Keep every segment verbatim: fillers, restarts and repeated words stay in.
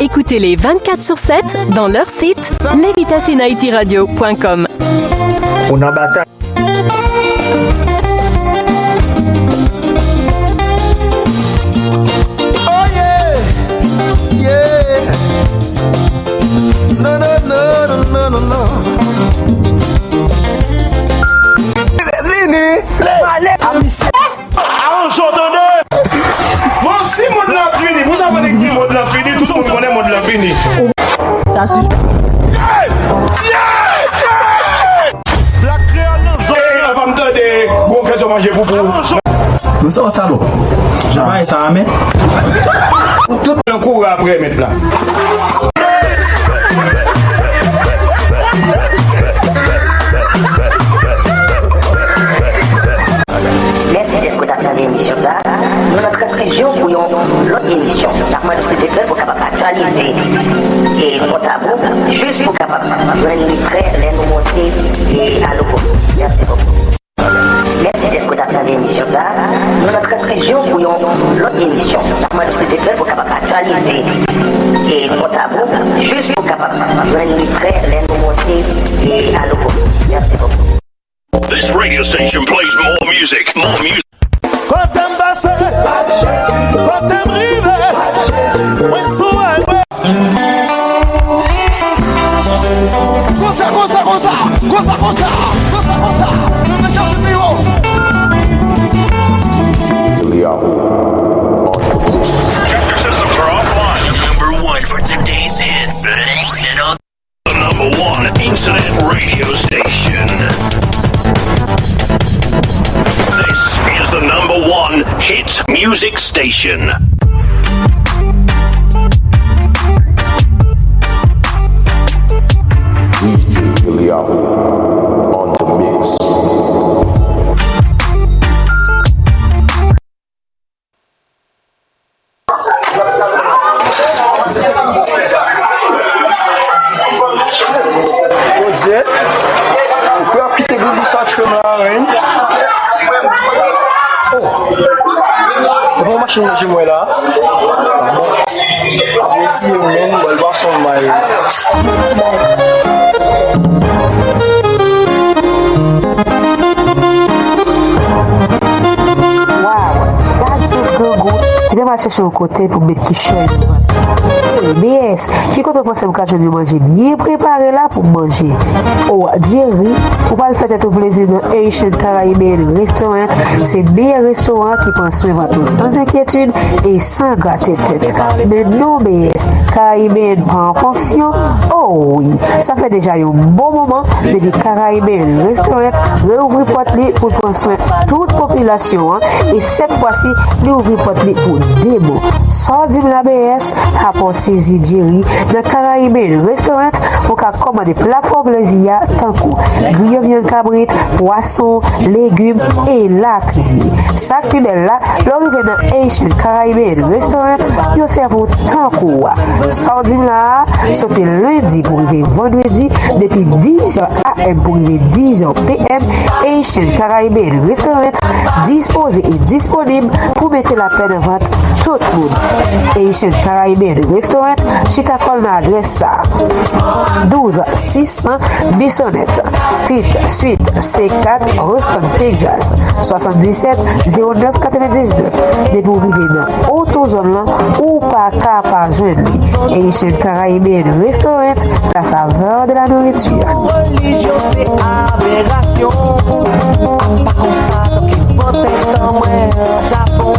Écoutez-les vingt-quatre sur sept dans leur site, levitas in haiti radio point com. Ou nan batay. Oh yeah, yeah. No, no, no, no, no, no, no. Vini, pale a misye. Aranj ou tande. Bon, si mond lan ap fini, pou sa fò nèg di mond lan fini, tout moun konnen mond lan fini. Black Creole nan zòn. Ey, apa m tande gwo kè sou manje poupou. M se yon salop. Jan bagay sa a men. Tout nan kouri apre mèt la. Mèsi dèske w t ap tande emisyon sa a. Nou nan transmisyon pou yon lòt emisyon. N ap mande w silteplè pou w kapab aktyalize e pòtab ou jis pou w kapab jwenn li prè lè nou monte e a logo. Mèsi bokou. Mèsi dèske w t ap tande emisyon sa a. Nou nan transmisyon pou yon lòt emisyon. N ap mande w silteplè pou w kapab aktyalize e pòtab ou jis pou w kapab jwenn li prè lè nou monte e a logo. Mèsi bokou. This radio station plays more music, more music. Kote m pase, kote m rive, mwen sou highway. Konsa, konsa, konsa, konsa, konsa, konsa, konsa, nou mete sou pi wo. Chapter systems are offline. Number one for today's hits. And on the number one internet radio station. This is the number one hit music station. D J Eliahu on the mix. Bondye, ou kwè ap kite grangou sa tchwe m la, wi. Oh. E bon machin manje mwen la. Mesi, men, bòl bwason may. Waw, gad sou grangou. Kite m al chèche yon kote pou m met kichòy nan vant. Hey, B S, ki kote w panse m ka jwenn yon manje byen prepare la pou m manje? Oh, Jerry, ou pral fè tèt ou plezi nan Haitian Caribbean Restaurant. Se meyè restoran ki pran swen vant ou san enkyetid e san grate tèt. Men non, B S, Caribbean pa an fonksyon. Oh wi, sa fè deja yon bon moman depi Caribbean Restaurant reouvri pòt li pou l pran swen tout popilasyon an, e sèt fwa si, li ouvri pòt li pou de bon. Sa w di m la, B S? Apa w sezi, Jerry, nan Caribbean Restaurant, ou ka kòmande pla pwa plezi a tankou griyo vyann kabrit, pwason, legim, elatriye. Sa k pi bèl la, lè w rive nan Haitian Caribbean Restaurant, yo sèvi w tankou wa. Sa w di m la a, soti lendi pou rive vandredi, depi dis A M pou rive dis P M, Haitian Caribbean Restaurant dispoze e disponib pou mete lapè nan vant tout moun. Haitian Caribbean Restaurant chita kò l nan adrès sa a: douz sis san Bissonnette Street, Suite C quatre, Houston, Texas, swasanndisèt zewo nèf katrevendiznèf. Depi w rive nan oto zòn lan, ou pa ka pa jwenn li. Haitian Caribbean Restaurant, la saveur de la nourriture. Relijyon se aberasyon. Apa konsa, donk, enpòtan mwen an Japon.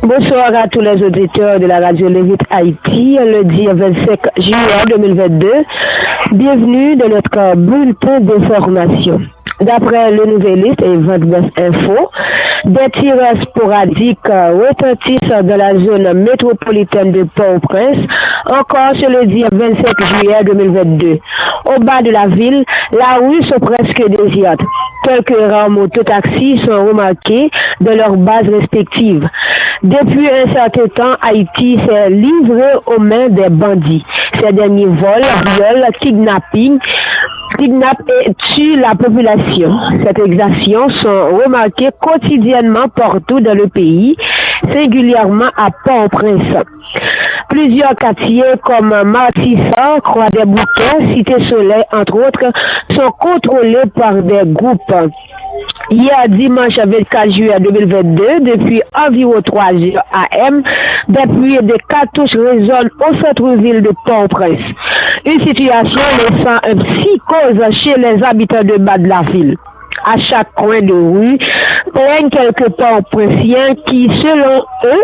Bonsoir à tous les auditeurs de la radio Levite Haïti, lundi vingt-cinq juillet deux mille vingt-deux. Bienvenue dans notre bulletin d'information. D'après le Nouvelliste et Vendredi Info, des tirs sporadiques retentissent dans la zone métropolitaine de Port-au-Prince, encore ce lundi vingt-cinq juillet deux mille vingt-deux. Au bas de la ville, la rue sont presque désertes. Quelques rares mototaxis sont remarqués dans leurs bases respectives. Depuis un certain temps, Haïti s'est livré aux mains des bandits. Ces derniers volent, violent, kidnapping, kidnappent et tuent la population. Ces exactions sont remarquées quotidiennement partout dans le pays, singulièrement à Port-au-Prince. Plusieurs quartiers comme Martissant, Croix-des-Bouquets, Cité Soleil, entre autres, sont contrôlés par des groupes. Hier dimanche vingt-quatre juillet deux mille vingt-deux, depuis environ trois heures A M, des pluies de cartouches résonnent au centre-ville de Port-au-Prince. Une situation laissant une psychose chez les habitants de bas de la ville. À chaque coin de rue, plaignent quelques Port-au-Printiens qui, selon eux,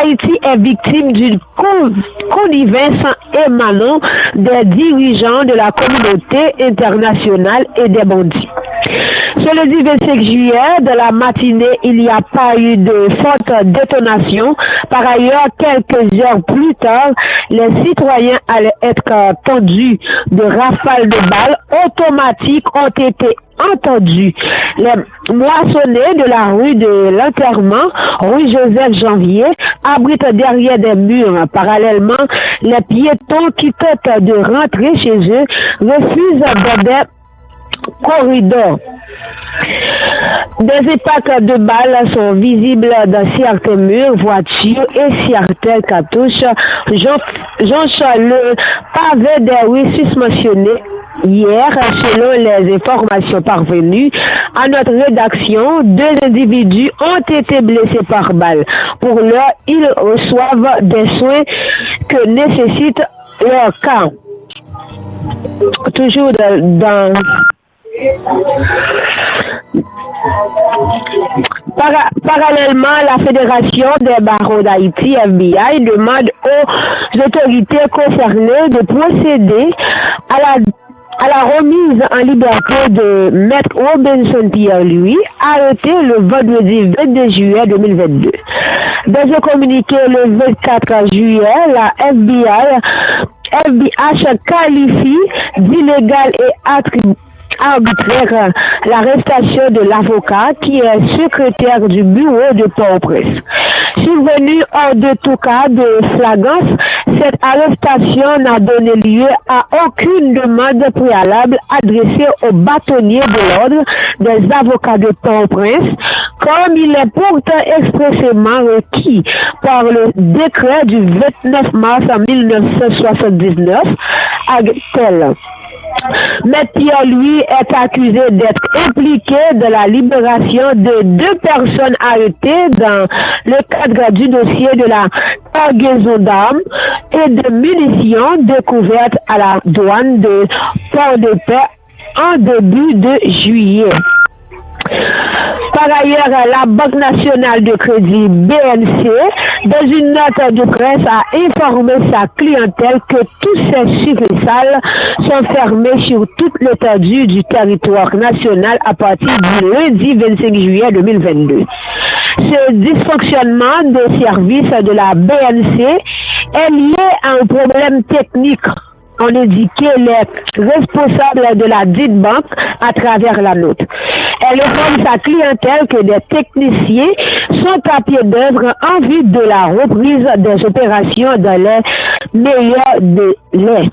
Haïti est victime d'une con- connivence émanant des dirigeants de la communauté internationale et des bandits. Ce lundi vingt-cinq juillet, dans la matinée, il n'y a pas eu de forte détonation. Par ailleurs, quelques heures plus tard, les citoyens allaient être tendus de rafales de balles automatiques ont été entendus. Les moissonnées de la rue de l'Enterrement, rue Joseph Janvier, abritent derrière des murs. Parallèlement, les piétons qui tentent de rentrer chez eux refusent dans des corridors. Des impacts de balles sont visibles dans certains murs, voitures et certaines cartouches jonchent le pavé des rues susmentionnées. Hier, selon les informations parvenues à notre rédaction, deux individus ont été blessés par balle. Pour l'heure, ils reçoivent des soins que nécessite leur cas. Toujours dans, dans Para- parallèlement, la Fédération des barreaux d'Haïti, F B I, demande aux autorités concernées de procéder à la, à la remise en liberté de Maître Robinson Pierre-Louis, arrêté le vendredi vingt-deux juillet deux mille vingt-deux. Dans un communiqué le vingt-quatre juillet, la F B I, F B H qualifie d'illégal et attrib- arbitraire l'arrestation de l'avocat qui est secrétaire du bureau de Port-au-Prince. Survenue hors de tout cas de flagrance, cette arrestation n'a donné lieu à aucune demande préalable adressée au bâtonnier de l'ordre des avocats de Port-au-Prince, comme il est pourtant expressément requis par le décret du vingt-neuf mars mille neuf cent soixante-dix-neuf, ag tel. Maître Pierre-Louis est accusé d'être impliqué dans la libération de deux personnes arrêtées dans le cadre du dossier de la cargaison d'armes et de munitions découvertes à la douane de Port-de-Paix en début de juillet. Par ailleurs, la Banque nationale de crédit, B N C, dans une note de presse, a informé sa clientèle que toutes ses succursales sont fermées sur toute l'étendue du territoire national à partir du lundi vingt-cinq juillet deux mille vingt-deux. Ce dysfonctionnement des services de la B N C est lié à un problème technique, ont indiqué les responsables de la dite banque à travers la note. Elle informe sa clientèle que des techniciens sont à pied d'œuvre en vue de la reprise des opérations dans les meilleurs délais.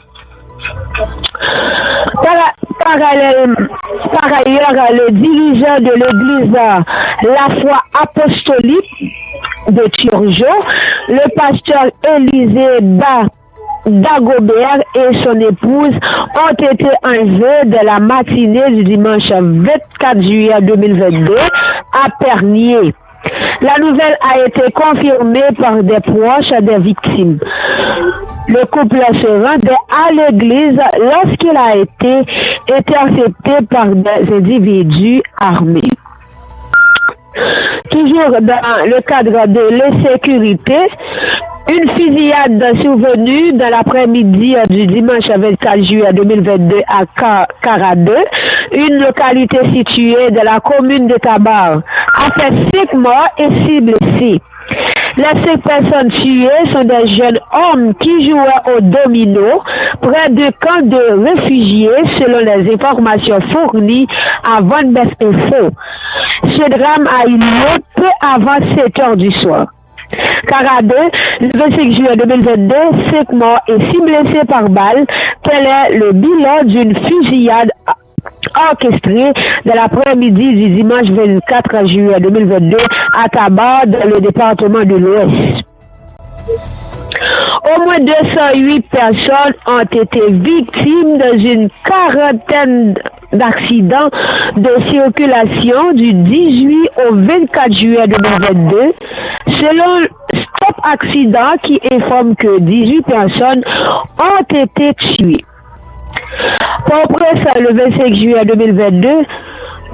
Para- parallèle- par ailleurs, le dirigeant de l'église La Foi Apostolique de Turgeau, le pasteur Élisée Da- Dagobert et son épouse ont été enlevés dès la matinée du dimanche vingt-quatre juillet deux mille vingt-deux à Pernier. La nouvelle a été confirmée par des proches des victimes. Le couple se rendait à l'église lorsqu'il a été intercepté par des individus armés. Toujours dans le cadre de l'insécurité, Une fusillade survenue dans l'après-midi du dimanche vingt-quatre juillet deux mille vingt-deux à Ka-, Kara deux, une localité située dans la commune de Tabar, a fait cinq morts et six blessés. Les cinq personnes tuées sont des jeunes hommes qui jouaient au domino près d'un camp de réfugiés, selon les informations fournies à Vanbest Info. Ce drame a eu lieu peu avant sept heures du soir. Kara deux, le vingt-cinq juillet deux mille vingt-deux, cinq morts et six blessés par balle, tel est le bilan d'une fusillade orchestrée dans l'après-midi du dimanche vingt-quatre juillet deux mille vingt-deux à Tabar, dans le département de l'Ouest. Au moins deux cent huit personnes ont été victimes dans une quarantaine d'accidents de circulation du dix-huit au vingt-quatre juillet deux mille vingt-deux, selon Stop Accident qui informe que dix-huit personnes ont été tuées. Port-au-Prince, le vingt-cinq juillet deux mille vingt-deux,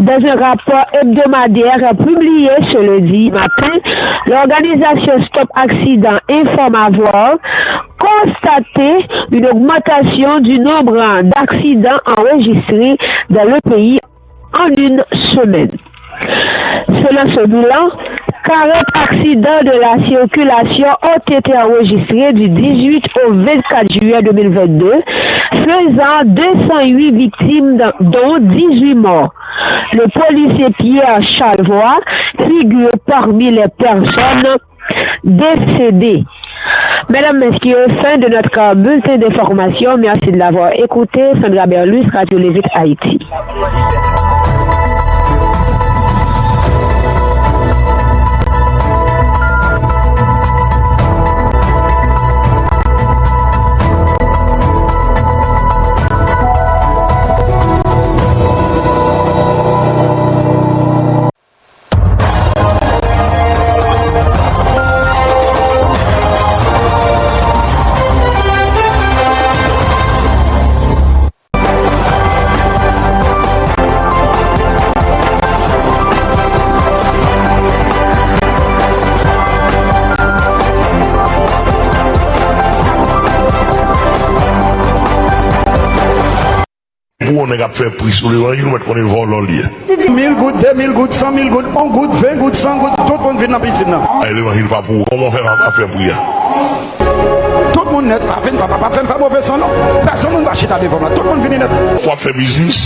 dans un rapport hebdomadaire publié ce lundi matin, l'organisation Stop Accident informe avoir constaté une augmentation du nombre d'accidents enregistrés dans le pays en une semaine. Selon ce bilan, quarante accidents de la circulation ont été enregistrés du dix-huit au vingt-quatre juillet deux mille vingt-deux, faisant deux cent huit victimes, dont dix-huit morts. Le policier Pierre Charlevoix figure parmi les personnes décédées. Mesdames, Messieurs, fin de notre bulletin d'information. Merci de l'avoir écouté. Sandra Berlus, Radio Lévite Haïti. Pou yon nèg ap fè pri sou levanjil, ou mèt konnen vòlò l ye. Mil goud, de mil goud, san mil goud, yon goud, ven goud, san goud, tout moun vin nan pisin nan. Ay, levanjil pa pou ou. Kòman w fè ap, ap fè pri a? Tout moun nèt, pa vin, pa, pa, pa fè m fè move son non. Pèsonn moun pa chita devan m la, tout moun vini nèt. W ap fè biznis?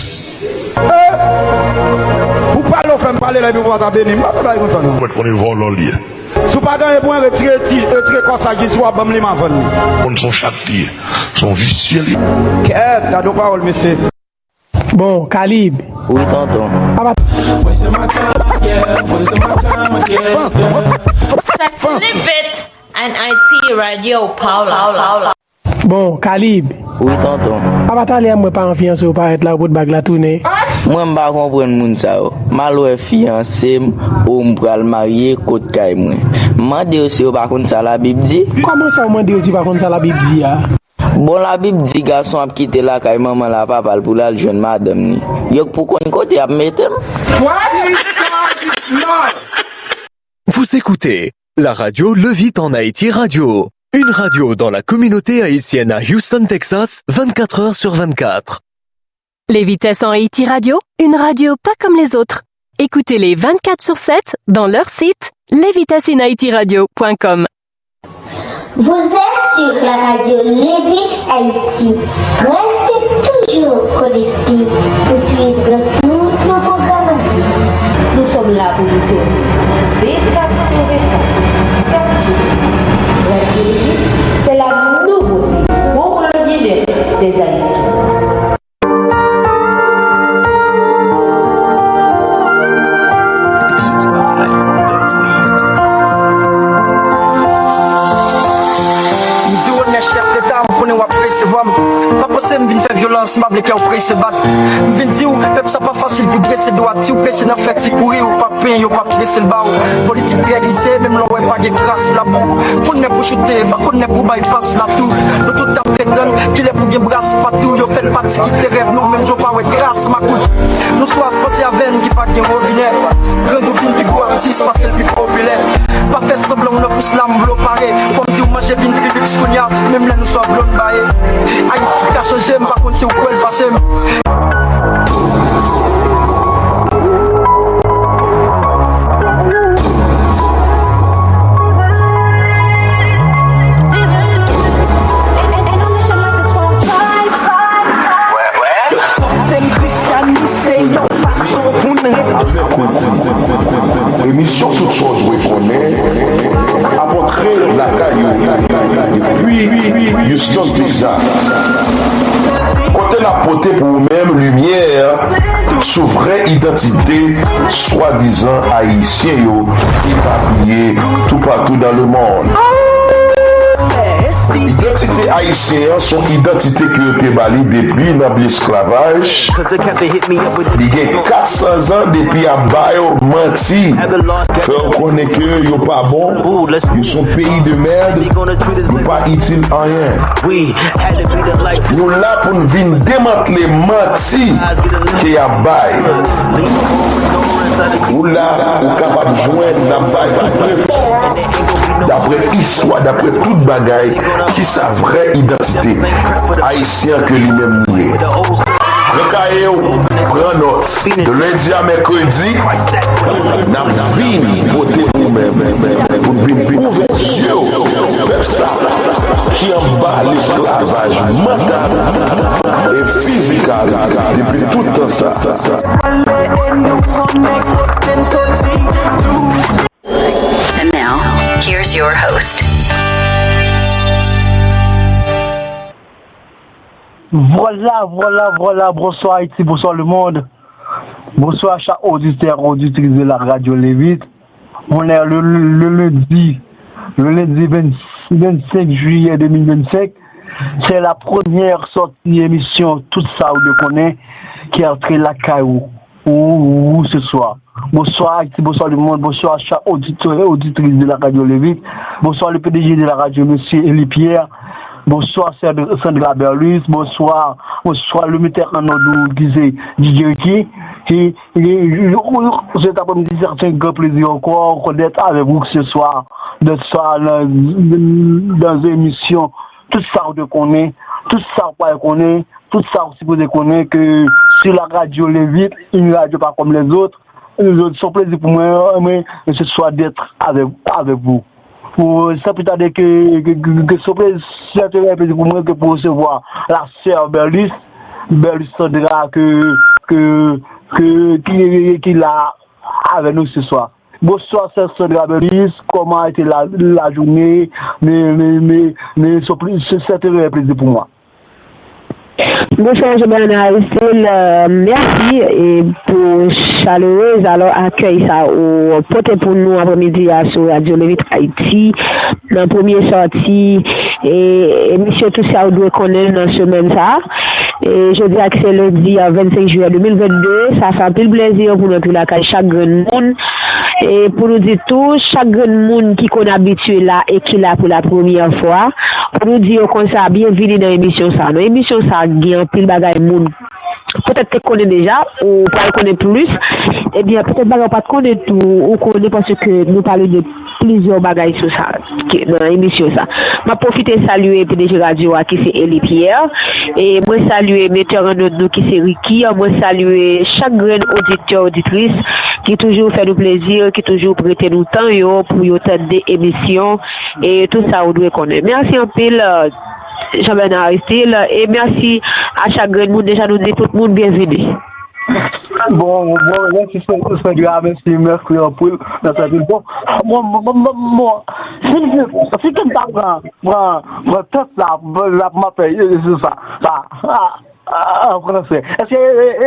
Eh! Pou pale w fè m pale la epi w pa ta beni m, pa fè bagay konsa non. Ou mèt konnen vòlò l ye. Si w pa gen anyen pou mwen, retire ti, retire kòsaj li, si w ap ban m li, m a vann li. Konn se yon chat li ye, se yon visye li. Kèt, gade yon pawòl, mesye. Bon, Kalib. Wi, tonton. Apa. Just leave it and I T radio, Paula. Bon, Kalib. Wi, tonton. Apa talè a m wè paran fiyanse yo parèt la, yo pot bag la tounen. Mwen m pa konprann moun sa yo. M al wè fiyanse m, ou m pral marye, kot kay mwen. M mande yo si yo pa konn sa Labib di. Kòman sa w mande yo si yo pa konn sa Labib di a? Bon, Labib di gason ap kite lakay manman l a papa l pou l al jwenn madanm li. Yo k pou konn kote y ap mete m. What? Vous écoutez la radio Levite en Haïti Radio, une radio dans la communauté haïtienne à Houston, Texas, vingt-quatre heures sur vingt-quatre. Les Vitesses en Haïti Radio, une radio pas comme les autres. Écoutez-les vingt-quatre sur sept dans leur site, les vitesses in haiti radio point com. Vous êtes sur la radio Levite Haïti. Restez toujours connectés pour suivre toutes nos programmations. Nous sommes là pour vous servir vingt-quatre sur vingt-quatre, sept jours sur sept. Radio Levite, c'est la nouveauté pour le bien-être des Haïtiens. M di w onè chèf leta, m konnen w ap resevwa m. Pa panse m vin fè vyolans, m pa vle kè w prese bat. M vin di w, pèp sa pa fasil pou drese dwat. Si w prese nan fè ti kouri, w p ap penyen, yo p ap trese l ba w. Politik trè glise, menm lè w wè pa gen kras labou. Konn lè pou choute, pa konn lè pou bay pas la tou. Nou tout ap tann kilè pou gen bras patou. Yo fè n pati kite rèv nou, menm jan w pa wè tras makout. Nou swaf panse avè n ki pa gen wobinè. Grangou vin pi gwo atis paske l pi popilè. Pa fè sanblan w nan kous la, m vle w pare. Fò m di w manje Chanje vin remix kounye a, menm lè nou swa blonn baye. Ayiti ka chanje, m pa konn si w kwè l pase m. Fòse m Christian, se yon fason pou n ret. Mèkredi, emisyon Tout sa w dwe konnen ap antre lakay ou depi Houston, Texas. Kote n ap pote pou ou menm limyè sou vrè idantite swadizan ayisyen yo epapiye toupatou dans le monde. Idantite ayisyen an se yon idantite ke yo te ba li depi nan esklavaj. Li gen kat san zan depi y ap ba yo manti, fè yo konnen ke yo pa bon, yo se yon peyi de mèd, yo pa itil anyen. Nou la pou n vin demantle manti ke y ap bay. Ou la, ou kapab jwenn, n ap bay tout refrans. Daprè istwa, daprè tout bagay, kisa vrè idantite ayisyen ke li menm li ye? Pran kaye w, pran nòt. De lendi a mèkredi, n ap vin pote pou ou menm, pou n vin ouvè zye w. Pèp sa ki anba lesklavaj mantal e fizikal depi tout tan sa. And now, here's your host. Vwala, vwala, vwala, bonswa Ayiti, bonswa lemonn. Bonswa chak oditè, oditris de la radyo Levit. On est le, le lundi, le lundi vingt, vingt-cinq juillet deux mille vingt-cinq. C'est la première sortie émission Tout sa ou dwe konnen ki antre lakay ou. Ou, ou, ou se swa. Bonswa Ayiti, bonswa lemonn, bonswa chak oditè e oditris de la radyo Levit, bonswa le P D G de la radyo, mesye Eli Pierre, bonswa Sandra Berlus, bonswa, bonswa le metteur en onde ou ki se D J Ricky, e, e, e, se ta pou m di sa, se yon gran plezi ankò, ankò d'être avec vous, que ce soit, d'être soit nan, dans une émission, tout sa ou dwe konnen, tout sa ou pa konnen, Tout sa ou sipoze konnen ke sou la radyo Levit, une radio pas comme les autres, se yon plezi pou mwen, mwen, se swa d'être avec, avec vous. Pou, san pli tade ke, ke, ke, ke se yon plezi, se yon plezi pou mwen ke pou resevwa la sè Berlis, Berlis Sandra ke, ke, ke, ki, ki la avè nou se swa. Bonswa sè Sandra Berlis, kòman a été la, la journée? Men, men, men, men, se yon plezi pou mwen. Bonswa Jean Bernard Aristide, mèsi pou chalerez alò akèy sa ou pote pou nou aprèmidi a sou Radyo Levit Ayiti nan premye sòti emisyon Tout sa ou dwe konnen nan semèn sa. E jodi a ki se lendi vennsenk jiyè de mil vennde, sa fè anpil plezi pou nou antre lakay chak grenn moun. E pou nou di tou, chak grenn moun ki konn abitye la e ki la pou la premyè fwa, pou nou di yo konsa, byenvini nan emisyon sa. Nan emisyon sa, gen anpil bagay moun petèt te konnen deja, ou pral konnen plis. Ebyen, petèt bagay ou pa t konnen tou, ou konnen paske nou pale de plizyè bagay sou sa nan emisyon sa. M ap pwofite salye P D G radyo a ki se Eli Pierre. E mwen salye metè an nòt nou ki se Ricky. Mwen salye chak grenn oditè, oditris ki toujou fè nou plezi, ki toujou prete nou tan yo pou yo tande emisyon e tout sa ou dwe konnen. Mèsi anpil, Jean Bernard Aristide, e mèsi a chak grenn moun. Deja nou di tout moun byenvini. Bon, bon, mèsi Sandra, mèsi, mèsi anpil, mèsi anpil. Bon, bon, bon, bon, bon, bon. Si, si, si ke m ta pran, pran, pran tèt la, la, m ap fè, se sa, sa, an fransè. Èske,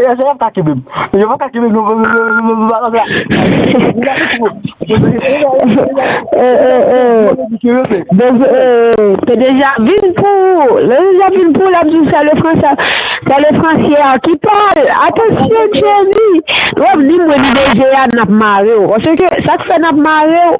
èske y ap ka kenbe m? Yo pa ka kenbe m, non, non, non, non, non, non, non. Te deja vin pou ou, te deja vin pou ou, l ap di w c'est le français, c'est le français qui parle. Atansyon, Jerry. Wè, ni mwen, ni D J a, n ap mare w. Paske sa k fè n ap mare w,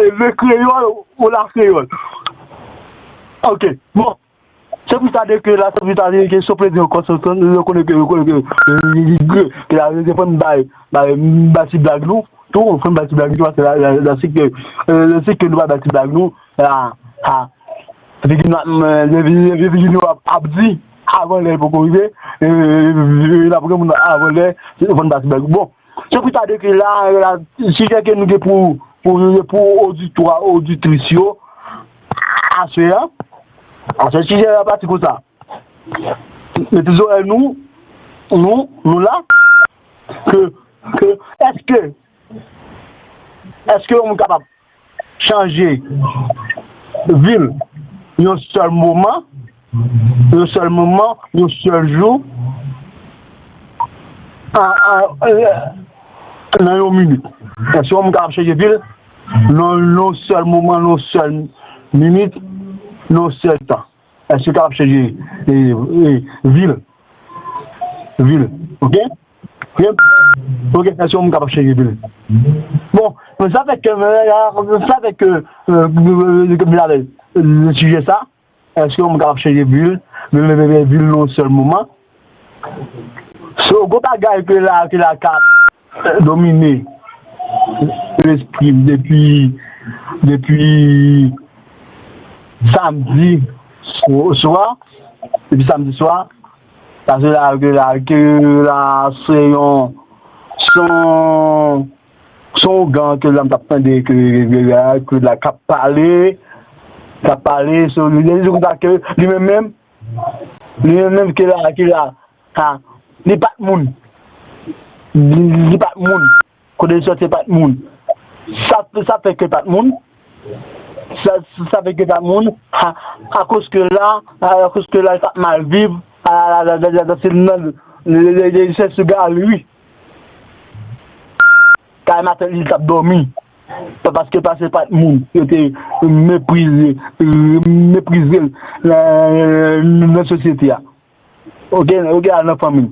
le kreyòl ou la kreyòl. Ok, bon. Se pou sa de ke la, se pou sa de ke si w plede ankò, se, se, yo konnen ke, yo konnen ke, ke la, se fò n bay, bay, bay ti blag nou, tou, fò n bay ti blag nou, paske la, la, la, se ke, se ke nou pa bay ti blag nou, la, ha. Depi nou, depi, depi nou ap, ap di, avan lè poko rive, e, e, e, n ap gen moun avan lè, se fò n bay ti blag. Bon, se pou sa de ke la, la, sijè ke nou gen pou, pou, pou oditwa, oditris yo, aswè a, aswè sijè a pati konsa. Mete zòrèy nou, nou, nou la, ke, ke, èske, èske yon moun kapab chanje vil yon sèl moman, yon sèl moman, yon sèl jou, an, an, nan yon minit? Èske yon moun kapab chanje vil nan yon sèl moman, nan yon sèl minit, nan yon sèl tan? Èske w kapab chanje, e, e, vil? Vil. Ok? Ok? Ok, èske yon moun kapab chanje vil? Bon, men sa fè ke, sa fè ke, e, ke m avè, e, sijè sa, èske yon moun kapab chanje vil, vil, vil, vil, vil nan yon sèl moman? So, gwo bagay ke la, ke la ka domine lespri m depi, depi samdi swa, depi samdi swa, paske la, ke la, ke la, se yon, se yon, se yon ougan ke la m t ap tande ke, ke, ke, ke la k ap pale, k ap pale, so, li, li, li, ke li menm menm, li menm menm ke la, ke la, ha, li pa t moun. Li, li pa t moun. Kote li sòti pa t moun. Sa, sa fè ke pa t moun. Sa, sa fè ke pa t moun. Ha, akoz ke la, akoz ke la, li pa t mal viv. A, la, la, la, la, la, se nan, le, le, le, se sou galri. Kay matant li t ap dòmi. Pa, paske, paske pa t moun. Yo te meprize, meprize l nan, nan sosyete a. Ok, ok, al nan fanmi.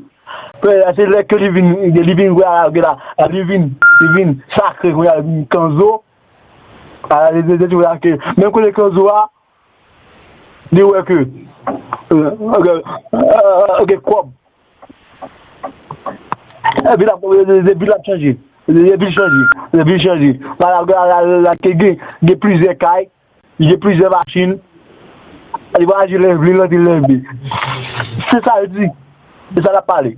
Apre, se lè ke li vin, li vin, wè, ok, la, li vin, li vin sakre, wè, li vin kanzo. A, li, li, li, wè, ke, menm kote kanzo a, li wè ke, euh, ok, euh, ok, kòb. Epi l ap, epi l ap chanje. Epi l chanje. Epi l chanje. La, la, la, la, la, ke gen, gen plizyè kay. Li gen plizyè machin. Li vwayaje lè l vle, l antre lè l vle. Se sa l di. Se sa l ap pale.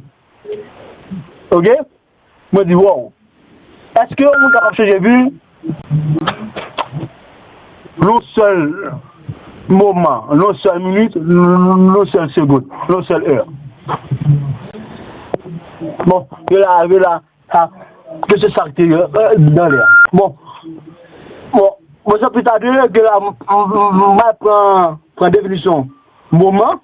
Ok? Mwen di, wow. Èske yon moun kapab chanje vi l nan yon sèl moman, nan yon sèl minit, nan yon sèl segonn, nan yon sèl è? Bon, yo la, yo la, sa, ke se sa ki te, euh, nan lè a. Bon, bon, mwen se pita de ke la, m, m, m, m, m pral pran, pran definisyon moman,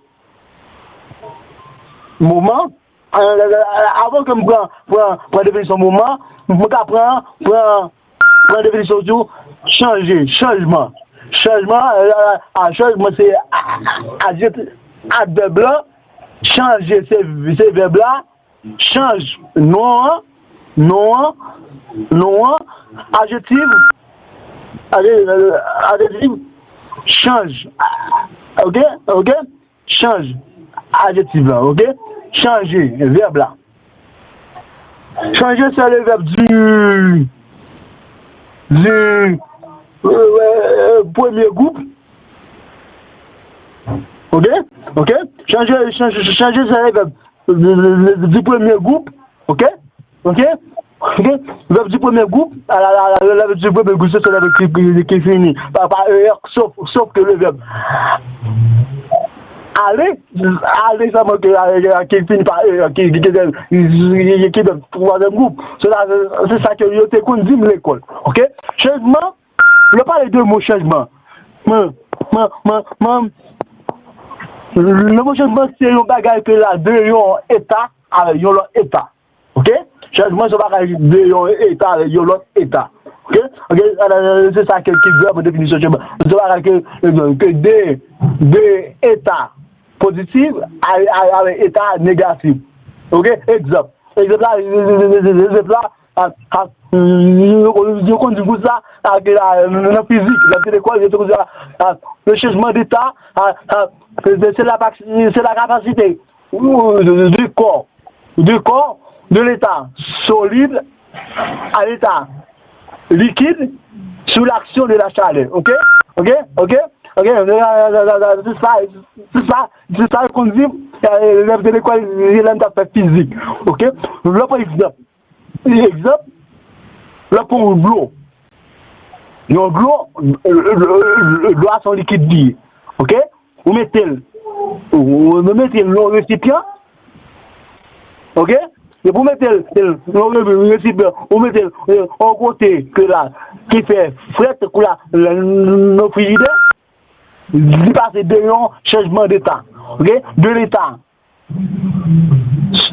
moman, euh, euh, euh, avan ke m pran, pran, pran definisyon moman, m ka pran, pran, pran definisyon tou, chanje, chanjman. Chanjman, euh, euh, a, chanjman se a, a, adjektif, advèb la, chanje se, se vèb la, Chanj non an, non an, non an, adjektif, adje- adjektif, chanj. Ok, ok, chanj. Adjektif la, ok? Chanje, vèb la. Chanje, c'est le verbe du, du euh, euh, premier groupe. Ok? Ok? Chanje, chanje, chanje, c'est le verbe du, du, du premier groupe. Ok? Ok? Ok? Verbe du premier groupe, ah, la, la, la, le verbe du premier groupe, c'est le verbe qui, qui, qui finit par, par E R, sauf, sauf que le verbe aller, aller seulement que, euh, qui finit par E R, qui, qui, qui, qui, qui, qui, troisième groupe. C'est ça, c'est ça que yo te konn di m lekòl. Ok? Chanjman, le pale de mo chanjman. Man, man, man, man, le mo chanjman, se yon bagay ke la de yon eta avèk yon lòt eta. Ok? Chanjman se bagay de yon eta avèk yon lòt eta. Ok? Ok? Se sa ke ki vrèman definisyon chanjman. Se bagay ke, ke de, de eta pozitif avèk eta negatif. Ok? Egzanp. Egzanp la, egzanp la, a, a, yo, yo konn di kounsa, a, ke la, nan fizik, nan lekòl, yo te konn di, a, a, le chanjman deta, a, a, se, se la, se la kapasite de, de kò, de kò, de l'état solide à l'état liquide sous l'action de la chaleur. Ok? Ok? Ok? Ok? Se sa, se sa, se sa yo konn di, e, lè m te lekòl, lè m t ap fè fizik. Ok? Lè, pa egzanp, egzanp, lè pran dlo. Yon dlo, dlo a se yon likid li ye. Ok? Ou mete l, ou, ou mete l nan yon resipyan. Ok? Depi ou mete l nan yon resipyan, ou mete l, e, yon kote ke la, ki fè frèt, kou la, nan frijidè, li pase de yon chanjman deta. Ok? De leta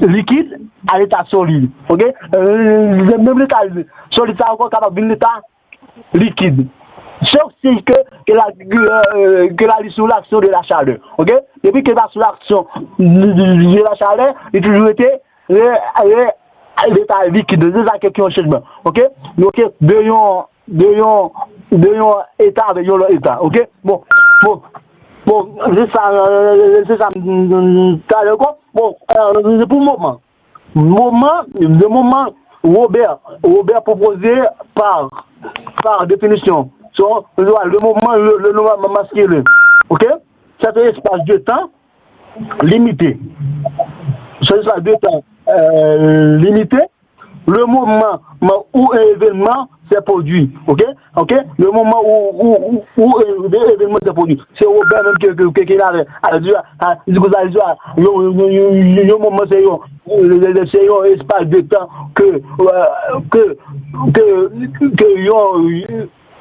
likid a leta solid. Ok? E, menm leta solid sa ankò kapab vin leta likid. Sof si ke, ke la, euh, ke la li sou l'action de la chaleur. Ok? Depi ke la sou l'action de la chaleur, li toujou rete, re, re, leta likid. Se sa ki yon chanjman. Ok? Ok? De yon, de yon, de yon eta avèk yon lòt eta. Ok? Bon, bon, bon, se sa, euh, se sa, m, m, m, talè ankò. Bon, euh, pou moman. Moman, le moment Robert, Robert proposé par, par définition, son, le moment, le, le moment masculin, ok? C'est un espace de temps limité. C'est un espace de temps euh, limité. Le moment où un événement s'est produit, ok? Ok? Le moment où, où, où, où, euh, l'événement s'est produit. Se Robert menm ki, ki, ki, ki la, a, di, a, di konsa, di, a, yon, yon, yon, yon, yon moman se yon, se yon espas de tan ke, euh, ke, ke, ke yon,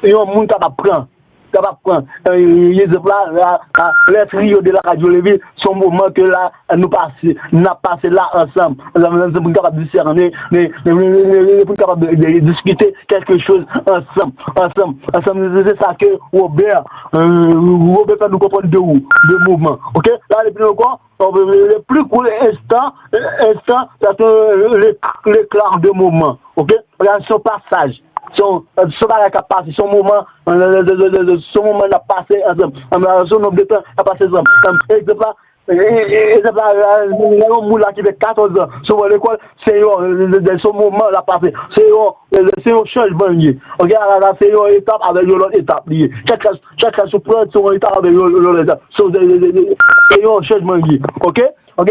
yon moun kapab pran, kapab pran. Euh, egzanp la, la, la, les trios de la radio Lévis, se yon moman ke la, nou pase, n ap pase la ansanm. Ansanm, ansanm, pou n kapab disène, ne, ne, ne, ne, ne, pou n kapab, euh, diskite kèlke choz ansanm, ansanm, ansanm. Se sa ke Robert, euh, Robert fè nou konprann de ou, de moman. Ok? La, depi ankò, euh, le plus court instant, euh, instant, c'est, euh, le, l'éclat de moment. Ok? Paske se yon pasaj. Se yon, se yon bagay k ap pase, se yon moman, euh, se yon moman n ap pase ansanm. Se yon nonb de tan n ap pase ansanm. Egzanp la, e, e, egzanp la, la, la, yon moun la ki fè katòz an, sou bò lekòl, se yon, se, se, se yon moman l ap pase. Se yon, se, se yon chanjman li ye. Ok, la, la, la, se yon etap avèk yon lòt etap li ye. Chak, chak, chak sou pran, se yon etap avèk yon, yon lòt etap. Se, se, se, se, se yon chanjman li ye. Ok? Ok?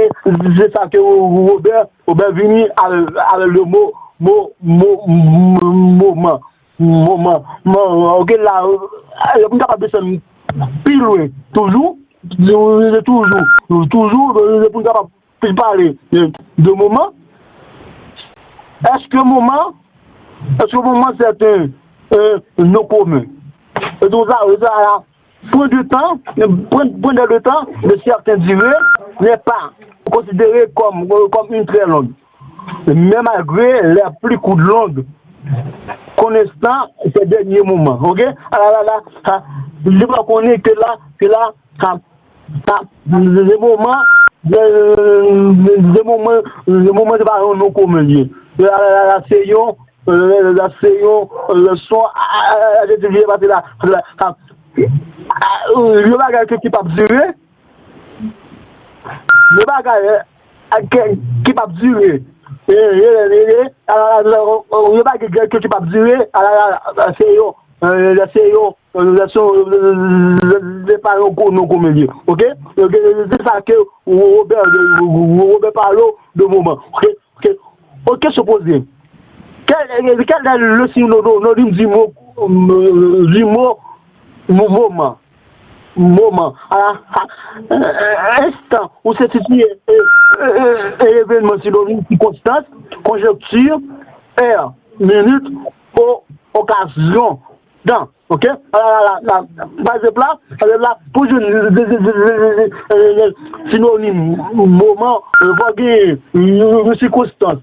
Se sa ke Robert, Robert vini avèk, avèk le mo, mo, mo, mo, moman. Moman, moman, ok, la, euh, pou n kapab desann pi lwen, toujou, toujou, toujou, pou n kapab plis pale de, de moman. Est-ce que moment, est-ce que moment c'est un, un nom commun? Et donc ça, ça, prendre du temps, prendre, prendre le temps de certaines durées n'est pas considéré comme, comme une très longue. Mais malgré les plus courtes longues, connaissant ces derniers moments. Ok? Ah là, là, là, ah, je ne pas connais que là, que là, ah, ah, le moment de, de, de moman, de moman se pa yon non komen li ye. La, la, la, la, se yon, la, la, la, se yon, leson, a, a, a, a, de, de, de, pase la, pase la, a, a, yon bagay ke ki p ap dire, yon bagay, eh, ke, ki p ap dire. E, e, e, e, a, a, a, yon bagay ke, ke ki p ap dire, a, a, a, a, se yon, eh, se yon, eh, se yon, eh, se pa yon ko-, non komen li ye. Oke? Oke, se sa ke Robert, Robert pale de moman. Oke? Oke, oke, supoze. Quel, quel est le synonyme du mot, du mot moman? Moman. A, a, instant où se situe, e, e, e, evenman, sinonim, sikonstans, konjonkti, è, minit, o, okazyon, tan. Oke? La, la, la, la, pa egzanp la, pa egzanp la, pou jwenn, e, e, e, e, e, sinonim, moman, e, fò gen yon, yon sikonstans.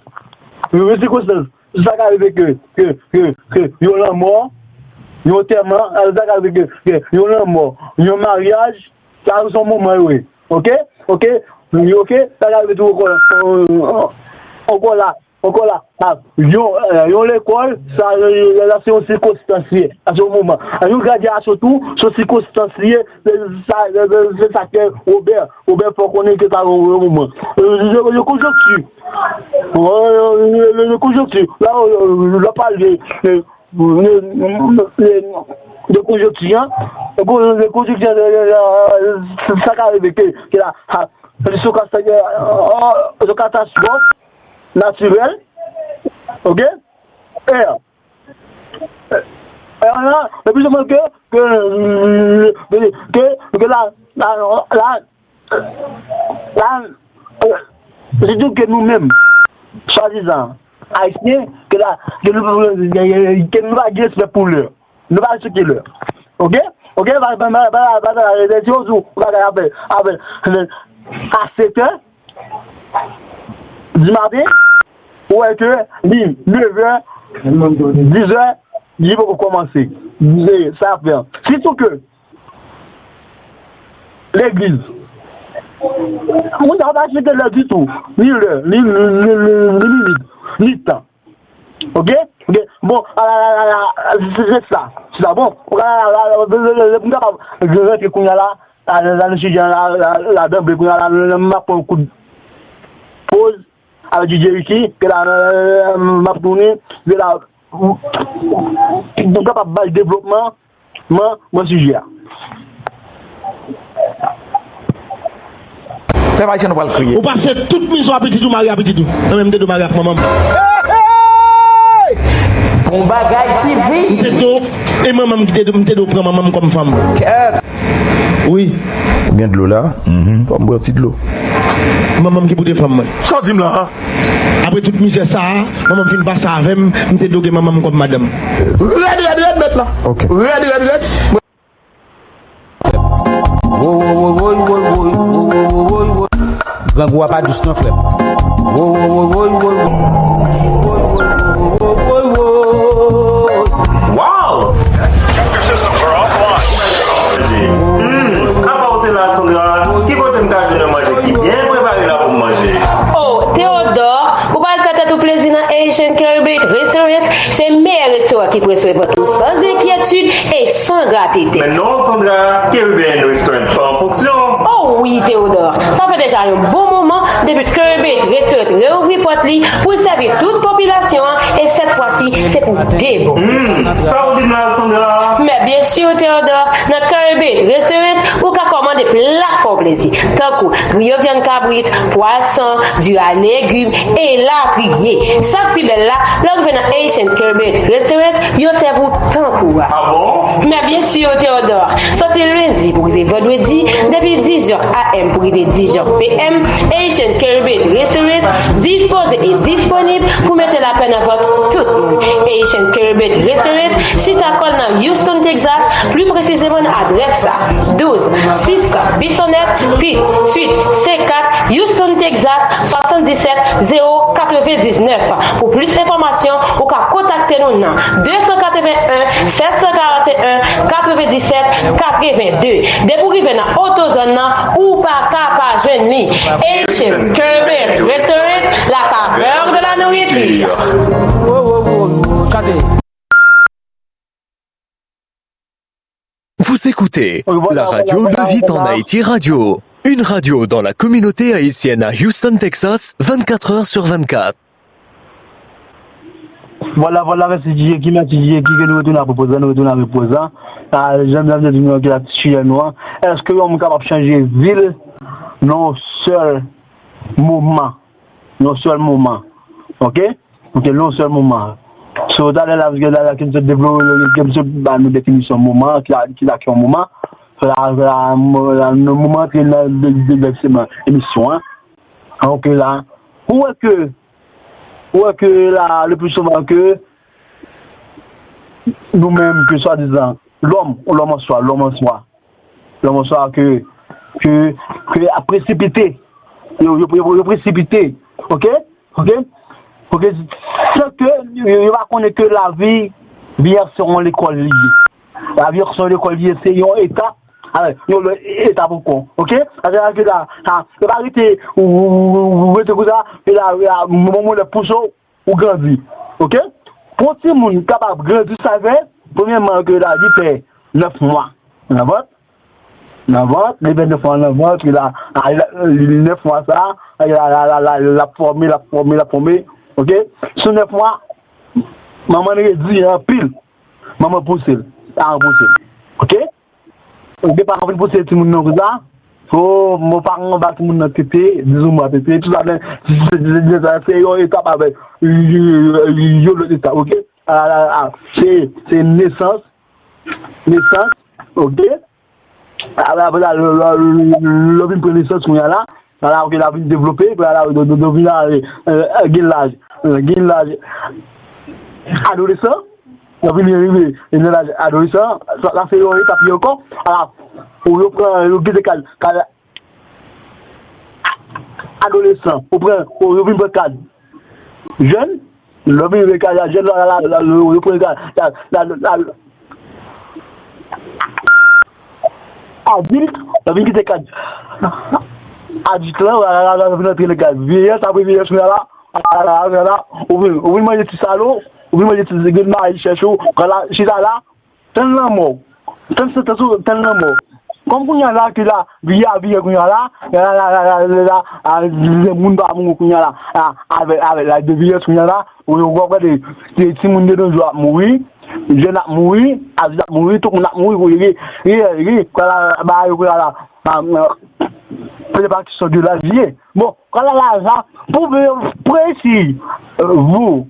Yon sikonstans. Sa ka rive ke, ke, ke, ke yon lanmò, yon antèman, sa ka rive ke, ke yon lanmò, yon maryaj, sa se yon moman yo ye. Oke? Oke? Oke? Sa ka rive tou ankò, ankò la, ankò la, a, yon, yon lekòl, sa, sa se yon sikonstans li ye, sa se yon moman. Yon gradyasyon tou, se yon sikonstans li ye, se sa, se, se, se sa ke Robert, Robert fè w konnen ke sa yon, yon moman. E, le, le konjonkti. E, le, le, le konjonkti. La, e, la pale de, de, de, de, de konjonkti, an. Le kon-, le konjonkti, e, e, e, sa ka rive ke, ke la, a, se yon ka-, se, e, e, se yon katastwòf natirèl. Oke? E, e, e, la, le plis souvan ke, ke, ke, ke la, la, la, la, e, se di ke nou menm, swadizan, Ayisyen, ke la, ke nou, ke nou pa gen respè pou lè. Nou pa respekte lè. Oke? Oke? Pa, pa, pa, pa, pa, pa, si yo di w bagay apre, apre, a sèt è di maten, ou wè ke li nèf è, dis è, li poko kòmanse. E, sa ap fè. Sitou ke legliz. Moun sa pa respekte lè ditou. Ni lè, ni, ni, ni, ni, ni minit, ni tan. Oke? Oke? Bon, a, a, a, a, se, se sa. Se sa, bon. A, a, a, a, a, m kapab rantre kounye a la, la, la, la, nan sijè a la, la, la, danble kounye a la, la, la, m ap pran yon kout poz avèk D J Ricky, ke la, la, la, la, m ap tounen, ke la, m, m kapab bay devlopman, mwen, mwen sijè a. Pèp ayisyen, nou pral kriye. Ou pase tout mizè a pitit ou mare a pitit ou. Mwen menm, m te dwe mare ak manman m. Bon Bagay T V. M te dwe, e manman m ki te dwe, m te dwe pran manman m kòm fanm. Kèt. Wi. Ou gen dlo la? Mhm. Ban m bwè yon ti dlo. Manman m ki pou te fanm mwen. Sa w di m la a? Apre tout mizè sa a, manman m fin pase avè m, m te dwe gen manman m kòm madanm. Rèd, rèd, rèd, mèt la. Ok. Rèd, rèd, rèd. Wo, wo, wo, wo, wo, wo, wo, wo, wo, wo, wo. Grangou a pa dous non, frè m. Wo, wo, wo, wo, wo, wo, wo, wo, wo, wo, wo, wo, wo. Wow! Hmm, apa w te la, Sandra? Ki kote m ka jwenn yon manje ki byen prepare la pou m manje? Oh, Théodore, ou pral fè tèt ou plezi nan Haitian Caribbean Restaurant. Se meyè restoran ki pou resevwa ou san enkyetid e san grate tèt. Men non, Sandra, Caribbean Restaurant pa an fonksyon. Oh wi, Théodore. Sa fè deja yon bon moman depi Caribbean Restaurant reouvri pòt li pou l sèvi tout popilasyon an, e sèt fwa si, se pou de bon. Hmm, sa w di m la, Sandra? Men byen si, Théodore, nan Caribbean Restaurant, ou ka kòmande pla k fè w plezi, tankou griyo vyann kabrit, pwason, diri a legim, elatriye. Sa k pi bèl la, lè w rive nan Haitian Caribbean Restaurant, yo sèvi w tankou wa. Ah bon? Men byen si, Théodore, soti lendi pou rive vandredi, depi dis è a m pou rive dis è p m, Haitian Caribbean Restaurant dispoze e disponib pou mete lapè nan vant tout moun. Haitian Caribbean Restaurant chita kò l nan Houston, Texas, pli presizeman Adrès sa, douz sis Bissonnette Street, Suite C quatre, Houston, Texas, swasanndisèt zewo katrevendiznèf. Pou plis enfòmasyon, ou ka kontakte nou nan de san katrevenn en, sèt san karanteyen, katrevendisèt, katrevende. Depi w rive nan AutoZone nan, ou pa ka pa jwenn li. Haitian Caribbean Restaurant, la saveur de la nourriture. Vous écoutez la radio Levite en Haïti Radio, une radio dans la communauté haïtienne à Houston, Texas, vingt-quatre heures sur vingt-quatre. Vwala, vwala, mèsi Djeki, mèsi Djeki ke nou retounen apre poz la, nou retounen apre poz la. A, jan m te di nou an, ki la ti sijè nou an. Èske yon moun kapab chanje vil nan yon sèl moman? Nan yon sèl moman. Oke? Oke, nan yon sèl moman. So, talè la, paske la, la, ke m sot devlope, ke m sot ba nou definisyon moman, ki la, ki la ki yon moman. So, la, la, mo- la, nan moman antre nan de- devèseman emisyon an. Oke, la. Ou wè ke, ou wè ke la, le plus souvent ke nou menm ke swadizan lòm, lòm an swa, lòm an swa, lòm an swa ke, ke, ke ap presipite, yo, yo, yo, yo presipite, oke, oke, oke, san ke yo, yo pa konnen ke lavi, vi a se yon lekòl li ye. Lavi a se yon lekòl li ye, se yon etap, a, yon lòt etap ankò, oke, sa vle di ke la, sa, yo pa rete, ou, ou, ou, ou rete konsa, e la, la, moman lè pouse w, ou grandi. Oke? Pou yon timoun kapab grandi, sa fè, premyèman, ke la, li fè nèf mwa nan vant. Nan vant, li fè nèf mwa nan vant, li la, a, li la, li nèf mwa sa, li la, la, la, la, l ap fòme, l ap fòme, l ap fòme. Oke? Sou nèf mwa, manman l redi anpil. Manman pouse l, paran pouse l. Oke? Ou gen paran vin pouse timoun nan konsa. O, mon paran ba timoun nan tete, dizouz mwa tete, tout sa, men, se yon etap avèk yon lòt etap, oke? A, a, a, se, se nesans, nesans, oke? Apre, apre sa, lè, lè, lè, lè w vin pran nesans kounye a la, sa la, oke, la vin devlope, epi la, la, do, do, do vin ale, e, e, gen laj, e, gen laj adolesan, lè w vin rive nan laj adolesan, sa, sa se yon etap li ankò, ala, ou yo pran, yo kite kad, kad adolesan, ou pran, ou yo vin pran kad jèn, lè w vin rive kad jèn la, la, la, la, yo pran kad, la, la, la, la, adilt, lè w vin kite kad adilt lan, la, la, la, la, vin antre nan kad vyeyès, apre vyeyès la, la, la, la, la, ou vin, ou vin manje ti salo, ou vin manje ti, gen mayi chèch ou, pran la, chita la, tann lanmò w. Tann sa, tann sa, tann lanmò w. Kòm kounye a la, ke la, vi a vire kounye a la, la, la, la, la, la, la, a, moun pa mouri kounye a la, a, avèk, avèk laj de vyeyès kounye a la, ou, ou konprann, de, de timoun de nos jours ap mouri, jèn ap mouri, adilt ap mouri, tout moun ap mouri, wi, wi, wi, wi, kounye a la, ba, yo, kounye a la, a, a, se pa kesyon de laj li ye. Bon, kounye a la, la, pou presi, vou,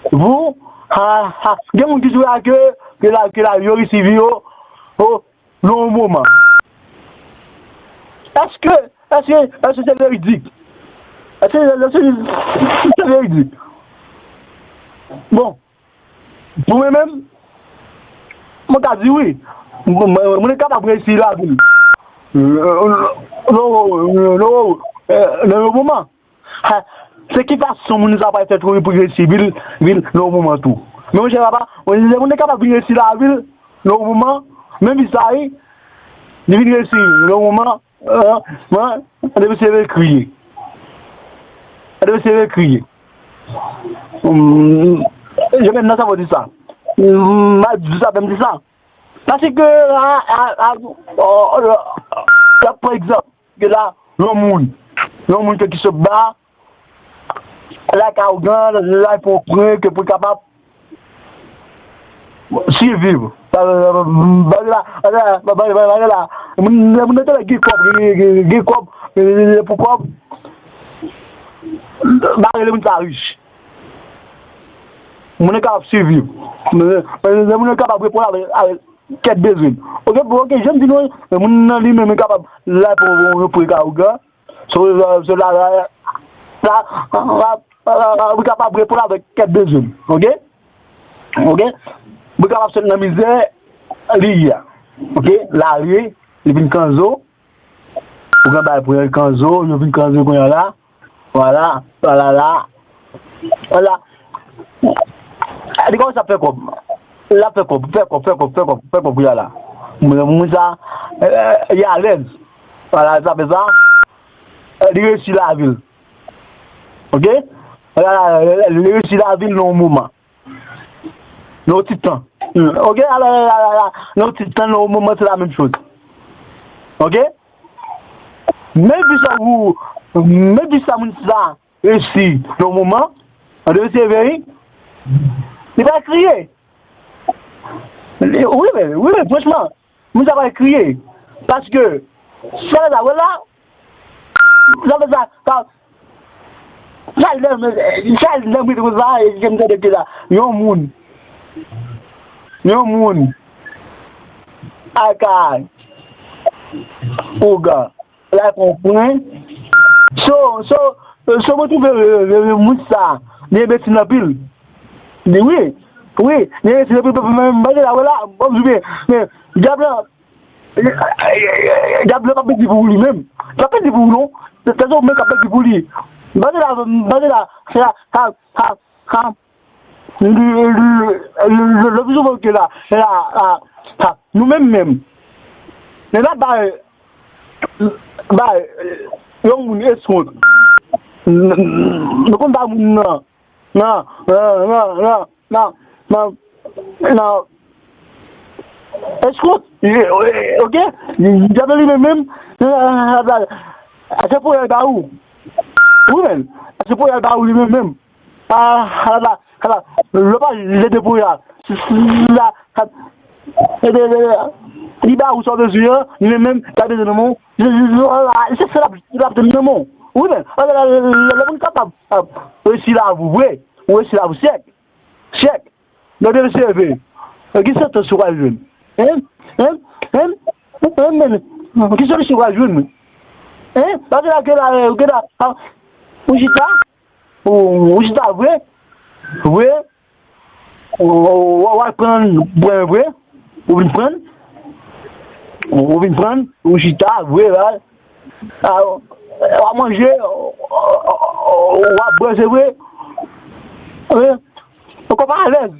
vou, ha, ha, gen moun ki di la ke, ke la, ke la, yo resi vi yo, o, nan yon moman. Èske, èske, èske se veridik? Èske, èske se veridik? Bon, pou mwen menm, mwen ka di wi. Mwen, mwen, mwen kapab resi lavi m. Non, non, non, nan yon moman. Ha, se ki fason moun sa pral fè tou pou resi vil, vil nan yon moman tou. Men monchè papa, lè moun kapab vin resi lavi l nan yon moman, menm vi sa wi, li vin resi nan yon moman, an, an, an depi se vre kriye. An depi se vre kriye. Hum, je mèt nan sa pou di sa. Hum, m a di sa, menm di sa. Paske, a, a, a, o, o, o, pa egzanp, ke la, yon moun, yon moun ke ki sot ba, la ka ougan, la pou pran, ke pou kapab siviv. Ba, ba, ba, ba, moun, moun nan te gen kòb, gen, gen, gen kòb, gen, gen pou kòb, ba, le moun sa rich. Moun nan kapab siviv. Men, men, men moun nan kapab reponn avèk, avèk kèk bezwen. Oke, bon, oke, jan m di nou, men moun nan li menm li kapab la pou yon prè ka ougan. So, so, so la, la, la, la, la, la, li kapab reponn avèk kèk bezwen. Oke? Oke? Li kapab sot nan mizè li ye a. Ok, lari, li vin kanzo. Ou gen bay pou yo kanzo, yo vin kanzo kounye a la. Vwala, vwala la. Vwala. Li kòmanse ap fè kòb. L ap fè kòb, fè kòb, fè kòb, fè kòb, fè kòb kounye a la. Moun, moun sa, eh, li alèz. Vwala, sa fè sa. Eh, li reyisi lavi l. Ok? Vwala, li reyisi lavi l nan yon moman. Nan yon ti tan. Hmm. Ok, ala, ala, ala, nan yon ti tan, nan yon moman, se la menm choz. Ok? Men di sa ou, men di sa moun sa reyisi nan yon moman, an de se veri, li pa kriye. Wi, men, wi, men, franchman, moun sa pa kriye. Paske, sa la, wè la, sa, sa, sa, Chal nan, chal nan mwen konsa, e ke m tande ke la. Yon moun. Yon moun. Aka. Ougan. La konprann. So, so, so, mwen twouve, euh, euh, moun sa. Li enbesil anpil. Li, wi. Wi. Li enbesil anpil. Mwen, mwen, mwen, la, wè la. Bon, men, men, dyab la, Dyab la pa pèdi pou ou li menm. Li pa pèdi pou ou non. Se, se ou menm k ap pèdi pou li. Bandi la, bandi la, se la, ha, ha, ha. Lè, lè, lè, lè, lè, lè, lè, lè, la, la, la, ha. Nou menm menm. Lè n ap bay, bay, yon moun eskont. Nou konn ba moun nan. Nan, nan, nan, nan, nan, nan, nan, nan. Eskont, ok? Dyab li menm menm, se pou y al ba ou. Wi, men, se pou y al ba ou li menm menm. Ah, ala, ala, lè pa lede pou y al. La, li ba ou sa w bezwen an, li menm menm, l ap bezwen nan men w. Se sa l ap, l ap tann nan men w. Wi, men, lè moun kapab, ah, reyisi lavi w vre, ou reyisi lavi w syèk. Chèk. Gade l seve. E ki santans ou pral jwenn? Hein? Hein? Hein? Hein, men? Ki solisyon ou pral jwenn, men? Hein? Paske la, ke la, ke la, ah, ou chita? Ou, ou chita vre? Vre? Ou, ou, ou al pran, pran vre? Ou vin pran? Ou, ou vin pran? Ou chita vre, la? Ah, w ap manje, w ap bwè, se vre. Wi. Ou pa alèz.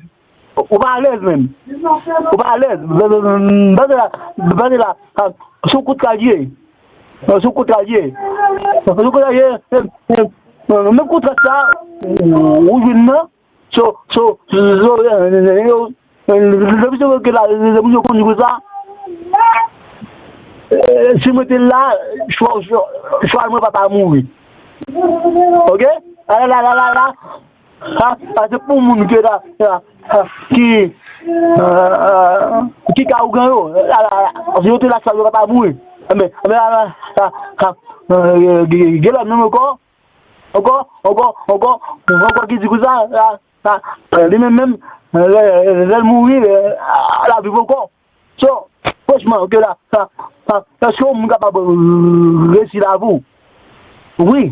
Ou pa alèz menm. Ou pa alèz. Bandi la, bandi la, ah, sou kout la l ye. Sou kout la l ye. Sou kout la l ye. Menm kout la sa, ou jwenn nan. So, so, so, yo, yo, yo, lè misye gen la, lè misye kondui konsa, eh, si mwen te la, chwa, chwa, chwa mwen pa ta mouri. Ok? Ala, la, la, la, la. Sa, sa se pou moun ki la, la, la, ki, eh, ki ka ougan yo. La, la, la. Si yo te la, chwa yo pa ta mouri. Enben, enben, la, la, la, la, eh, gen, gen lòt menm ankò. Ankò, ankò, ankò, ankò ki di konsa, a, a, li menm menm, lè, lè l mouri, a, l ap viv ankò. So, franchman, ke la, sa, sa, èske yon moun kapab reyisi lavi w? Wi.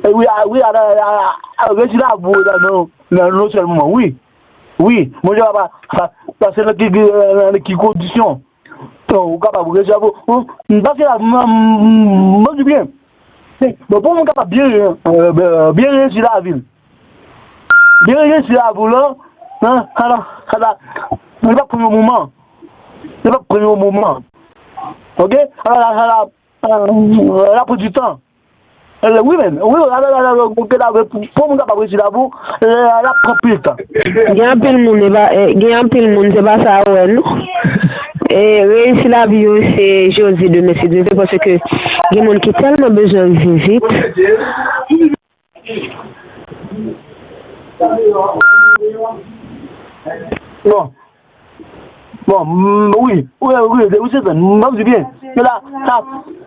E wi, a, wi, a, a, a, reyisi lavi w nan, nan, nan yon sèl moman, wi. Wi. Bondye pa, pa, pa, pase nan ki, nan ki kondisyon. Ou kapab reyisi lavi w. M pase la, m, m, m, m di byen. Bon, pou moun kapab byen, euh, byen reyisi lavi l. Byen reyisi lavi l, hein, ala, ala, li pa pran yon moman. Li pa pran yon moman. Ok? Ala, ala, ala, euh, la pran di tan. Eh, wi, men. Wi, wi, la, la, la, la, ok, la, pou, pou moun kapab reyisi lavi w, eh, l ap pran pil tan. Gen anpil moun, e pa, eh, gen anpil moun, se pa sa yo wè, non. E reyisi lavi yo, se jodi, demen, si Dye vle, paske gen moun ki tèlman bezwen viv vit. Bon. Bon, mm, wi, wi, wi, wi, se sa, m ap di byen. Ke la, sa,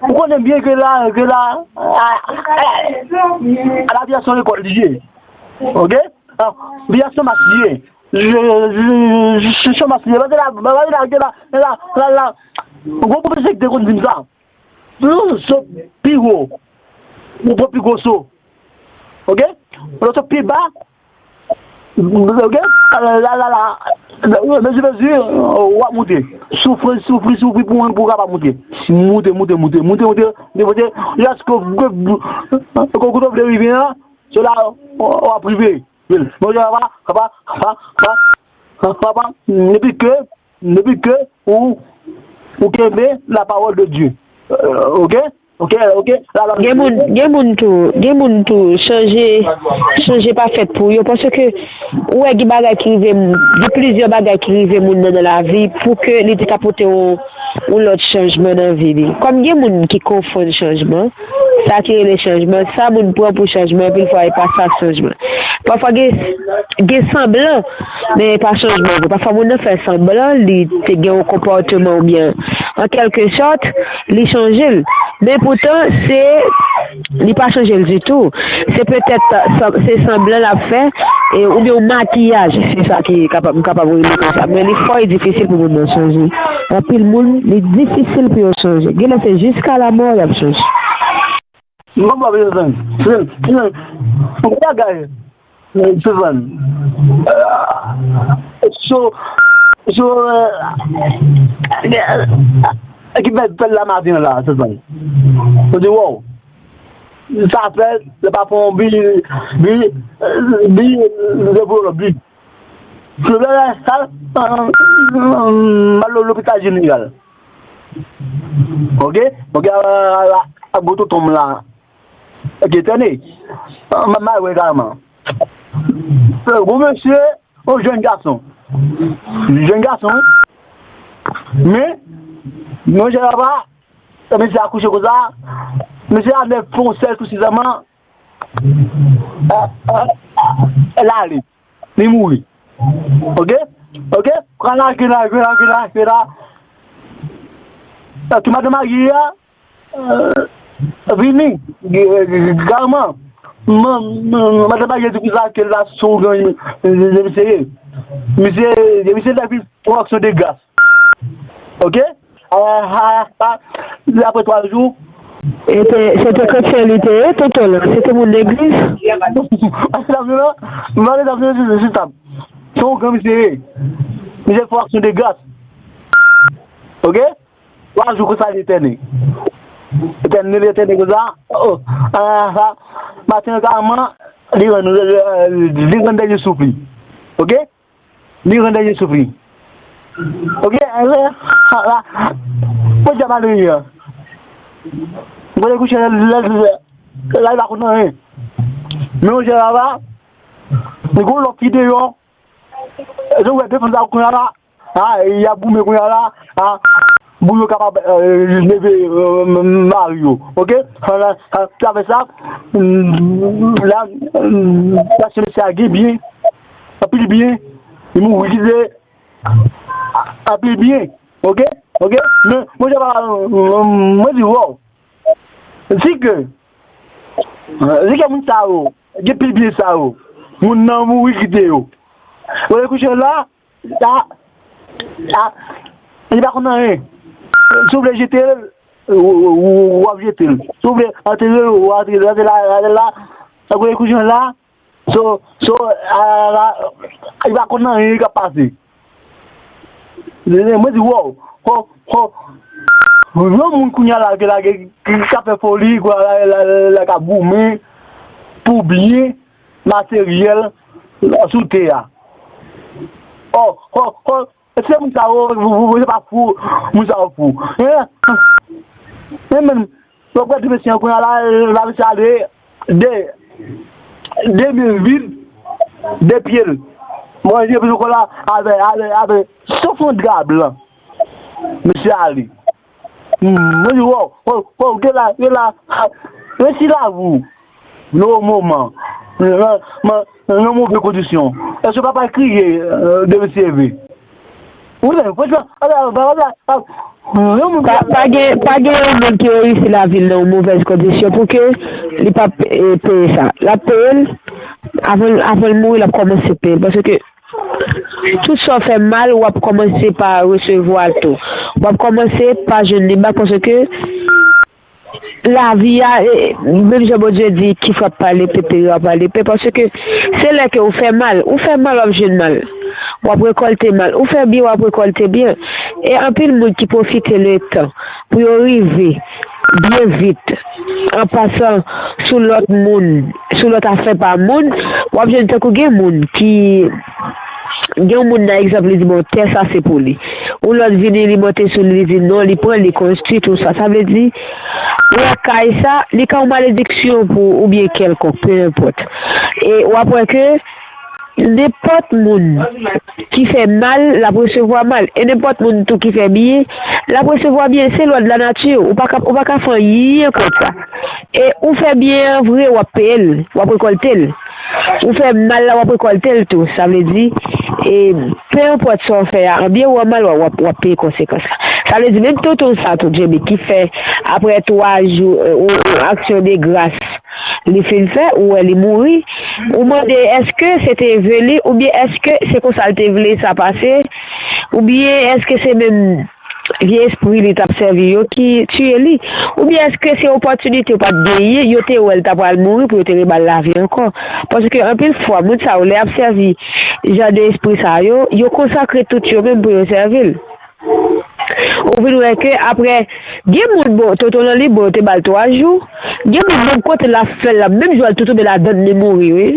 ou konnen byen ke la, ke la, a, a, a, lavi a se yon lekòl li ye. Ok? A, lavi a se yon match li ye. Je, je, je, je, se yon match li ye. Paske la, paske la, ke la, la, la, la, yon pwofesè ki te konn di m sa. Plus w sot pi wo, ou pran pi gwo so. Ok? Lè w sot pi ba, Ok? La, la, la, mezi, mezi, w ap moute. Soufri, soufri, soufri pou, pou w kapab moute. Moute, moute, moute, moute, moute, moute, moute, jiske w, w, w, w, w rive an, se la w ap rive. Men w pa, pa, pa, pa, pa, pa, pa, depi ke, depi ke ou, ou kenbe la parole de Dieu. Euh, ok? Ok, ok. La, la, Gen moun, gen moun tou, gen moun tou, chanje, chanje pa fèt pou yo, paske ou wè gen bagay ki rive, gen plizyè bagay ki rive moun nan nan lavi pou ke li te ka pote yon, yon lòt chanjman nan vi li. Kòm gen moun ki konfonn chanjman, sa ki rele chanjman, sa moun pran pou chanjman, anpil fwa e pa sa chanjman. Pafwa gen, gen sanblan, men e pa chanjman vre. Pafwa moun nan fè sanblan, li te gen yon konpòteman oubyen, an kèlke sòt, li chanje l. Men poutan, se, li pa chanje l ditou. Se petèt, se sanblan l ap fè, e, oubyen yon makiyaj, se sa ki kapab, m kapab rele konsa. Men li fò e difisil pou moun nan chanje. Anpil moun, li difisil pou yo chanje. Genlè se jiska lamò y ap chanje. M konprann, se, se, se, se bagay, se, se, so, so, ki fè, fè la maten la, se, se, se, di, wow, sa fè, se pa fon bi, bi, bi, de bi. Mal lopital jeneral. Ok? Ok, a gwo tonton m la. Ok, tande. M ap mare egalman. Gwo mesye, yon jèn gason. Jèn gason, wi. Men, men jèn papa, mesye akouche konsa. Mesye a nèf fon sèl tou sezèman. L ale. Li mouri. Ok? Ok? Pran lage, lage, lage, lage la. Ki madan marye a vini. Galman. Madan marye di konsa ke la sou gen misye ye. Misye, misye depi fon aksyon de gras. Ok? Apre twa jou. E te, se te kretyen li te ye, tonton lan? Se te moun legliz? Pase dam yo la, m pale dam yo se, se tab. Se yon gran misye ye. Misye fè aksyon de gras. Ok? Twa jou konsa li etène. Etène, li etène konsa. Oh, ah, ah. Maten an, kaman, li rann, li rann dènye souf li. Ok? Li rann dènye souf li. Ok, la, la, podyab ale ye a. Mwen te kouche la, la, la, la, li pa konn anyen. Men yon jè la, la, li gon lòt ki deyò. E jan w wè defann sa kounye a la, a, y ap goumen kounye a la, a, pou yo kapab leve mari yo. Ok? Sa fè sa, la, paske mesye a gen byen, anpil byen, li mouri kite anpil byen. Ok? Ok? Men, mwen, mwen di, wow. Si ke, si ke moun sa yo, gen pil byen sa yo, moun nan mouri kite yo. Ou wè kouche la, la, la, li pa konn anyen. Si w vle jete l, w ap jete l. Si w vle antere l, w antere l. Antere la, antere la. Sa w wè kouche la, so, so, a, la, li pa konn anyen k ap pase. Mwen di, wow, ho, ho, yon moun kounye a la, ke la, ke, ke, k ap fè foli, kwa, la, la, la, la, k ap goumen pou byen materyèl sou tè a. Oh, oh, oh, se moun sa yo, se pa fou, moun sa yo fou. Hein? Hein, men, w ap gade mesye an kounye a la, la, mesye ale, de, de men vide, de pye l. Mwen, je pran kò la, avè, avè, avè, sof yon dra blan. Mesye ale. Mwen di, wow, wow, wow, gen la, gen la, resi la vou. Nan yon moman, nan, nan, nan move kondisyon. Èske w pa pral kriye, de mesye vre? Ou lè, franchman, ala, ala, ala, yon moun ki Pa, pa gen, pa gen yon moun ki reyisi lavi l nan yon movèz kondisyon pou ke li p ap, e, peye sa. L ap peye l, avan, avan l mouri, l ap kòmanse peye l. Paske tout sa w fè mal, w ap kòmanse pa resevwa l tou. W ap kòmanse pa jwenn li bak paske Lavi a, e, menm jan Bondye di, ki frap pa lepe, pere pa lepe, paske se lè ke ou fè mal, ou fè mal, w ap jwenn mal. W ap rekòlte mal. Ou fè byen, w ap rekòlte byen. E anpil moun ki pwofite letan pou yo rive byen vit, an pasan sou lòt moun, sou lòt afè pa moun, w ap jwenn tankou gen moun ki, gen yon moun nan egzanp, li di, "Bon, tè sa se pou li." Yon lòt vini, li monte sou li, li di, "Non, li pran, li konstwi, tou sa." Sa vle di, wè kay sa, li ka yon malediksyon pou ou, oubyen kèlkonk, pe enpòt. E w ap wè ke nenpòt moun ki fè mal, l ap resevwa mal. E nenpòt moun tou ki fè byen, l ap resevwa byen. Se lwa de la nature. Ou pa ka, ou pa ka fè anyen kont sa. E ou fè byen an vre, w ap peye l, w ap rekòlte l. Ou fè mal la, w ap rekòlte l tou. Sa vle di, e, pe enpòt sa w fè a, an byen ou an mal, w ap, w ap peye konsekans la. Sa vle di, menm tonton sa tou, Djebe, ki fè apre twa jou, e, ou, ou aksyon de gras, li fin fè, ou wè li mouri, ou mande èske se te ve li, oubyen èske se konsa l te vle sa pase, oubyen èske se menm vye espri li t ap sèvi yo ki tiye li, oubyen èske se opòtinite yo pa t genyen, yo te wè l ta pral mouri pou yo te reba l lavi ankò? Paske anpil fwa, moun sa yo, lè y ap sèvi jan de espri sa yo, yo konsakre tout yo menm pou yo sèvi l. Ou vin wè ke apre, gen moun, bon, tonton lan li, bon, yo te ba l twa jou. Gen moun, menm kote l ap fè l la, menm jou a, l tou tonbe ladann, li mouri, wi.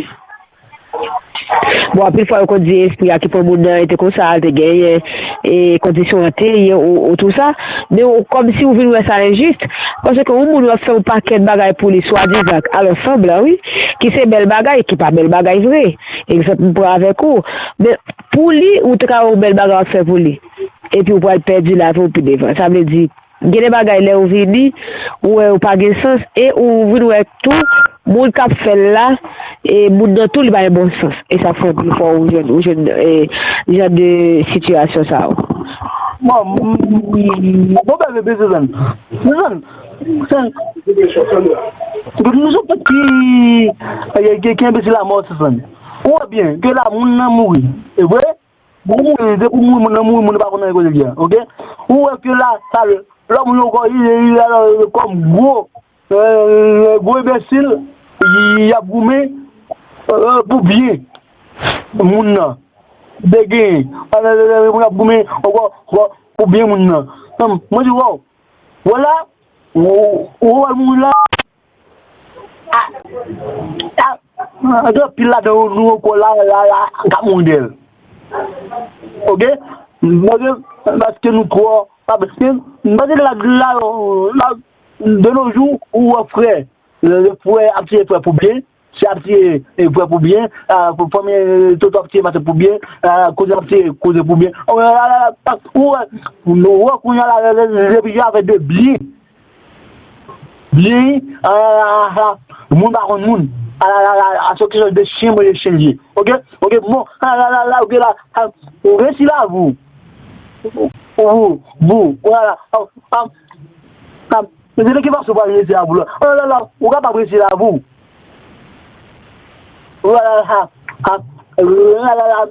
Bon, anpil fwa, yo konn di espri a ki pran moun nan, e te konsa, l te genyen, e kondisyon an te ye, ou, ou tou sa. Men ou, kòmsi ou vin wè sa enjis. Paske yon moun w ap fè yon pakèt bagay pou li, swadizan, alò sanblan, wi, ki se bèl bagay, ki pa bèl bagay vre. Egzanp, m pran avèk ou. Men pou li, ou te ka wè yon bèl bagay w ap fè pou li. Epi ou pral pèdi lavi w pi devan. Sa vle di, gen de bagay lè ou vini, ou wè yo pa gen sans, e ou vin wè tou, moun k ap fè l la, e moun nan tou, li pa gen bon sans. E sa fè anpil fwa ou jwenn, ou jwenn, e, jan de sitiyasyon sa yo. Bon, m, m, bon, bebe, bebe, Suzanne. Suzanne, Suzanne. Tout nou sou ki, ki, ki enbesil a mò, Suzanne. Ou wè byen, ke la, moun nan mouri. E vre? Moun mouri, depi moun, moun nan mouri, moun nan pa konn anyen kote l ye a, oke? Ou wè ke la, sa, lòm yo kò, li, li, li, kòm gwo, e, gwo enbesil, y, y ap goumen, e, pou byen moun nan. Te gen, e, moun ap goumen ankò, ankò pou byen moun nan. Mwen di, waw, vwala, ou, ou wè moun la, a, a, gen anpil ladan nou ankò la, la, la, k ap mouri dèyè l. Oke? Paske, paske nou twò, pa paske, paske la, la, la, de nos jours, ou wè frè, le, le frè ap tiye frè pou byen, sè ap tiye, e, frè pou byen, a, pou fanmi, e, tonton ap tiye matant pou byen, a, kouzen ap tiye kouzen pou byen. O, la, la, la, pa, ou wè, ou wè kounye a la, le, le, le, le, de byen. Byen, a, la, la, la, la, moun pa konn moun. A, la, la, la, a, se kesyon de chen manje chen l ye. Oke? Oke, bon, a, la, la, la, oke, la, a, ou resi la, vou. Vou, vou, vou, la, la, a, a, a, men se de ki fason ou pral resi la, vou, la. A, la, la, ou kapab resi la, vou. A, la, la, a, a, la, la, la,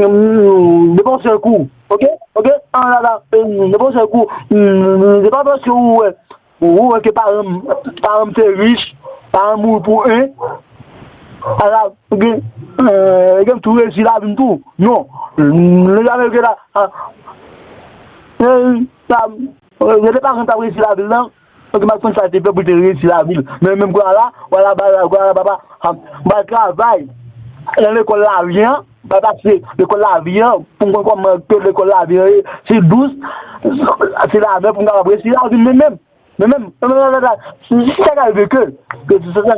mm, de pa yon sèl kou. Oke? Oke? A, la, la, mm, de pa yon sèl kou. Mm, se pa paske ou wè, ou wè ke paran m, paran m te rich, paran m mouri pou en. Ala, gen, e, gen m tou resi lavi m tou. Non. N a vle ke la, a, e, sa, e, gen de paran m t ap resi lavi l lan. Donk, m ap konn sa l te fè pou l te resi lavi l. Men menm kounye a la, wala, wala, wala, papa, a, m al travay nan lekòl lavi an, m al pase lekòl lavi an, pou m konn kòman ke lekòl lavi an ye, se dous, se lamè pou m kapab resi lavi m, men menm. Men menm, men menm, men menm, si sa ka rive ke, ke se sa,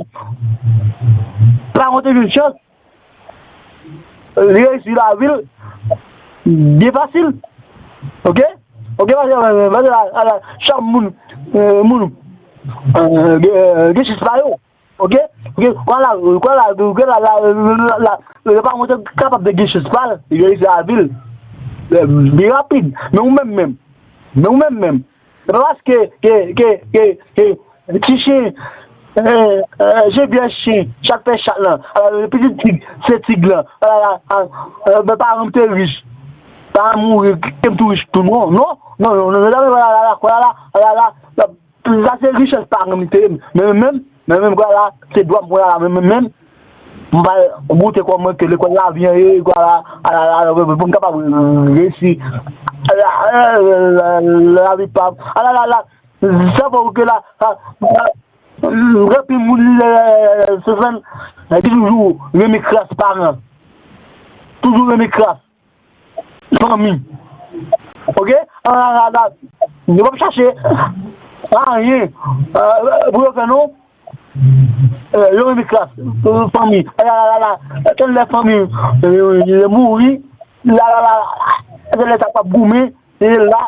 pa monte vin chans, li reyisi lavi l byen fasil. Oke? Oke, paske, paske la, la, la, chak moun, e, moun, e, gen, e, gen chans pa yo. Oke? Oke, kwa la, kwa la, kwa la, la, la, la, yo pa montre kapab de gen chans pa l, li reyisi lavi l, e, byen rapid. Men ou menm menm, men ou menm menm, Se pa paske ke, ke, ke, ke ti chen, e, e, jen vyèj chen, chat fè chat lan, e, pitit tig, se tig lan, e, e, e, men paran m te rich, paran m mouri, ke m tou rich tou, non, non, non, non, non, la, la, la, la, la, la, la, Sa se richès paran m te ye. Men menm, men menm, kwa la, se dwa m, kwa la, men menm, men m pral goute kòman ke lekòl lavi an ye, kwa la, ala, ala, pou m kapab reyisi. Ala, ala, ala, lavi pa m. Ala, ala, ala, sa fè ke la, la, la, anpil moun, la, la, la, la, se fè m, ki toujou renmen kras paran. Toujou renmen kras fanmi. Oke? Ala, ala, ala, yo p ap chache anyen, eh, pou yo fè non. Eh, yo renmen kras, eh, fanmi. Ala, ala, ala, ala, tèl lè fanmi, eh, yo mouri, la, la, la, tèl lè sa p ap goumen, e la,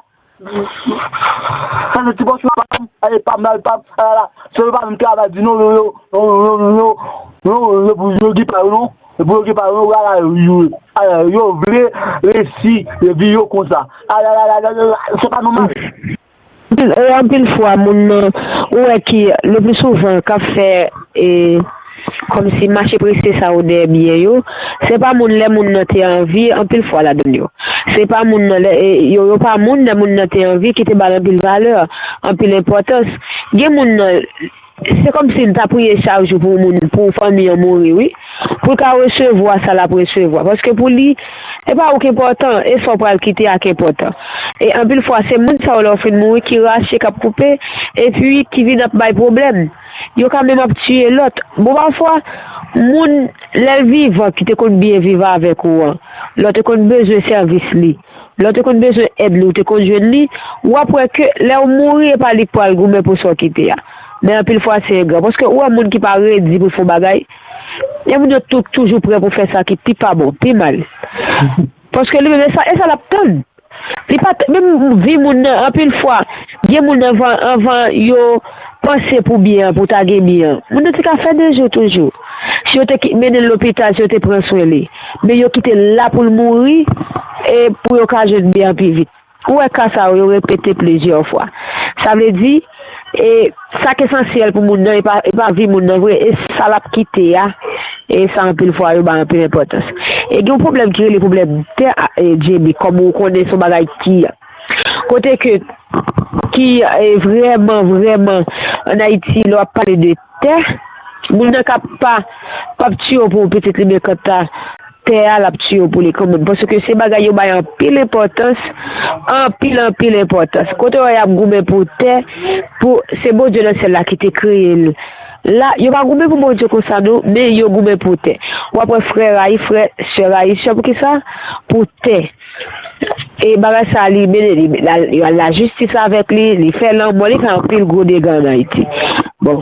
sa se ti pòsyon pa m, ale pa m, ale pa m, ala, ala, se yo pa menm travay di non, yo, yo, yo, yo, pou yo gen pa yo non, pou yo gen pa yo, ala, yo, ala, yo vle resi vi yo konsa. Ala, ala, ala, ala, se pa nòmal. Anpil, e, anpil fwa, moun nan, ou wè ki, le pli souvan, k ap fè, e, kòmsi mache prese sa yo dèyè byen yo, se pa moun lè moun nan te anvi, anpil fwa ladan yo. Se pa moun nan, lè, e, yo, yo pa moun lè moun nan te anvi ki te ba l anpil valè, anpil enpòtans. Gen moun nan, se kòmsi l ta priye chak jou pou moun, pou fanmi an mouri, wi. Pou l ka resevwa sa l ap resevwa. Paske pou li, e pa ou k enpòtan, e sa w pral kite a k enpòtan. E anpil fwa, se moun sa yo lè yo fin mouri ki rache, k ap koupe, epi ki vin ap bay pwoblèm. Yo ka menm ap tiye lòt. Bon, pafwa, moun, lè l vivan, ki te konn byen viv avèk ou an, lè w te konn bezwen sèvis li, lè w te konn bezwen èd li, ou te konn jwenn li, w ap wè ke lè w mouri, e pa li k pral goumen pou sa w kite a. Men anpil fwa, se engra. Paske ou wè moun ki pa redi pou l fè yon bagay, e moun yo tout toujou prè pou fè sa ki pi pa bon, pi mal. Paske li menm, e sa, e sa l ap tann. Li pa t, menm vi moun nan, anpil fwa, gen moun anvan, anvan yo panse pou byen an, pou ta gen byen an. Moun nan te ka fè de jou toujou. Si yo te ki-, mennen l lopital, si yo te pran swen li. Men yo kite l la pou l mouri, e pou yo ka jwenn byen an pi vit. Ou wè ka sa yo, yo repete plizyè fwa. Sa vle di, e, sa k esansyèl pou moun nan, e pa, e pa vi moun nan vre, e sa l ap kite a, e sa anpil fwa yo bay anpil enpòtans. E gen yon pwoblèm ki rele pwoblèm tè, a, e, J B, kòm ou konnen se yon bagay ki, kote ke, ki, e, vrèman, vrèman, ann Ayiti, lè w ap pale de tè, moun nan ka pa, p ap tiye w pou pitit li, men kanta tè a, l ap tiye w pou li kanmenm. Paske se bagay yo bay anpil enpòtans, anpil, anpil enpòtans. Kote w wè y ap goumen pou tè, pou, se Bondye nan syèl la ki te kreye l. La, yo pa goumen pou Bondye konsa non, men yo goumen pou tè. W ap wè frè rayi frè, sè rayi sè, poukisa? Pou tè. E bagay sa, li mennen, li, la, yo al lajistis avèk li, li fè lanmò, li fè anpil gwo dega ann Ayiti. Bon,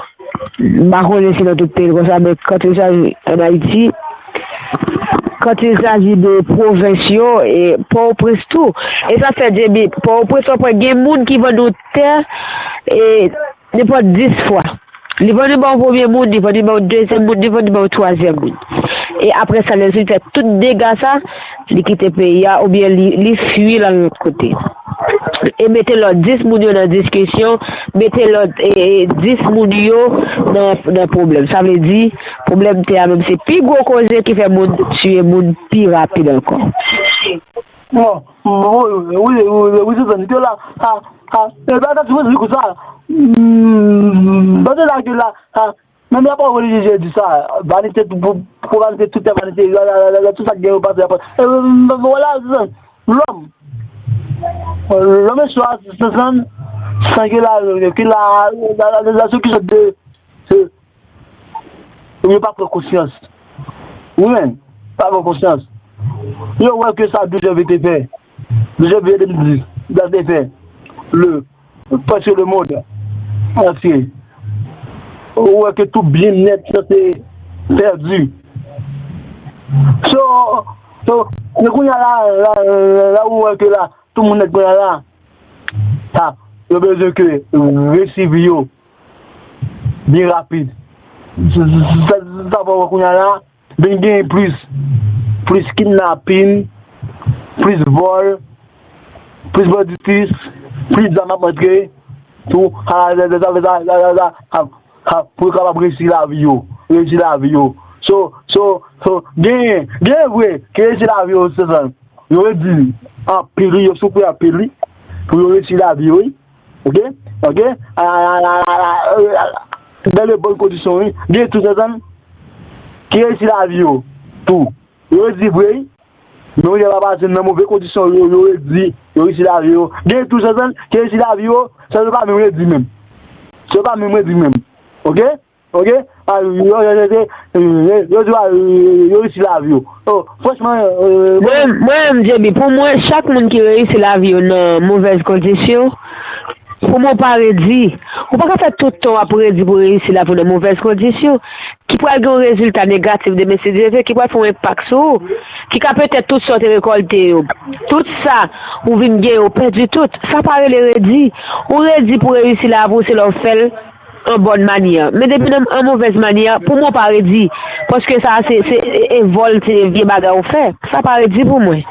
m pa konnen si nan tout peyi l konsa, men quand il s'agit en Haïti, quand il s'agit de pwovens yo, e Pòtoprens tou. E sa fè J B, Pòtoprens w ap wè gen moun ki vann ou tè, e nenpòt dis fwa. Li vann li ba yon premye moun, li vann li ba yon dezyèm moun, li vann li ba yon twazyèm moun. E apre sa, lè l fin fè tout dega sa, li kite peyi a, oubyen li, li fui l al lòt kote. E mete lòt dis moun yo nan diskisyon, mete lòt, e, e, dis moun yo nan, nan pwoblèm. Sa vle di, pwoblèm tè a menm se pi gwo koze ki fè moun tiye moun pi rapid ankò. Bon, wi, wi, wi, wi, wi, Suzanne, ke la, ha, ha, e pa ta ti mwen di konsa. Hmm, tande la ke la, ha, menm la pa relijye di sa, vanite pou, pou vanite, tout vanite, la, la, la, la, tout sa ki gen yo pase, apre. E, vwala, Suzanne, lòm, lòm e swa, Suzanne, san ke la, ke la, la, la, la, la, sou ki sòt de, de, Yo pa pran konsyans. Wi, men, pa pran konsyans. Yo wè ke sa Dujovie te fè. Dujovie de mil dis, sa te fè. Le, prèske le mond antye. Ou wè ke tout byennèt sa te pèdi. So, so, men kounye a la, la, la, la, ou wè ke la, tout moun nèt kounye a la, sa, yo bezwen ke resi vi yo byen rapid. Sa, sa, sa, sa fè w wè kounye a la, vin gen plis, plis kidnapin, plis vòl, plis banditis, plis zam ap antre, tou, ha, ha, pou yo kapab resi lavi yo, resi lavi yo. So, so, so, genyen, genyen vre, ki resi lavi yo, se sa. Yo redi anpil, wi, yo soufri anpil, wi, pou yo resi lavi yo, wi. Oke? Ok? A, a, a, a, a, a, dan de bòn kondisyon, wi. Gen tou, Sezann, ki reyisi lavi yo tou. Yo redi vre, wi. Men ou pa pa di nan move kondisyon, yo, yo redi, yo reyisi lavi yo. Gen tou, Sezann, ki reyisi lavi yo, sa yo pa menm redi menm. Sa yo pa menm redi menm. Ok? Ok? A, yo, yo, yo, yo, yo, yo, yo, yo, yo reyisi lavi yo. Oh, franchman, euh, bon. Mwen, mwen, M J B, pou mwen, chak moun ki reyisi lavi yo nan movèz kondisyon, pou mwen, w pa redi. Ou pa ka fè tout tan w ap redi pou reyisi lavi w nan movèz kondisyon, ki pral gen yon rezilta negatif demen, si Dye vle, ki pral fè yon enpak sou ou, ki ka petèt tout sa w te rekòlte yo, tout sa ou vin gen yo, pèdi tout. Sa pa rele redi. Ou redi pou reyisi lavi w, se lè w fè l an bòn manyè. Men depi nan an movèz manyè, pou mwen, w pa redi. Paske sa, se, se e, e vòl, se vye bagay ou fè. Sa pa redi pou mwen.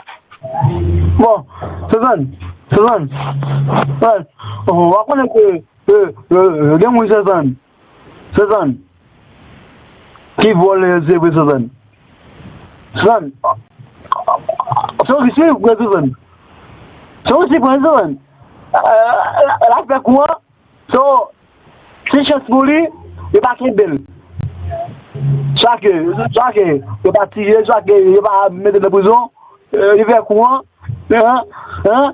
Bon, Sezann, Sezann, Sezann, w ap konnen ke, ke, ke, ke gen moun, Sezann, Sezann, ki vòlè, se vre, Sezann. Sezann, se yon risk li pran, Sezann. Se yon risk li pran, Sezann. Euh, l ap fè kou an, so, se chans pou li, yo pa kenbe l. Swa ke, swa ke yo pa tiye, swa ke yo pa mete nan prizon, euh, li fè kou an, hein, hein,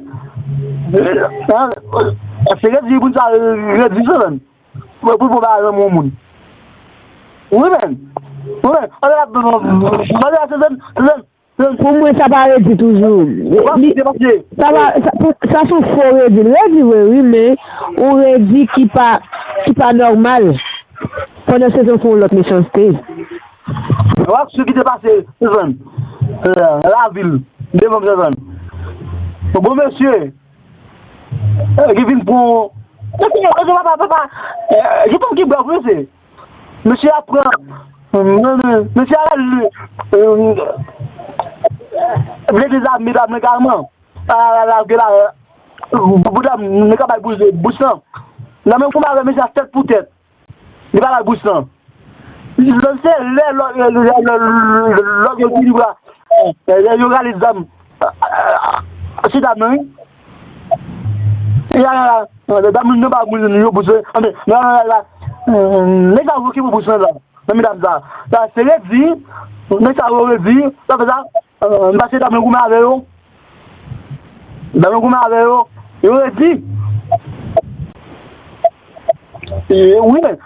hein, se redi moun sa, redi, Sezann. Pou, pou, pou ba lanmou moun. Wi, men. Wi, men. Ann, ann, ann, ann, ann, Sezann, Sezann, Pou mwen, sa pa redi toujou. Li, sa pa, sa, pou, sa se yon fo redi. Redi vre, wi, men yon redi ki pa, ki pa nòmal. Pandan Sezann fè yon lòt mechanste. W ap sou ki te pase, Sezann. Euh, lavil, devan Sezann. Bon, mesye, euh, ki vin pran. Mesye, mesye, papa, papa. Euh, ki fanm ki brav, mesye. Mesye ap pran, mesye ap al, euh, vle dezame dam nan kalman. A, la, la, la, pou, pou dam nan ka bay bous, bous lan. Nan men kouman avè mesye a tèt pou tèt. Li pa bay bous lan. Se lè lòt, lè, lè, lè, lè, lòt yo di li bra. Lè yo rale zam. Se dam nan, wi. Ya, ya, ya. Dam nan pa moun yo pou se. Anben, la, la, la. Nèg sa yo ki pou pou san la. Nan medam sa. Sa se redi. Nèg sa yo redi. Sa fè sa. M pase dam nan goumen avè yo. Dam nan goumen avè yo. Yo redi. Wi, men.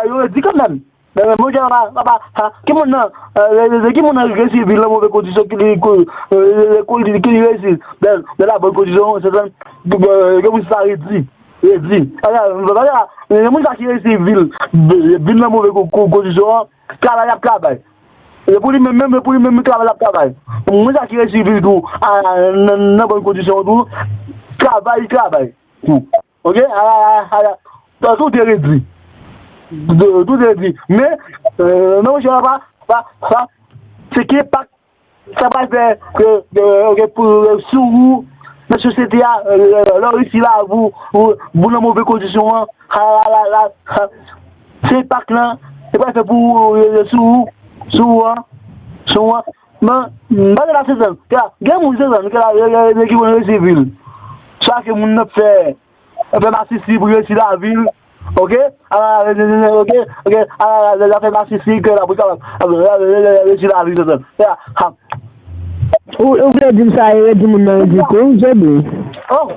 Yo redi kanmenm. Men, men, Bondye, papa, papa, ha, ki moun nan, euh, ki moun nan resi viv nan move kondisyon ki li, ki, euh, ki li, ki li resi, nan, nan la bòn kondisyon, se sa, euh, ke moun sa redi, redi. Ala, ala, men moun sa ki resi viv, viv nan move ko-, ko-, kondisyon an, travay ap travay. E pou li menm, menm, e pou li menm, travay ap travay. Moun sa ki resi viv tou, a, nan, nan bòn kondisyon tou, travay, travay. Tou. Ok? A, a, a, a, sa, tout te redi. Tout, tout te redi. Men, euh, men, monchè, pa, pa, pa, se ki enpak sa pral fè, euh, euh, ok, pou, euh, sou ou, nan sosyete a, euh, lè w resi la, pou, pou, pou nan move kondisyon an, ha, la, la, la, ha. Se enpak lan, se pral fè pou, euh, sou ou, sou ou an, sou ou an. Men, m pa gen la sezon. Gen moun sezon, ki la, ki konn resi viv. Sa ke moun nan fè, fè masisi pou resi lavi l. Ok? A, ok, ok, a, la fè masisi ke la pou kapab resi lavi l. Ou, ou vle di m sa e redi moun nan redi tou, J B? Oh!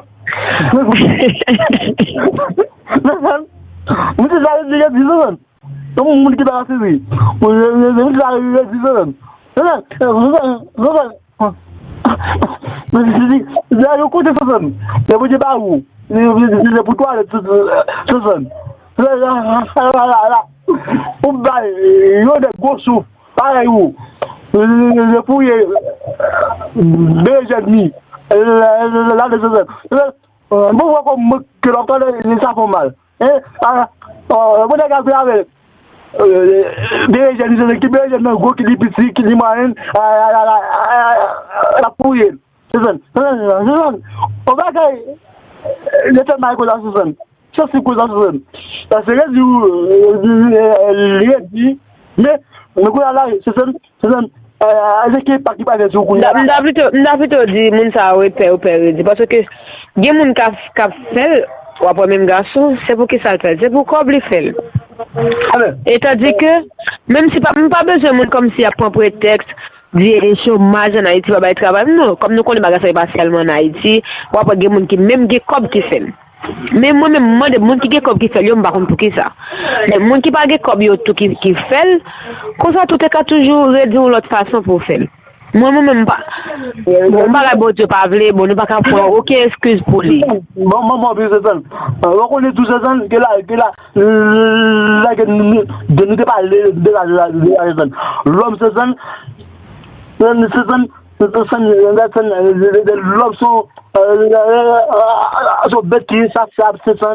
Mwen se sa redi, redi, redi. Yon moun ki ta ka sezi. Moun ki ta ka redi, redi, redi. Mwen se di, di a yo kote Sezann. Lè Bondye ba ou. Se pou twalèt Sezann. Ou bay yo de gwo souf. Parèy ou. Se pou ye. Berejèn mi. La de Sezann. Bon, wè kòm mwen ke l ap tande, sa fè mal. Hein? A, a, mwen nèg ap travay. Berejèn, li ki berejèn nan gwo, ki li piti, ki li mwayen, a, a, l ap touye l. Sezann, Sezann, Sezann. On bagay, li fè mal konsa, Sezann. Sansib konsa, Sezann. Sa se redi, redi, men, men kounye a la, Sezann, Sezann, se ki pa ki pa fè sou kounye a la. M ta plito, m ta plito di moun sa yo pè, yo pè redi. Paske gen moun k ap, k ap fè l, w ap wè menm gason, se pou ki sa l fè l? Se pou kòb li fè l. E tandi ke, menm si pa, m pa bezwen moun kòmsi y ap pran pretèks, di e chomaj ann Ayiti pa bay travay. Non, kòm nou konnen bagay sa e pa sèlman ann Ayiti, w ap wè gen moun ki menm gen kòb ki fè l. Men mwen menm, m mande moun ki gen kòb ki fè l yo, m pa konn poukisa. Men moun ki pa gen kòb yo tou ki, ki fè l, konsa tou te ka toujou redi yon lòt fason pou w fè l. Mwen, mwen menm, m pa. Bon, yon bagay Bondye pa vle, bon, nou pa ka pran okenn eskiz pou li. Bon, bon, bon, bon, se sa. Ou konnen tou, se sa, ke la, ke la, la, ke nou, nou, de, nou te pale de la, de la, de la, de la, lòm, se sa, se, se, se, se, se, se, lòm son, euh, euh, euh, son bèt ki ensasyab, se sa.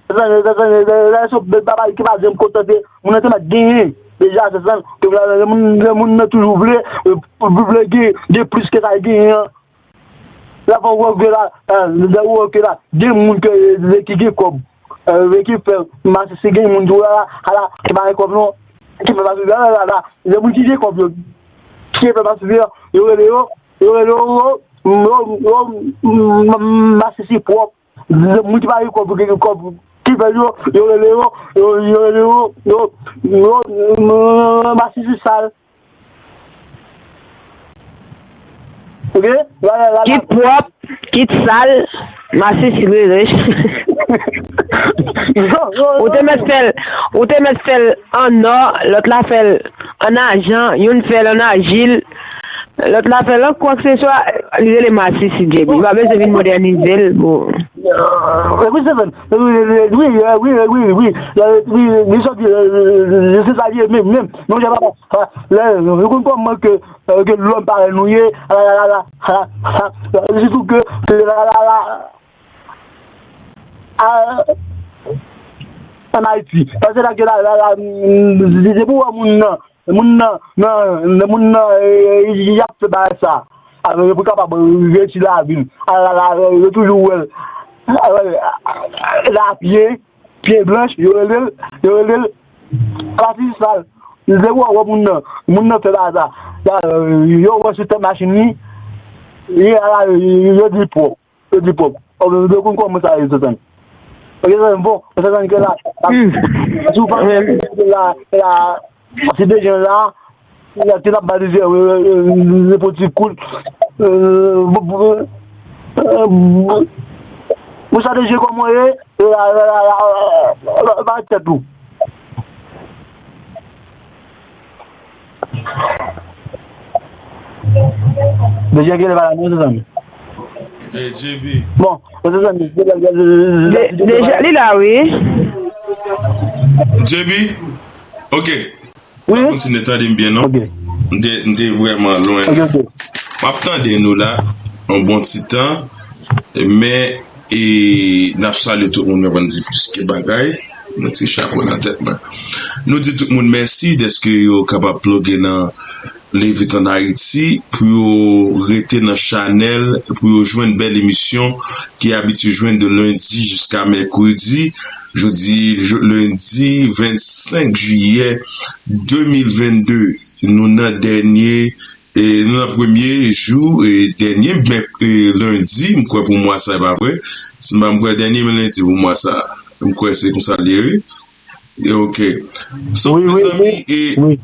Lè se yon bèl bagay ki pa janm kontante, moun nan te mèt genyen deja, se sa, ke lè moun, lè moun nan toujou vle, euh, vle gen, gen plis ke sa l genyen an. Lè fò w wè ke la, euh, lè w wè ke la, gen moun ke, euh, ki gen kòb, euh, ki fè masisi, gen moun tou la, ala, ki pa gen kòb non, ki fè masisi, la, la, la, la, gen moun ki gen kòb yo, ki fè masisi, yo rele yo, yo rele yo, yo, yo, yo, m-, m-, masisi pwòp. Moun ki pa gen kòb, ki gen kòb, ki fè yo, yo rele yo, yo, yo rele yo, yo, yo, yo, masisi sal. Ok? La, la, la, la. Kit pwòp, kit sal, masisi rere. Non, non, ou te non, mèt fè l, ou te mèt fè l an nò, lòt la fè l an ajan, youn fè l an ajil, lòt la fè l an kwakseswa, li rele masisi, J B. Li pa bezwen vin modènize l, bon. Euh, wi, se vre. Wi, wi, wi, wi, wi, wi, wi, wi, se sa li ye, menm, menm. Non, jan papa, lè, nou konn kòman ke, euh, ke lòm parèy nou ye, la, la, la, la, la, la, sitou ke, ke la, la, la, la, a, ann Ayiti. Paske la, la, la, la, mm, depi w wè moun nan, moun nan, nan, nan, moun nan, eh, y ap fè bagay sa. Avè, pou kapab reyisi lavi l. A, la, la, yo toujou wè l. A, la, la, pye, pye blanch, yo rele l, yo rele l, la fi sal. Se wè, wè moun nan, moun nan fè bagay sa. La, yo wè sou tèt machin li, li, a, la, yo di pwòp. Yo di pwòp. Yo konn kòman sa ye, se sa. Ok, se bon, se sa ke la, la, si w pa la, la, si de jan la, la, ki la balize, euh, euh, nenpòt ti kout, euh, bon, bon, euh, bon, bon, sa de je kòman ye, la, la, la, la, la, la, ba tèt ou. Deja gen lè pa la non, se zanmi. Eh, J B. Bon, se zanmi. De- deja, li la, wi. J B? Ok. Wi. Kontinye tande m byen, non? Ok. M te, m te vrèman lwen. Ok, ok. M ap tande nou la, yon bon ti tan, men, e, n ap salye tout moun, mwen pa di plis ke bagay. Mwen ti chapo nan tèt mwen. Nou di tout moun mèsi dèske yo kapab ploge nan Live It an Ayiti pou yo rete nan chanèl, pou yo jwenn bèl emisyon ki abitye jwenn de lendi jiska mèkredi. Jodi, je- lendi vennsenk jiyè de mil vennde, nou nan dènye, e, nou nan premye jou, e, dènye mèk- e, lendi, m kwè pou mwa sa, e pa vre? Si m pa m kwè dènye lendi pou mwa sa, m kwè se konsa l ye, wi. E, ok. So, wi, wi, mezanmi, wi, e, wi.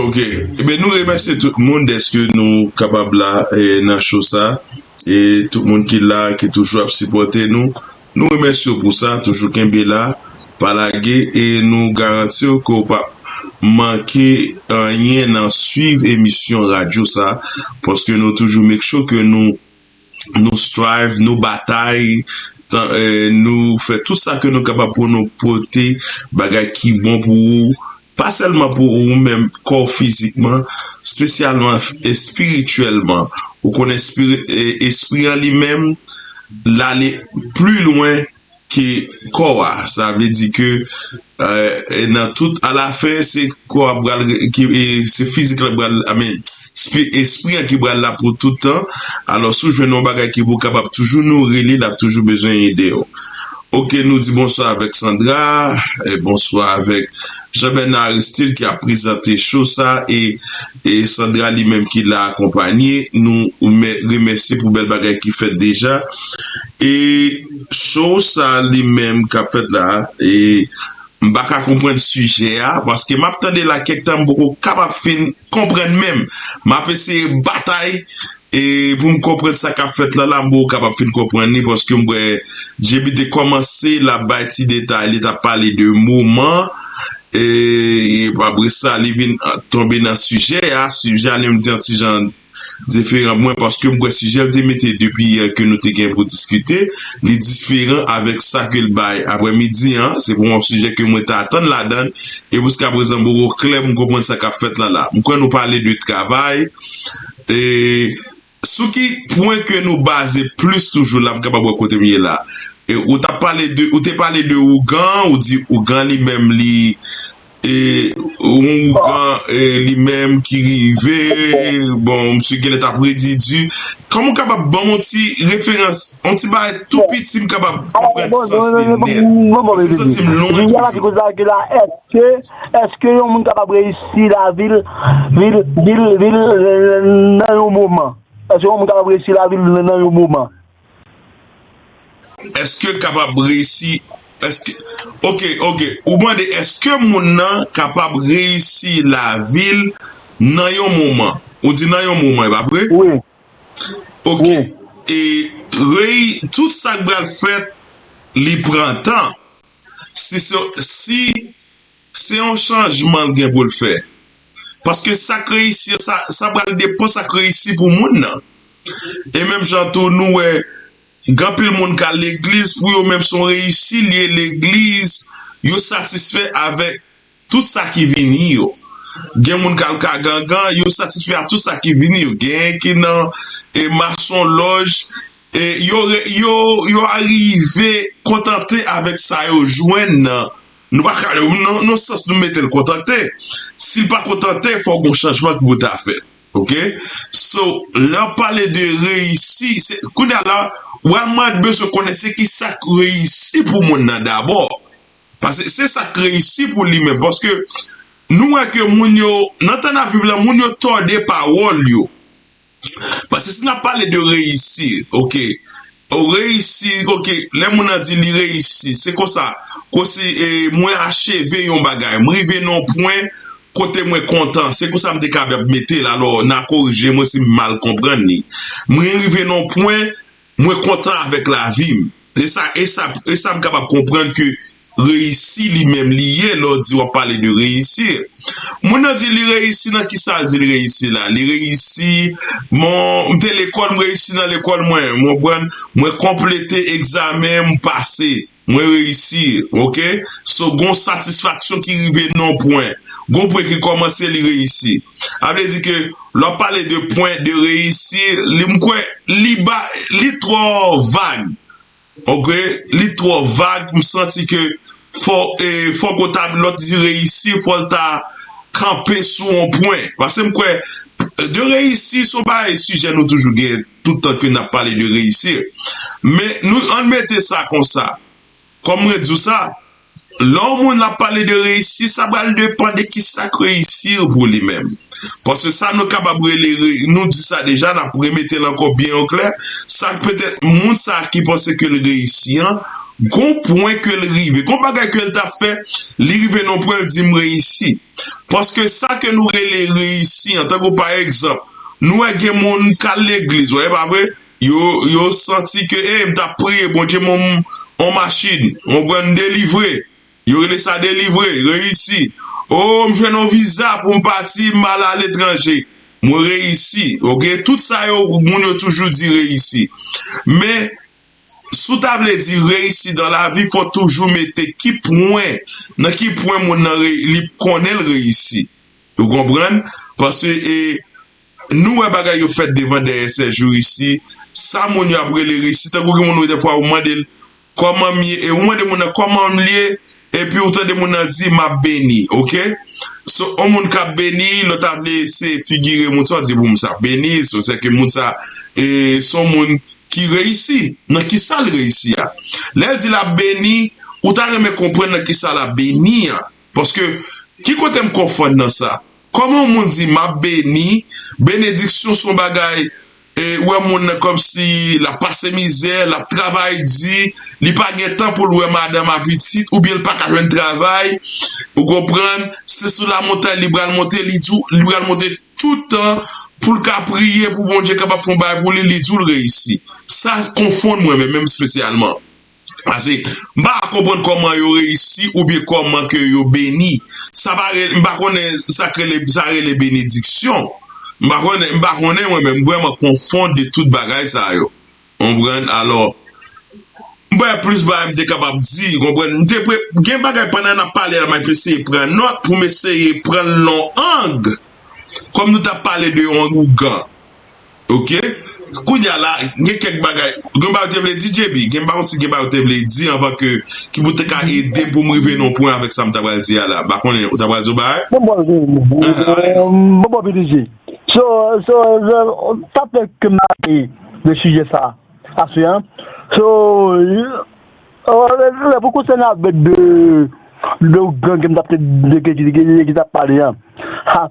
Ok. Ebyen, nou remèsye tout moun dèske nou kapab la, e, nan show sa. E tout moun ki la, ki toujou ap sipòte nou. Nou remèsye w pou sa, toujou kenbe la, pa lage, e nou garanti w ke w p ap manke anyen nan swiv emisyon radyo sa, paske nou toujou make sure ke nou, nou strive, nou batay, tan, e, nou fè tout sa ke nou kapab pou nou pote bagay ki bon pou ou, pa sèlman pou ou menm kò w fizikman, espesyalman espirityèlman. Ou konnen espiri- e- espri an li menm, l ale pli lwen ke kò a. Sa vle di ke, e, e nan tout, alafen, se kò a pral, ki, e, se fizik la pral, I mean, espi- espri an ki pral la pou tout tan. Alò, si w jwenn yon bagay ki pou kapab toujou nouri li, l ap toujou bezwen ede w. Ok, nou di bonswa avèk Sandra, e bonswa avèk Jean Bernard Aristide ki ap prezante show sa, e, e Sandra li menm ki la akonpanye nou, ou mè- remèsye pou bèl bagay ki fèt deja. E show sa li menm k ap fèt la, e m pa ka konprann sijè a, paske m ap tande la kèk tan, m poko kapab fin konprann menm. M ap eseye batay, e pou m konprann sa k ap fèt la, la, m poko kapab fin konprann li, paske m wè J B te kòmanse, l ap bay ti detay, li t ap pale de moman, e, e apre sa, li vin, a, tonbe nan sijè a, sijè a, li menm te yon ti jan diferan mwen, paske m kwè sijè l te mete depi yè ke nou te gen pou diskite, li diferan avèk sa ke l bay aprèmidi an. Se pou yon sijè ke mwen te atann ladan l, e jiskaprezan m poko klè pou m konprann sa k ap fèt la la. M kwè nou pale de travay, e sou ki pwen ke nou baze plis toujou la, m kapab wè kote m ye la. E ou t ap pale de, ou te pale de ougan, ou di ougan li menm li, e yon ougan, e li menm ki rive, bon, misye genlè t ap redi di. Kòman w kapab ban m yon ti referans, yon ti bagay tou piti, m kapab konprann sans li nèt? Paske m santi m lwen toujou. Èske, èske yon moun kapab reyisi lavi l, vil, vil, vil, nan yon moman? Èske yon moun kapab reyisi lavi l nan yon moman? Èske l kapab reyisi, èske, ok, ok, ou mande èske moun nan kapab reyisi lavi l nan yon moman? Ou di nan yon moman, e pa vre? Wi. Ok. Wi. E reyi-, tout sa k pral fèt, li pran tan. Si se, si se yon chanjman l gen pou l fè. Paske sa k reyisi, sa, sa pral depan sa k reyisi pou moun nan. E menm jan tou, nou wè, gen anpil moun k al legliz, pou yo menm se yon reyisi, li ye legliz, yo satisfè avèk tout sa ki vini yo. Gen moun k al ka gangan, yo satisfè a tout sa ki vini yo. Gen ki nan, e, masonlòj, e, yo, re- yo, yo arive kontante avèk sa yo jwenn nan. Nou pa ka, nan, nan sans nou mete l kontante. Si l pa kontante, fò gon chanjman ki pou ta fèt. Ok? So, lè w pale de reyisi, se, kounye a la, w al mande bezwen konnen se ki sa k reyisi pou moun nan dabò. Paske se sa k reyisi pou li menm. Paske nou wè ke moun yo, nan tan n ap viv la, moun yo tòde pawòl yo. Paske si n ap pale de reyisi, ok, ou reyisi, ok, lè moun nan di li reyisi, se konsa, konsi, e, mwen acheve yon bagay, m rive nan yon pwen kote mwen kontan, se konsa m te kapab mete l, alò, n a korije mwen si m mal konprann li. Mwen rive nan yon pwen, mwen kontan avèk lavi m. E sa, e sa, e sa m kapab konprann ke reyisi li menm li ye lè w di w ap pale de reyisi. Moun nan di li reyisi nan kisa l di li reyisi la? Li reyisi, bon, m te lekòl, m reyisi nan lekòl mwen, m konprann, mwen konplete egzamen, m pase, mwen reyisi, ok? So, gon satisfaksyon ki rive nan yon pwen, gon pwen ki kòmanse, li reyisi. A vle di ke lè w pale de pwen de reyisi, li, m kwè, li ba, li twò vag. Ok, li twò vag, m santi ke fò, e, fòk ou ta, lè w di reyisi, fò l ta kanpe sou yon pwen. Paske m kwè, de reyisi, se yon bagay sijè nou toujou gen, tout tan ke n ap pale de reyisi. Men, nou, ann mete sa konsa. Kòm mwen di w sa, lè yon moun ap pale de reyisi, sa pral depann de kisa k reyisi pou li menm. Paske sa nou kapab rele, re- nou di sa deja, n ap remete l ankò byen o klè. Sa k petèt moun sa ki panse ke l reyisi an, gon pwen ke l rive, gon bagay ke l t ap fè, li rive nan pwen l di m reyisi. Paske sa ke nou rele reyisi an, tankou pa egzanp, nou wè gen moun k al legliz, wi, e pa vre? Yo, yo santi ke, e, m t ap priye, Bondye ban m yon machin, yon grann delivre. Yo rele sa delivre, reyisi. O, m jwenn yon viza pou m pati, m al aletranje. Mwen reyisi. Ok? Tout sa yo, moun yo toujou di reyisi. Men, si w ta vle di reyisi dan lavi, fò toujou mete ki pwen, nan ki pwen moun nan re- li konnen l reyisi. Ou konprann? Paske, e, nou wè bagay yo fèt devan dèyè sèjou isi. Sa moun yo ap rele reyisi. Tankou gen moun ou defwa ou mande l, kòman m ye? E ou mande moun nan kòman m ye? Epi ou tande moun nan di, m ap beni, ok? So, yon moun k ap beni, lòt ap vle se figire moun sa, w di pou moun sa beni, so, se ke moun sa, e, se yon moun ki reyisi. Nan kisa l reyisi a? Lè l di l ap beni, ou ta renmen konprann nan kisa l ap beni a. Paske, ki kote m konfonn nan sa? Kòman yon moun di, m ap beni, benediksyon se yon bagay e, wè moun nan kòmsi l ap pase mizè, l ap travay di, li pa gen tan pou l wè madanm a pitit, oubyen l pa ka jwenn travay, ou konprann, se sou lamontay li pral monte, li di w, li pral monte toutan pou l ka priye pou Bondye kapab fè yon bagay pou li, li di w l reyisi. Sa konfonn mwen menm, menm espesyalman. Pase, m pa ka konprann kòman yo reyisi oubyen kòman ke yo beni. Sa pa re-, m pa konnen sa k rele, sa rele benediksyon. M pa konnen, m pa konnen mwen menm, m vrèman konfonn de tout bagay sa yo. Konprann? Alò, m pa gen plis bagay m te kapab di, konprann? M te pre-, gen bagay pandan n ap pale la, m ap eseye pran nòt pou m eseye pran l nan yon ang. Kòm nou t ap pale de yon ougan. Ok? Kounye a la, gen kèk bagay. Gen bagay ou te vle di, J B? Gen bagay, si gen bagay ou te vle di anvan ke, ki pou te ka ede m pou m rive nan yon pwen avèk sa m ta pral di a la. M pa konnen, ou ta pral di yon bagay? Bon, bon, bon, bon, Ah, ale. Bon, bon, P D G. So, so, so, sa fè ke m ap pale de sijè sa, aswè an. So, Oh, lè, lè pou konsènan avèk de, de gang ke m t ap, de, de, de, de, de, ki t ap pale an. Ha.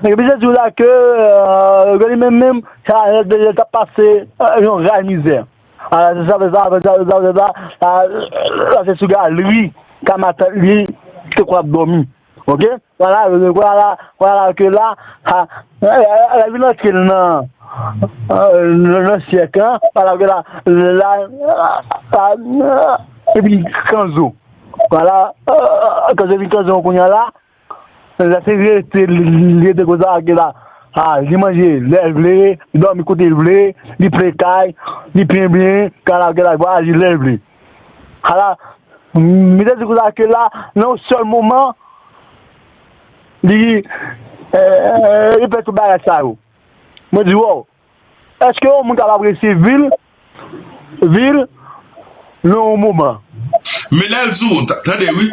Nèg misye di w la ke, euh, ke li menm menm, sa, lè, lè, lè l t ap pase, euh, yon ray mizè. Ah, sa, sa, sa, se sou galri ka matant li te kwè ap dòmi. Ok? Vwala, vwala, vwala ke la, ha, la, la, la vin antre nan, nan, nan syèk lan, vwala ke la, la, la, la, epi kanzo. Vwala, kanzo vin kanzo kounye a la, la se rete, li rete konsa ke la, ha, li manje lè l vle, li dòmi kote l vle, li plen kay, li plen byen, vwala ke la, vwala, li lè l vle. Vwala, m te di konsa ke la, nan yon sèl moman, li, eh, li fè tout bagay sa yo. Mwen di, wow, èske yon moun kapab reyisi vi l, vi l, nan yon moman? Men lè l di w, ta-, tande wi,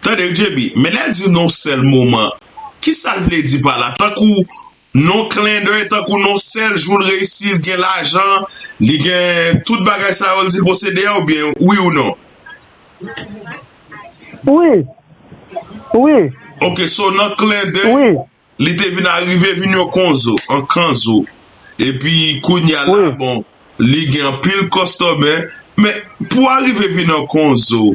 tande wi, J B, men lè l di w nan yon sèl moman, kisa l vle di pa la? Tankou nan yon klendèy, tankou nan yon sèl jou l reyisi, l gen lajan, li gen tout bagay sa yo, l di l posede a, oubyen wi ou non? Wi. Wi. Ok, so nan klendèy, wi, li te vin arive vin yon konzo, an kanzo. Epi kounye a la, wi, bon, li gen anpil kòstòmè, men pou arive vin yon konzo,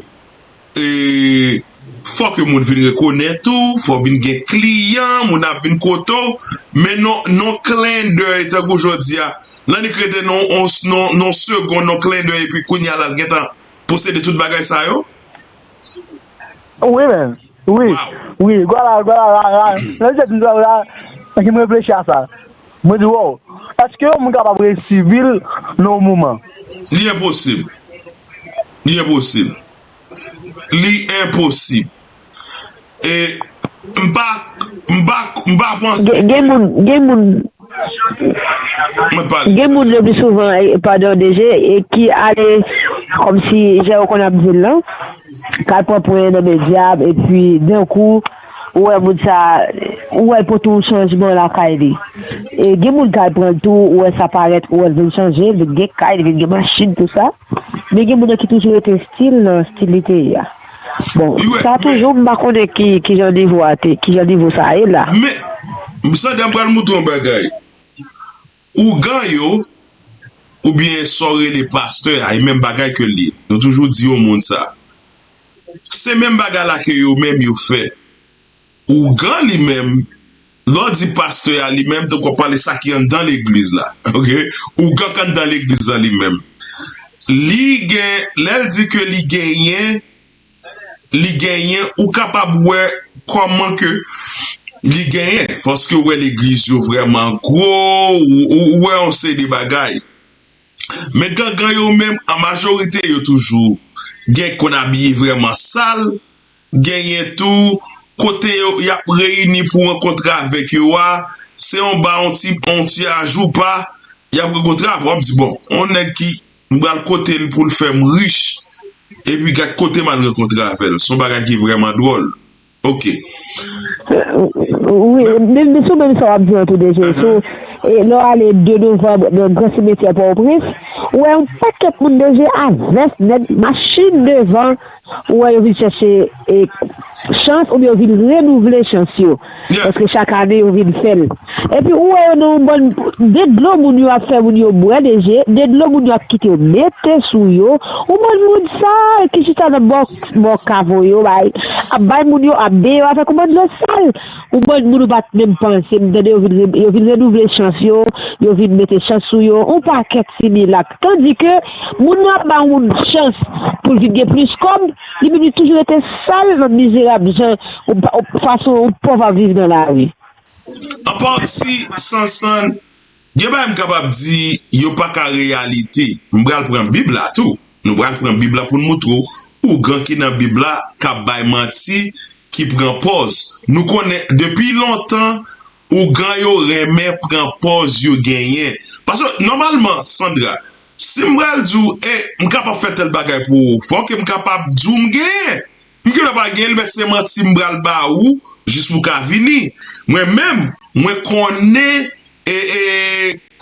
e, fòk yon moun vin rekonèt ou, fò vin gen kliyan, moun ap vin kote w, men non, non klendèy, tankou jodi a, l annik rete non, on, non, non segonn, non klendèy, epi kounye a la, l gentan posede tout bagay sa yo? Wi, men. Wi. Wow. Wi, vwala, vwala, la, la. Lè misye di sa la, ki m reflechi a sa. Mwen di, wow, èske yon moun kapab reyisi vi l nan yon moman? Li enposib. Li enposib. Li enposib. E m pa, m pa, m pa panse. Gen, gen moun, gen moun, mwen pale. Gen moun le pli souvan, e, padon, D J, e ki ale kòmsi, jan yo konn ap di l lan, k al pran pwen nan men dyab, epi, denkou, ou wè moun sa, ou wè l pote yon chanjman lakay li. E gen moun k al pran l tou, ou wè sa parèt, ou wè l vin chanje, l vin gen kay, l vin gen machin, tou sa. Men gen moun nan ki toujou rete stil nan stil li te ye a. Bon, sa toujou, m pa konnen ki, ki jan nivo a te, ki jan nivo sa a ye la. Men, m santi m pral montre yon bagay. Ougan yo, oubyen sa w rele pastè a, e menm bagay ke l ye. Nou toujou di yon moun sa. Se menm bagay la ke yo menm yo fè. Ougan li menm, lè w di pastè a li menm, tankou w ap pale sa ki anndan legliz la. Ok? Ougan k anndan legliz la li menm. Li gen, lè l di ke li genyen, li genyen, ou kapab wè kòman ke li genyen. Paske w wè legliz yo vrèman gwo, ou, ou, ou wè yon seri de bagay. Men gangan yo menm, an majorite, yo toujou gen konn abiye vrèman sal, genyen tou kote yo, y ap reyini pou rankontre avèk yo a, se anba yon ti, yon ti ajoupa, y ap rankontre avè w, w ap di, bon, yon nèg ki, m pral kote l pou l fè m rich, epi gad kote m al rankontre avè l. Se yon bagay ki vrèman dwòl. Ok. Wi, men, men sou menm sa w ap di an tou, D J, sou, e, lè w ale de novanm nan gran simetyè Pòtoprens, Ou wè yon pakèt moun deje avès nèt machin devan, ou wè yo vin chèche e, chans oubyen yo vin renouvle chans yo. Paske chak ane yo vin fè l. Epi ou wè yo nan yon bann de dlo moun yo ap fè moun yo bwè deje, de dlo moun yo ap kite yo mete sou yo. Yon bann moun sa ki chita nan bò bò kavo yo bay, ap bay moun yo, ap beye yo avèk yon bann dlo sal. Yon bann moun ou pa t menm panse, m tande yo vin re- yo vin renouvle chans yo, yo vin mete chans sou yo, yon pakèt similak. Tandike moun nan ap ba yon moun chans pou l vin gen plis kòb, li menm li toujou rete sal nan mizerab jan yon pa- yon fason yon pòv ap viv nan lari. An pati, Sansann, gen bagay m kapab di yo pa ka reyalite. M pral pran Bib la tou. Nou pral pran Bib la pou n moutre w ougan ki nan Bib la k ap bay manti, ki pran pòz. Nou konnen depi lontan ougan yo renmen pran pòz yo genyen. Paske nòmalman, Sandra, si m pral di w, e, m kapab fè tèl bagay pou ou, fòk m kapab di w m genyen. M genlè pa genyen l, men se manti m pral ba ou jis pou w ka vini. Mwen menm, mwen konnen, e, e,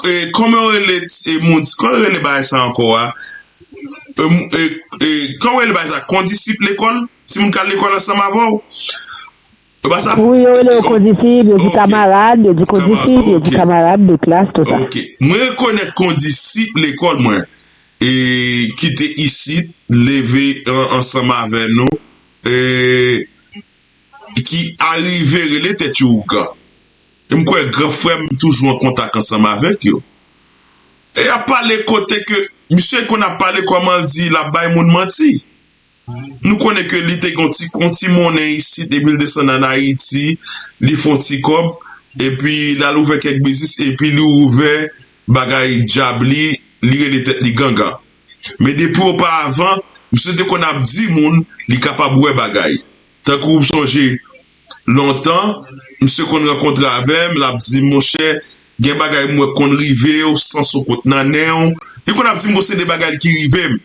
e, kòman yo rele, e, moun, kòman yo rele bagay sa ankò a? E, m- e, e, kòman yo rele bagay sa? Kondisip lekòl? Si moun k al lekòl ansanm avè w? E pa sa? Wi, yo rele yo kondisip, yo di kamarad, yo di kondisip, yo di kamarad de klas, tout sa. Ok. Mwen rekonèt kondisip lekòl mwen, e, ki te isit, leve an- ansanm avè nou, e, ki arive rele tèt yo ougan. E m kwè gran frè m toujou an kontak ansanm avèk yo. E y ap pale kote ke misye konn ap pale kòman l di l ap bay moun manti. Nou konnen ke li te gen yon ti, yon ti monnen isit, epi l desann ann Ayiti, li fè yon ti kòb, epi l al ouvè kèk biznis, epi li ouvè bagay djab li, li rele tèt li gangan. Men depi oparavan, misye te konn ap di moun li kapab wè bagay. Tankou w sonje, lontan, misye konn rankontre avè m, l ap di m, monchè, gen bagay m wè k konn rive w, sans ou kont nan nen w. Li konn ap di m gon seri de bagay ki rive m.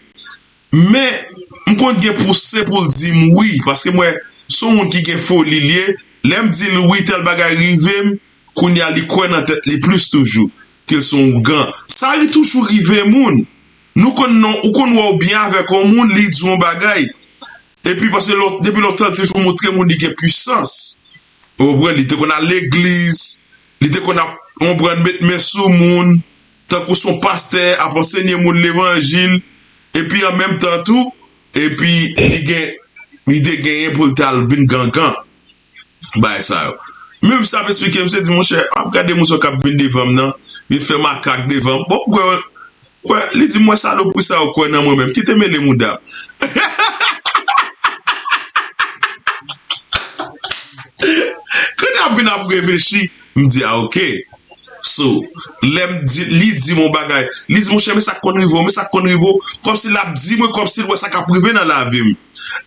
Men, m konn gen pouse pou l di m wi, paske m wè se yon moun ki gen foli l ye. Lè m di l wi, tèl bagay rive m, kounye a li kwè nan tèt li plis toujou ke l se yon ougan. Sa ri toujou rive moun. Nou konn non, ou konn wè w byen avèk yon moun, li di w yon bagay. Epi paske lon- depi lontan, l toujou montre moun li gen pisans. Ou konprann? Li te konn al legliz, li te konn ap, ou konprann, met men sou moun, tankou se yon pastè, ap ansenye moun levanjil, epi an menm tan tou, epi li gen, li te genyen pou l t al vin gangan. Bagay sa yo. Menm sa ap esplike, misye di, monchè, ap gade moun sa k ap vin devan m nan, vin fè makak devan m. Bon, ou kwè, kwè, li di m, wè salopri sa yo kwè nan mwen menm. Kite mele mouda m. Kounye a m vin ap reflechi, m di, a, ok. So, lè m di, li di m yon bagay, li di, monchè, men sa k konn rive w, men sa k konn rive w, kòmsi l ap di mwen, kòmsi l wè sa k ap rive nan lavi m.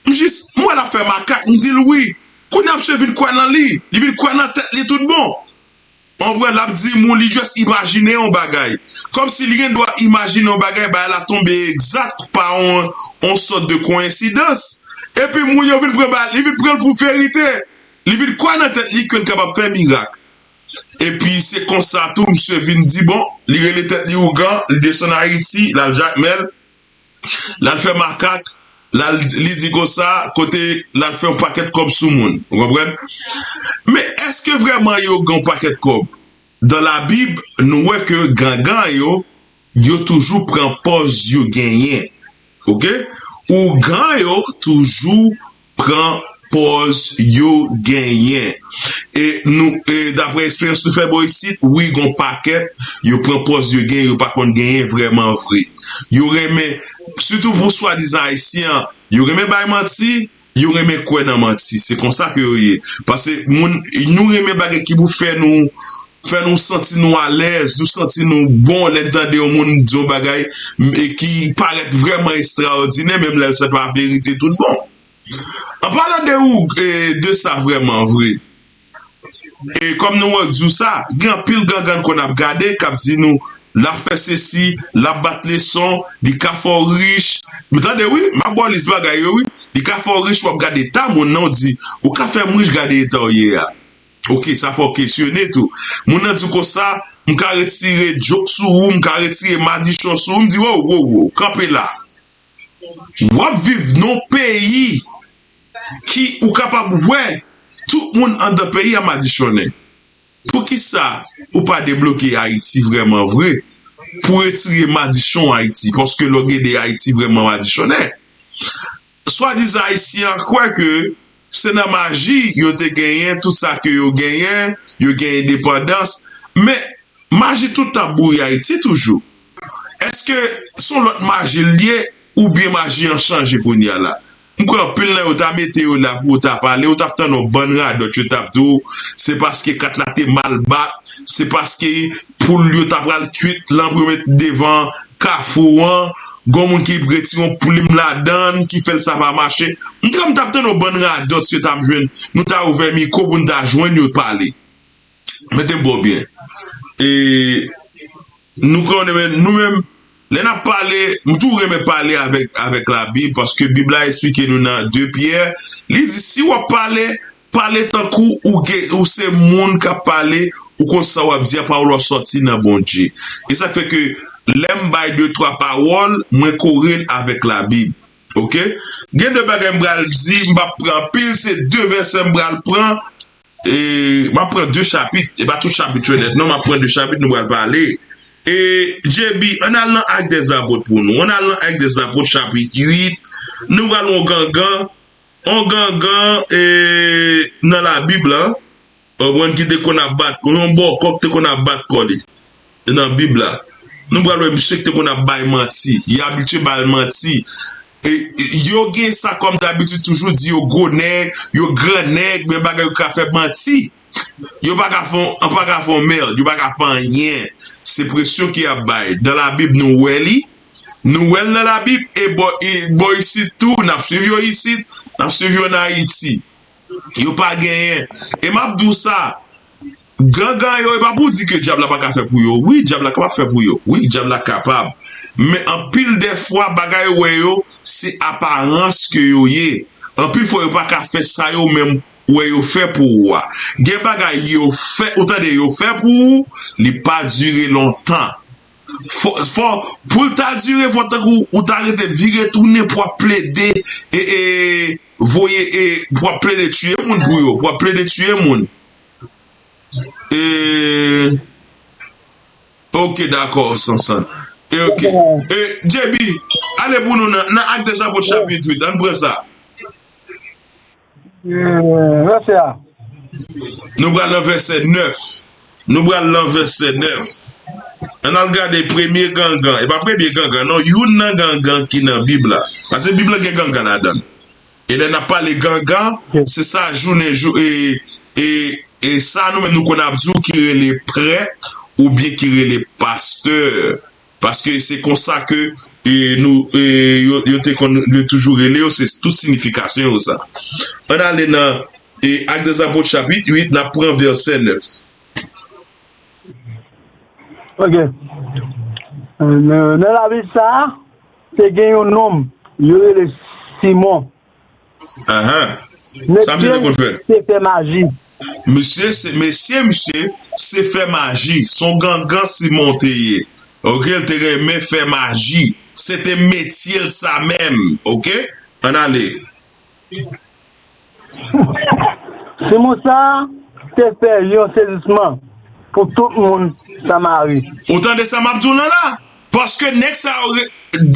M jis, m wè l ap fè makak, m di l wi. Kounye a misye vin kwè nan li, li vin kwè nan tèt li tout bon. Ou konprann, l ap di moun, li just imajine yon bagay. Kòmsi li gen dwa imajine yon bagay, bagay la tonbe egzak pa yon, yon sòt de koyensidans. Epi moun yo vin pran bagay, li vin pran l pou verite. Li vin kwè nan tèt li ke l kapab fè mirak. Epi se konsa tou, misye vin di, bon, li rele tèt li ougan, li desann Ayiti, l al Jakmèl, l al fè makak, l al, li di konsa, kote l al fè yon pakèt kòb sou moun. Ou konprann? Men èske vrèman yo gen yon pakèt kòb? Dan Labib, nou wè ke gangan yo, yo toujou pran pòz yo genyen. Oke? Ougan yo toujou pran pòz yo genyen. E nou, e daprè eksperyans nou fè bò isit, wi, gon pakèt, yo pran pòz yo genyen, yo pa konn genyen vrèman vre. Yo renmen, sitou pou swadizan ayisyen an, yo renmen bay manti, yo renmen kwè nan manti. Se konsa ke yo ye. Paske moun, nou renmen bagay ki pou fè nou, fè nou santi nou alèz, nou santi nou bon lè n tande yon moun di yon bagay, m, e ki parèt vrèman estraòdinè, menm lè l se pa verite tout bon. An palan de ou, e, de sa vrèman vre. E kòm nou wè w di w sa, gen anpil gangan n konn ap gade k ap di nou, l ap fè sesi, l ap bat leson, li ka fè w rich. Men tande wi, m ap ba w lis bagay yo wi. Li ka fè w rich, w ap gade eta moun nan, w di, ou ka fè m rich, gade eta w ye a. Ok, sa fè w kesyone tou. Moun nan di w konsa, m ka retire djok sou ou, m ka retire madichon sou ou, m di, wo, wo, wo, kanpe la. W ap viv nan yon peyi ki ou kapab wè tout moun anndan peyi a madichonnen. Poukisa ou pa debloke Ayiti vrèman vre pou retire madichon Ayiti? Paske lè w gade Ayiti vrèman madichonnen. Swadizan Ayisyen an kwè ke se nan maji yo te genyen tout sa ke yo genyen, yo gen endepandans. Men, maji tout tan ap boure Ayiti toujou. Èske se yon lòt maji l ye oubyen maji an chanje kounye a la? M kwè anpil nan yo ta mete yo la pou yo ta pale, ou t ap tande yon bann radòt yo t ap di w se paske kat la te mal bat, se paske poul yo ta pral kuit lan pou yo met devan kafou an, gon moun ki retire yon plim ladan l ki fè l sa pa mache. M kwè m t ap tande yon bann radòt si yo t ap jwenn, nou ta ouvè mikwo pou n ta jwenn yo pale. Mete m bò byen. E nou konnen, men nou menm, lè n ap pale, m tou renmen pale avèk, avèk Labib, paske Bib la eksplike nou nan de Pyè, li di, si w ap pale, pale tankou ou gen, ou se moun k ap pale, ou konn sa w ap di a, pawòl w ap sòti nan Bondye. E sa k fè ke lè m bay de, twa pawòl, mwen kore l avèk Labib. Oke? Gen de bagay m pral di, m p ap pran anpil, se de vèsè m pral pran, E, m ap pran de chapit, e pa tout chapit yo nèt, non, m ap pran de chapit, nou pral pale. E, J B, ann al nan Actes des Apôtres pou nou. Ann al nan Actes des Apôtres, chapit uit, nou pral wè yon gangan, yon gangan, e, nan Labib la, w konprann, ki te konn ap bat, yon bòkò ki te konn ap bat kò li nan Bib la. Nou pral wè misye ki te konn ap bay manti. Li abitye bay manti. E, e, yo gen sa kòm dabitid, toujou di yo gwo nèg, yo gran nèg, men bagay yo ka fè manti. Yo pa ka fè, yo pa ka fè yon mèd, yo pa ka fè anyen. Se presyon ki ap bay. Nan Labib, nou wè li. Nou wè l nan Labib, e bò, e bò isit tou, n ap swiv yo isit, n ap swiv yo nan Ayiti. Yo pa genyen. E m ap di w sa, gangan yo, e pa pou di ke dyab la pa ka fè pou yo. Wi, dyab la kapab fè pou yo. Wi, dyab la kapab. Men anpil de fwa, bagay yo wè yo, se aparans ke yo ye. Anpil fwa, yo pa ka fè sa yo menm wè yo fè pou ou a. Gen bagay yo fè, ou tande, yo fè pou ou, li pa dire lontan. Fò, fò, pou l ta dire, fò tankou ou ta rete vire tounen pou w ap plede, e, e, voye, e, pou w ap plede tiye moun pou yo, pou w ap plede tiye moun. E, ok, dakò, Sansan. E, ok. E, J B, ale pou nou nan, nan Actes des Apôtres, chapit uit, ann pran sa. Vèsè a. Nou pral nan vèsè nèf. Nou pral nan vèsè nèf. Ann al gade premye gangan. E pa premye gangan, non. Youn nan gangan ki nan Bib la. Paske Bib la gen gangan ladan l. E lè n ap pale gangan, se sa jounen jou, e, e, e sa nou menm nou konn ap di w ki rele prèt oubyen ki rele pastè. Paske se konsa ke, e, nou, e, yo, yo te konn, yo toujou rele yo, se tout siyifikasyon yo sa. Ann ale nan, e, Actes des Apôtres, chapit uit, n ap pran vèsè nèf. Ok. Nan, nan Labib sa a, te gen yon nonm, yo rele Simon. Ahan. Sa misye te konn fè? Mesye l te fè maji. Mesye, se, mesye, misye, se fè maji. Se yon gangan Simon te ye. Ok, l te renmen fè maji. Se te metye l sa menm. Ok? Ann ale. Simon sa a te fè yon sezisman pou tout moun Samari. Ou tande sa m ap di w lan la? Paske nèg sa yo re-,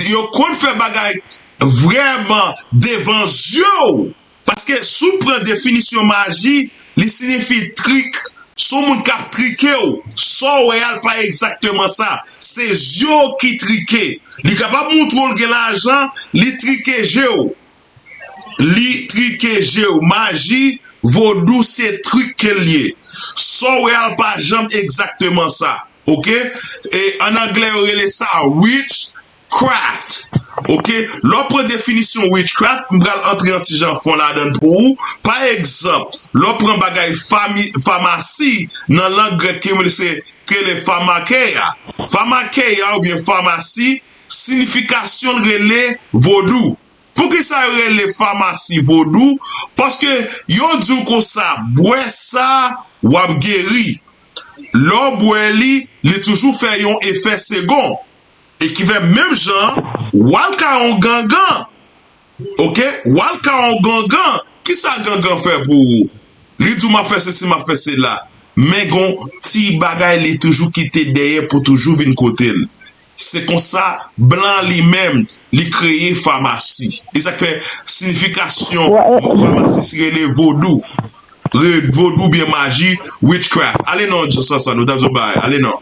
yo konn fè bagay vrèman devan zye w. Paske si w pran definisyon maji, li siyifi trik. Se yon moun k ap trike w. Sa w wè a, l pa egzakteman sa. Se zye w ki trike. Li kapab montre w l gen lajan, li trike je w. Li trike je w. Maji, vodou, se trik ke l ye. Sa w wè a, l pa janm egzakteman sa. Ok? E ann anglè, yo rele sa witchcraft. Ok? Lè w pran definisyon witchcraft, m pral antre yon ti jan fon ladan l pou ou. Pa egzanp, lè w pran bagay fami-, famasi, nan lang grèk ki rele se, ki rele pharmakeia. Pharmakeia oubyen famasi, siyifikasyon l rele vodou. Poukisa yo rele famasi vodou? Paske yo di w konsa, bwè sa, w ap geri. Lè w bwè li, li toujou fè yon efè segon. E ki fè menm jan, w al ka yon gangan. Oke? W al ka yon gangan. Kisa gangan fè pou ou? Li di w, "M ap fè sesi, m ap fè sela." Men gon ti bagay li toujou kite dèyè pou toujou vin kote l. Se konsa, blan li menm, li kreye famasi. E sa k fè siyifikasyon famasi rele vodou. Re, vodou byen maji, witchcraft. Ale non, Djan Sansan, nou t ap di yon bagay. Ale non.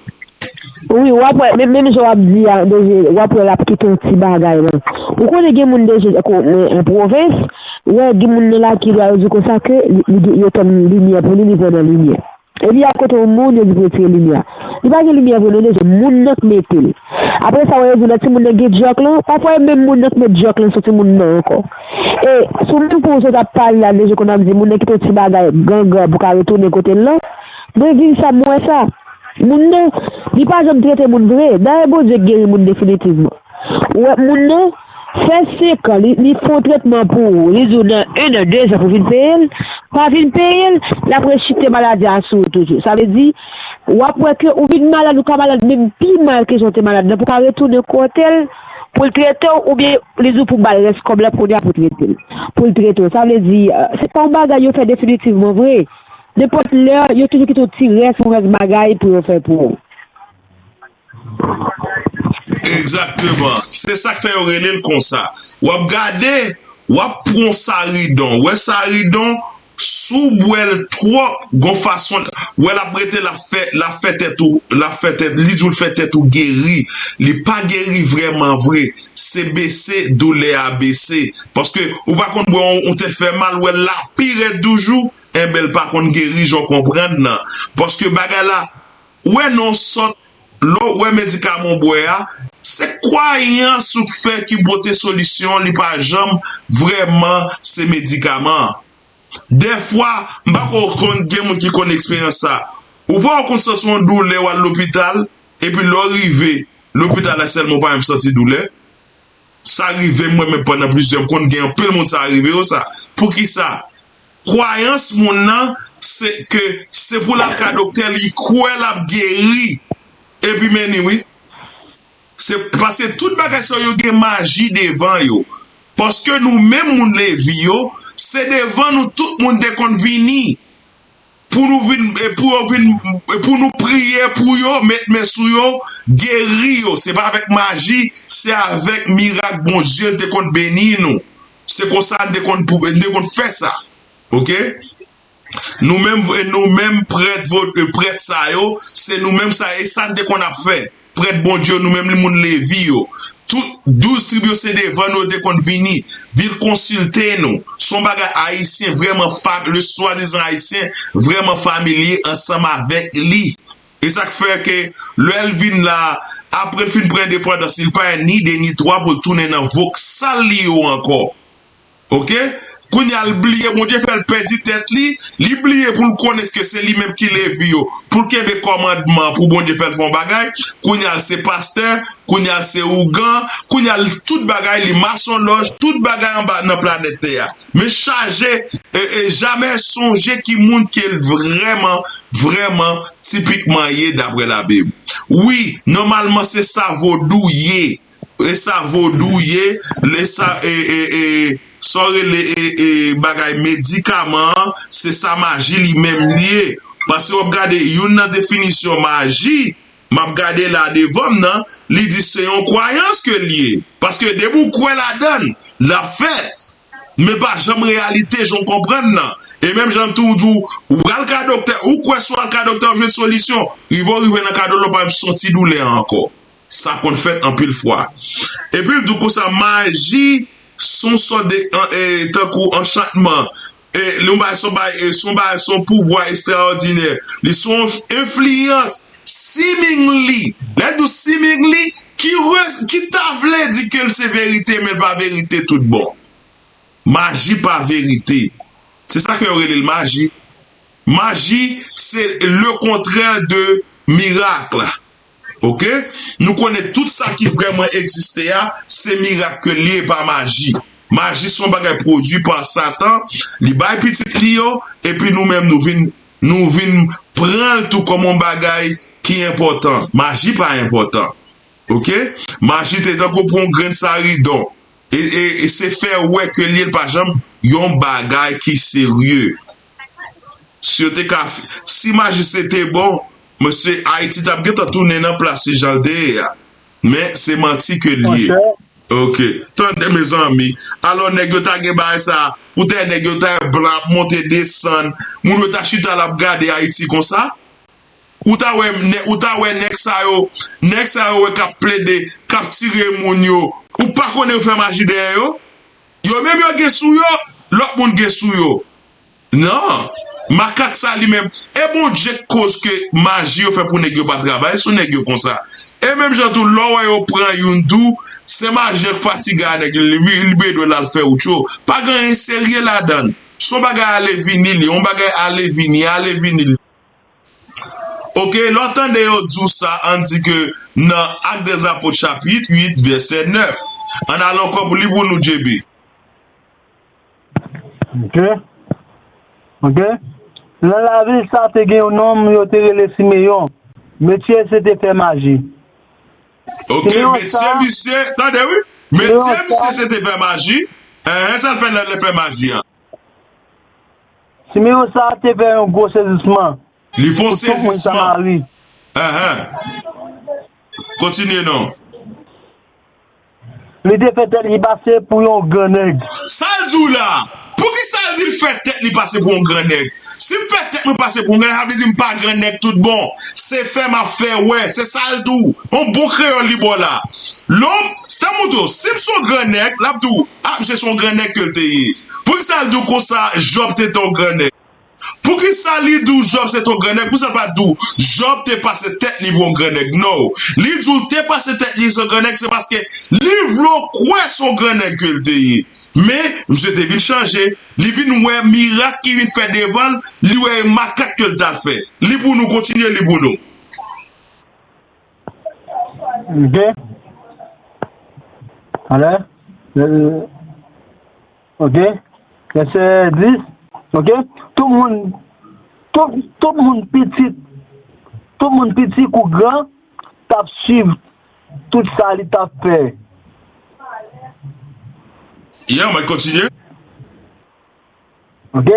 Wi, w ap wè, menm, menm jan w ap di a, deje, w ap wè l ap kite yon ti bagay lan. Ou konnen gen moun deje, tankou mwen an pwovens, ou wè gen moun nan lakay li a, yo di konsa ke li, li, yo tann limyè pou li, li pran nan limyè. Epi y al kote yon moun, yo di pou retire limyè a. Li pa gen limyè vre non, deje, moun nan k mete l. Apre sa, wè yo di w lè timoun nan gen djòk lan, pafwa e menm moun nan k met djòk lan sou timoun nan ankò. E sou menm pwen w sot ap pale la, deje, kounye a w ap di moun nan kite yon ti bagay gangan pou ka retounen kote l lan. Mwen viv sa, m wè sa. Moun nan, li pa janm trete moun vre. Dayè Bondye geri moun definitivman. Ou wè moun nan, fè senk an, li, li fè yon tretman pou ou. Li di w nan en an, de zan pou vin peye l. Pa vin peye l, l ap rechite maladi a sou ou toujou. Sa vle di, w ap wè ke ou vin malad, ou ka malad menm pi mal ke jan w te malad nan, pou w ka retounen kote l, pou l trete w, oubyen li di w pou w ba l rès kòb la kounye a pou trete l. Pou l trete w. Sa vle di, se pa yon bagay yo fè definitivman vre. Nenpòt lè, yo toujou kite yon ti rès, yon rès bagay pou yo fè pou ou. Egzakteman. Se sa k fè yo rele l konsa. W ap gade, w ap pran saridon. Wè saridon, si w bwè l twòp, gon fason, wè l ap rete, l ap fè, l ap fè tèt ou, l ap fè tèt, li di w l fè tèt ou geri. Li pa geri vrèman vre. Se bese, doulè a bese. Paske ou pa konn bwè yon, yon tèt fè mal, wè l la pi rèd toujou, enben l pa konn geri jan w konprann nan. Paske bagay la, wè non sòt, lè w wè medikaman w bwè a, se kwayans ou k fè ki pote solisyon, li pa janm vrèman se medikaman an. Dèfwa, m pa ko konn gen moun ki konn eksperyans sa. Ou pa w konn santi yon doulè w al lopital, epi lè w rive lopital la sèlman w pa menm santi doulè. Sa rive m mwen menm pandan plizyè, m konn gen anpil moun sa rive yo sa. Poukisa? Kwayans moun nan, se ke se pou l al ka doktè, li kwè l ap geri. Epi men ni wi. Se paske tout bagay sa yo gen maji devan yo. Paske nou menm moun Levi yo, se devan nou tout moun te konn vini. Pou nou vin, pou yo vin, pou nou priye pou yo, met men sou yo, geri yo. Se pa avèk maji, se avèk mirak Bondye te konn beni nou. Se konsa n te konn, n te konn fè sa. Oke? Nou menm, nou menm prèt, prèt sa yo, se nou menm sa, e sa n te konn ap fè. Prèt Bondye yo, nou menm moun Levi yo. Tout douz trib yo se devan nou yo te konn vini, vin konsilte nou. Se yon bagay Ayisyen vrèman, le swadizan Ayisyen vrèman familye ansanm avèk li. E sa k fè ke lè l vin la, apre l fin pran endepandans li, li pa gen ni de ni twa pou l tounen nan voksal li yo ankò. Oke? Kounye a l bliye, Bondye fè l pèdi tèt li, li bliye pou l konnen ke se li menm ki Levi yo, pou l kenbe kòmandman pou Bondye fè l fè yon bagay. Kounye a l se pastè, kounye a l se ougan, kounye a l tout bagay li masonlòj, tout bagay anba nan planèt tè a. Men chaje, e, e jamè sonje ki moun ke l vrèman, vrèman, tipikman ye daprè Labib. Wi, nòmalman se sa vodou ye. E sa vodou ye, le sa, e, e, e, sa w rele, e, e, bagay medikaman an, se sa maji li menm li ye. Paske w ap gade youn nan definisyon maji, m ap gade la devan m nan, li di se yon kwayans ke l ye. Paske depi w kwè ladan l, l ap fèt. Men l pa janm reyalite jan w konprann nan. E menm jan m tou di w, ou pral ka doktè, ou kwè si w al ka doktè w ap jwenn solisyon. Rive w rive nan ka doktè w pa menm santi doulè a ankò. Sa konn fèt anpil fwa. Epi l di w konsa, maji se yon sòt de, e, tankou anchantman. E, li yon bagay, se yon bagay, e, se yon bagay, se yon pouvwa ekstraòdinè. Li se yon enfliyans. Seemingly. Lè l di w seemingly, ki, ki ta vle di ke l se verite, men l pa verite tout bon. Maji pa verite. Se sa k fè yo rele l maji. Maji, se le contraire de miracle. Oke? Nou konnen tout sa ki vrèman egziste a, se mirak ke l ye, pa maji. Maji se yon bagay pwodui pa Satan, li bay pitit li yo, epi nou menm nou vin Nou vin pran l tou kòm yon bagay ki enpòtan. Maji pa enpòtan. Oke? Maji te tankou pou yon grenn saridon. E, e, e se fè wè ke li, li pa janm yon bagay ki serye. Si yo te ka, si maji se te bon, mesye, Ayiti t ap gentan tounen nan plas li jan l te ye a. Men, se manti ke l ye. Monchè. Ok. Tande, mezanmi. Alò, nèg yo ta gen bagay sa, poutèt nèg yo ta blan ap monte desann, moun yo ta chita l ap gade Ayiti konsa. Ou ta wè, nè- ou ta wè nèg sa yo, nèg sa yo wè k ap plede, k ap tire moun yo. Ou pa konnen yo fè maji dèyè yo? Yo menm yo gen sou yo, lòt moun gen sou yo. Non. Makak sa li menm, e Bondye k koz ke maji yo fè pou nèg yo pa travay sou nèg yo konsa. E menm jan tou, lè w wè yo pran youn tou, se maji an k fatige a nèg li, li, li bezwen al fè wout yo. Pa gen anyen serye ladan l. Se yon bagay ale vini li, yon bagay ale vini, ale vini li. Ok, lè w tande yo di w sa, ann di ke nan Actes des Apôtres chapit uit vèsè nèf. Ann al ankò pou li pou nou, J B. Ok. Ok. Nan lavil sa te gen yon nonm yo te rele Simeyon. Metye se te fè maji. Ok, Simeyon metye sa- misye, tande wi. Metye Simeyon misye sa- se te fè maji. Enhen, sa l fè nan lè fè maji an. Simeyon sa te fè yon gwo sezisman Li fè yon pou tout moun sezisman. Samari. Enhen. Kontinye non. Li te fè tèt li pase pou yon gran nèg. Sa l di w la? Poukisa l di l fè tèt li pase pou yon gran nèg? Si m fè tèt mwen pase pou yon gran nèg, sa vle di m pa gran nèg tout bon. Se fè m ap fè wè. Se sa l di w. Yon bon kreyòl li ba w la. Lòm, se te montre w, si m se yon gran nèg, l ap di w, a, misye se yon gran nèg ke l te ye. Poukisa l di w konsa, Jòb te te yon gran nèg? Poukisa li di w Jòb se t yon gran nèg? Poukisa l pa di w Jòb te pase tèt li pou yon gran nèg? Non. Li di w te pase tèt li se yon gran nèg, se paske li vle w kwè se yon gran nèg ke l te ye. Men, misye te vin chanje. Li vin wè mirak ki vin fè devan l, li wè e makak ke l t al fè. Li pou nou, kontinye li pou nou. Ok. Alè. Euh, ok. Vèsè dis. Ok. Tout moun, tout, tout moun pitit, tout moun piti kou gran t ap swiv tout sa li t ap fè. Yeah, mwen kontinye. Ok?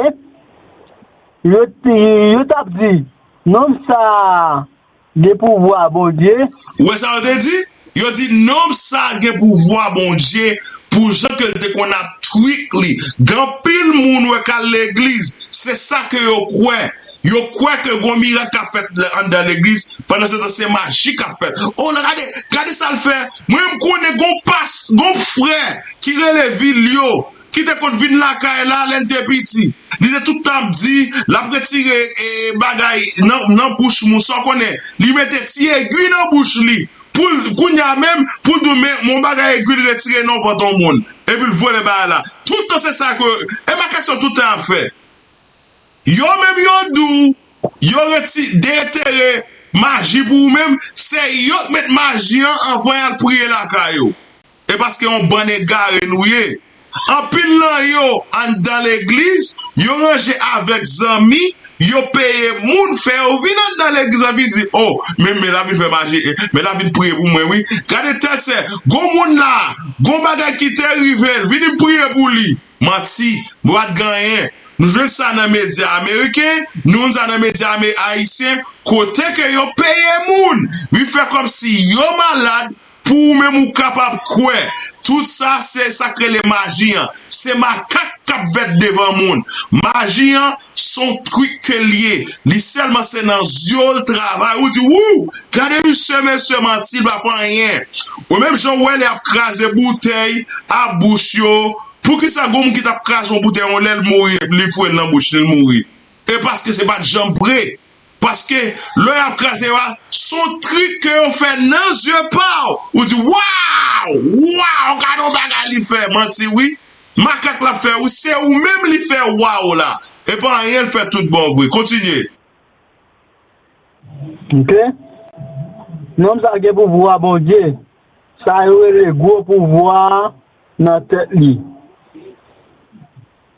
Yo, yo t ap di, nonm sa a gen pouvwa Bondye. Ou wè sa yo te di? Yo di, nonm sa a gen pouvwa Bondye pou jan ke l te konn ap trik li. Gen anpil moun wè k al legliz, se sa ke yo kwè. Yo kwè ke gon mirak k ap fèt anndan legliz, pandan se tan se maji k ap fèt. O, la, gade, gade sa l fè. Mwen, m konnen gon pas, gon frè ki rele Vilyo, ki te konn vin lakay la lè l te piti. Li te tout tan ap di, l ap retire, e, bagay nan, nan bouch moun, sa w konnen. Li mete ti egwi nan bouch li. Pou l, kounye a menm, pou l di w, men, yon bagay egwi l retire nan vant yon moun. Epi l vole bagay la. Tout tan se sa ke, e makak sa yo tout tan ap fè. Yo menm yo di w, yo reti-, detere maji pou ou menm, se yo k met maji an anvan y al priye lakay ou. E paske yon bann egare nou ye. Anpil nan yo anndan legliz, yo ranje avèk zanmi, yo peye moun fè yo vin anndan legliz la, vin di, o, men, men l ap vin fè maji, men l ap vin priye pou mwen, wi. Gade tèt sè, gon moun la, gon bagay ki te rive l, vin priye pou li. Manti, nou pa t gen anyen. Nou jwenn sa nan medya ameriken, nou jwenn sa nan medya ame-, ayisyen, kote ke yo peye moun, wi, fè kòmsi yo malad pou ou menm ou kapab kwè. Tout sa, se sa k rele maji an. Se makak k ap fèt devan moun. Maji an, se yon trik ke l ye. Li sèlman se nan zye w l travay. Ou di, wou, gade misye, mesye, manti, l pa fè anyen. Ou menm jan w wè lè y ap kraze boutèy a bouch yo, poukisa gon moun ki t ap kraze yon boutèy yon lè l mouri, li foure l nan bouch li, l mouri? E paske se pa t janm vre. Paske lè y ap kraze yo a, se yon trik ke yo fè nan zye pa w. Ou di, waw! Waw! Gade yon bagay li fè! Manti, wi. Makak l ap fè, wi. Se ou menm li fè waw la. E pa anyen l fè tout bon vre. Kontinye. Ok. Nonm sa gen pouvwa Bondye. Sa yo rele gwo pouvwa nan tèt li.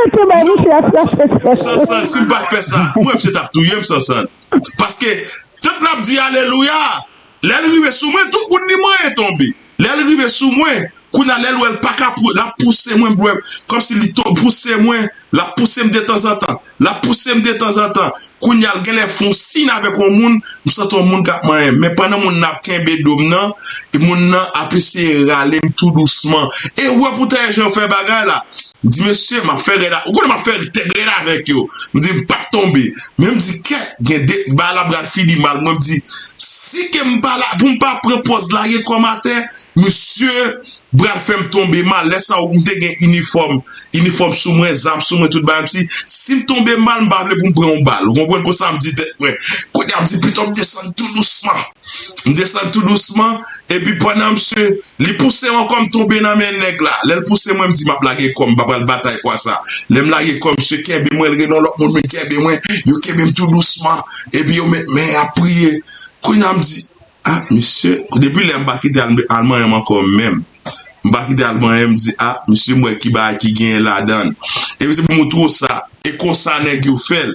Arete bay misye ap chache tèt. Sansan, si m pa fè sa, mwen, misye t ap touye m, Sansan. Paske, tank l ap di alelouya, lè l rive sou mwen, tout moun li manyen tonbe. Lè l rive sou mwen, kounye a lè l wè l pa ka pou, l ap pouse mwen, bwè, kòmsi li to-, pouse mwen, l ap pouse m detanzantan, l ap pouse m detanzantan. Kounye a l genlè fè yon siy avèk yon moun, m santi yon moun k ap manyen m. Men pandan moun nan ap kenbe do m nan, e moun nan ap eseye rale m tou dousman. E wè pou tande jan yo fè bagay la. M di, mesye, m ap fè rèd a-, ou konnen m ap fè tèt rèd avèk yo. M di, m p ap tonbe. Men m di, kèt, gen de, bagay la pral fini mal. Mwen, m di, si ke m pa la, pou m pa pran pòz lage kò m atè, misye pral fè m tonbe mal. Lè sa a, m te gen inifòm, inifòm sou mwen, zam sou mwen, tout bagay. M di, si m tonbe mal, m pa vle pou m pran yon bal. Ou konprann konsa, m di tèt mwen. Kounye a, m di, pito m desann tou dousman. M desann tou dousman, epi pandan misye, li pouse m ankò, m tonbe nan men nèg la. Lè l pouse mwen, m di, m ap lage kò m, m pa pral batay fwa sa. Lè m lage kò, misye kenbe mwen, l rele yon lòt moun vin kenbe mwen, yo kenbe m tou dousman, epi yo met men y ap priye. Kounye a, m di, ah, misye, depi lè m pa kite al, al manyen m ankò menm. M pa kite al manyen m, m di, ah, misye, m wè ki bagay ki genyen ladan l. Epi se pou m ou twò sa, e konsa nèg yo fè l.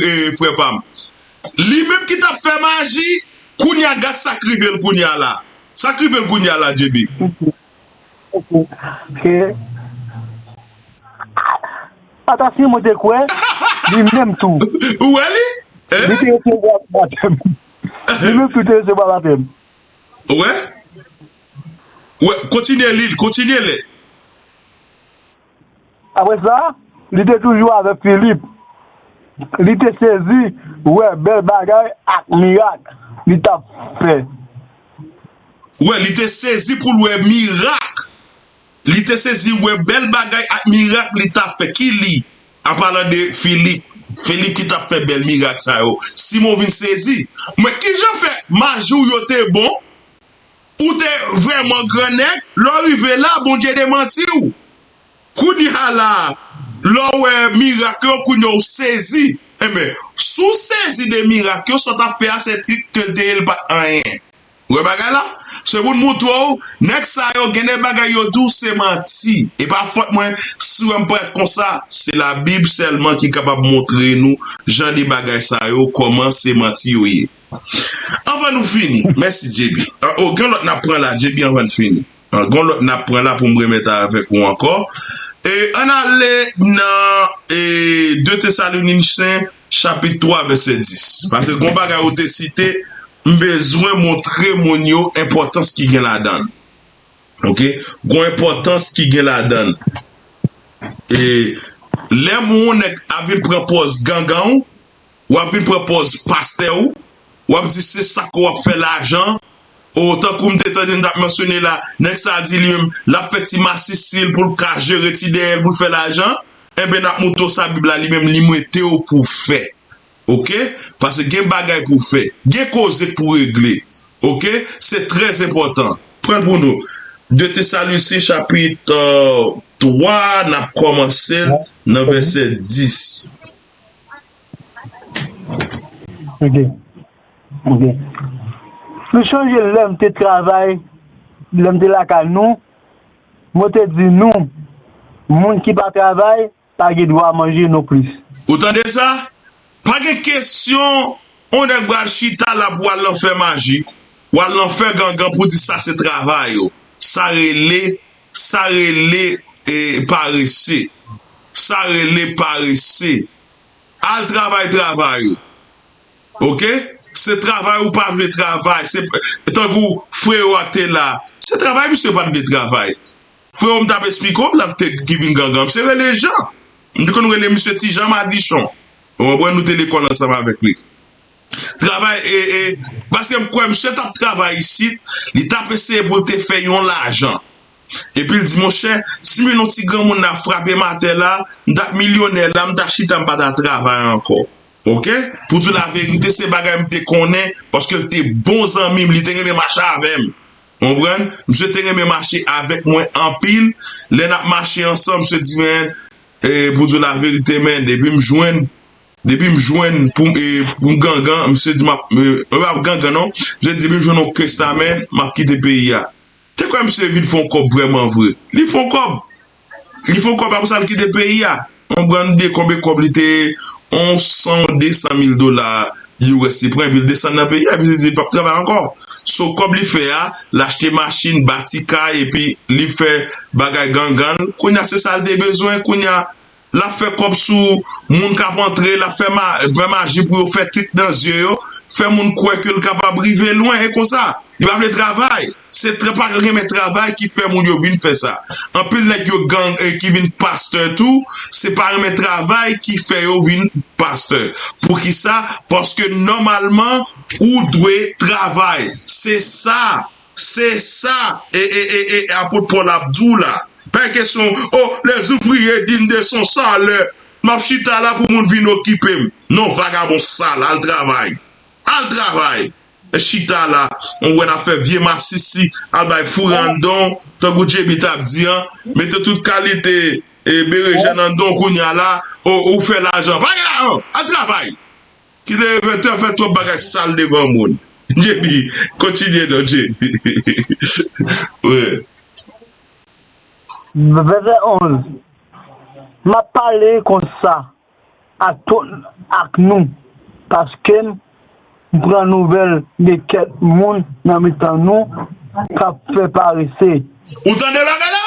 e, frè pa m. Li menm ki t ap fè maji, kounye a gad sa k rive l kounye a la. Sa k rive l kounye a la, J B. Ok. Ata si mwen te kwè, li menm tou. Ou wè li? Li te resevwa batèm. Li menm tou te resevwa batèm. Ou wè? Ou wè, kontinye li, kontinye li. Apre sa, li te toujou avèk Filip. Li te sezi wè bèl bagay ak mirak li t ap fè. Ou wè, li te sezi pou l wè mirak. Li te sezi wè bèl bagay ak mirak li t ap fè. Ki li? An palan de Filip. Filip ki t ap fè bèl mirak sa yo. Simon vin sezi. Men kijan fè maji w yo te bon? Ou te vrèman grannèg, lè w rive la, Bondye demanti w. Kounye a la, lè w wè mirak yo, kounye a w sezi. Enben, si w sezi de mirak yo, sa w t ap fè a, se trik ke l te ye, l pa t anyen. Ou wè bagay la? Se pou n montre w, nèg sa yo, gen de bagay yo di w, se manti. E pa fòt mwen, si w wè m parèt konsa, se Labib sèlman ki kapab montre nou jan de bagay sa yo, kòman se manti yo ye. Anvan nou fini, mèsi J B. O, gen lòt n ap pran la, J B, anvan n fini. Gen lòt n ap pran la pou m remèt avèk ou ankò. E, ann ale nan e, de Tesalonisyen, chapit twa, vèsè dis. Paske gon bagay ou te site, m bezwen montre moun yo enpòtans ki gen ladan l. Oke? Gon enpòtans ki gen ladan l. E, lè moun nèg ap vin pran pòz gangan w, w ap vin pran pòz pastè w, w ap di se sa ke w ap fè lajan. O, tankou m te tande m t ap mansyone la, nèg sa a di li menm, l ap fè ti masis li pou l ka jere ti dèyè l pou l fè lajan. Enben, n ap montre w sa Bib la li menm li mete w pou w fè. Oke? Paske gen bagay pou w fè. Gen koze pou w regle. Oke? Se trè enpòtan. Pran l pou nou. De Tesalonisyen chapit twa, n ap kòmanse l nan vèsè dis. Ok. Ok. Nou chonje lè m te travay, lè m te lakay nou, mwen te di nou, moun ki pa travay, pa gen dwa manje nonplis. Ou tande sa? Pa gen kesyon, on nèg pral chita la pou al nan fè maji, ou al nan fè gangan pou di sa se travay ou. Sa rele, sa rele e, parese. Sa rele parese. Al travay travay ou. Oke? Se travay ou pa vle travay. Se tankou freo a te la. Se travay misye pa t vle travay. Freo m t ap esplike w, blan te ki vin gangan, misye rele Jan. M te konn rele misye Ti Jan Madichon. Ou konprann, nou te lekòl ansanm avèk li. Travay, e, e, paske m kwè misye t ap travay isit, li t ap eseye pou l te fè yon lajan. Epi l di, monchè, si m vin yon ti granmoun la frape m atè la, m t ap milyonè la, m ta chita, m pa ta travay ankò. Ok? Pou di w laverite, se bagay m te konnen, paske l te bon zanmi m, li te renmen mache avè m. Konprann? Misye te renmen mache avèk mwen anpil. Lè n ap mache ansanm, misye di, men, e, pou di w laverite, men, depi m jwenn, depi m jwenn pou, e, pou m gangan, misye di, m ap, e, mwen p ap gangan, non. Misye di, depi m jwenn yon kesta, men, m ap kite peyi a. Te kwè misye vin fè yon kòb vrèman vre. Li fè yon kòb. Li fè yon kòb, apre sa, li kite peyi a. Yon grann de konbe kòb li te, yon san, de san mil dola U S li pran, epi li desann nan peyi a, epi li di li p ap travay ankò. So, kòb li fè a, l achte machin, bati kay, epi li fè bagay gangan l. Kounye a, se sa l te bezwen. Kounye a, l ap fè kòb sou moun k ap antre, l ap fè ma-, fè maji pou yo fè trik nan zye yo, fè moun kwè ke l kapab rive lwen, e konsa. Li pa vle travay. Se tra-, pa renmen travay ki fè moun yo vin fè sa. Anpil nèg yo gang, e, ki vin pastè tou, se pa renmen travay ki fè yo vin pastè. Poukisa? Paske nòmalman, ou dwe travay. Se sa, se sa, e, e, e, e, apot Pòl ap di w la. Pa gen kesyon, oh, les ouvriers dignes de son salaire. M ap chita la pou moun vin okipe m. Non, vagabon sal, al travay. Al travay. Chita la, on wè n ap fè vye masisi, al bay foure anndan w, tankou J B t ap di an, mete tout kalite, e, berejèn anndan w kounye a la, ou, ou fè lajan. Pa gen lajan, al travay. Kite yo fè, fè twòp bagay sal devan moun. J B, kontinye non, J B. Wi. Vèsè onz. M ap pale konsa ak tout, ak nou, paske m pran nouvèl de kèk moun nan mitan nou k ap fè parese. Ou tande bagay la?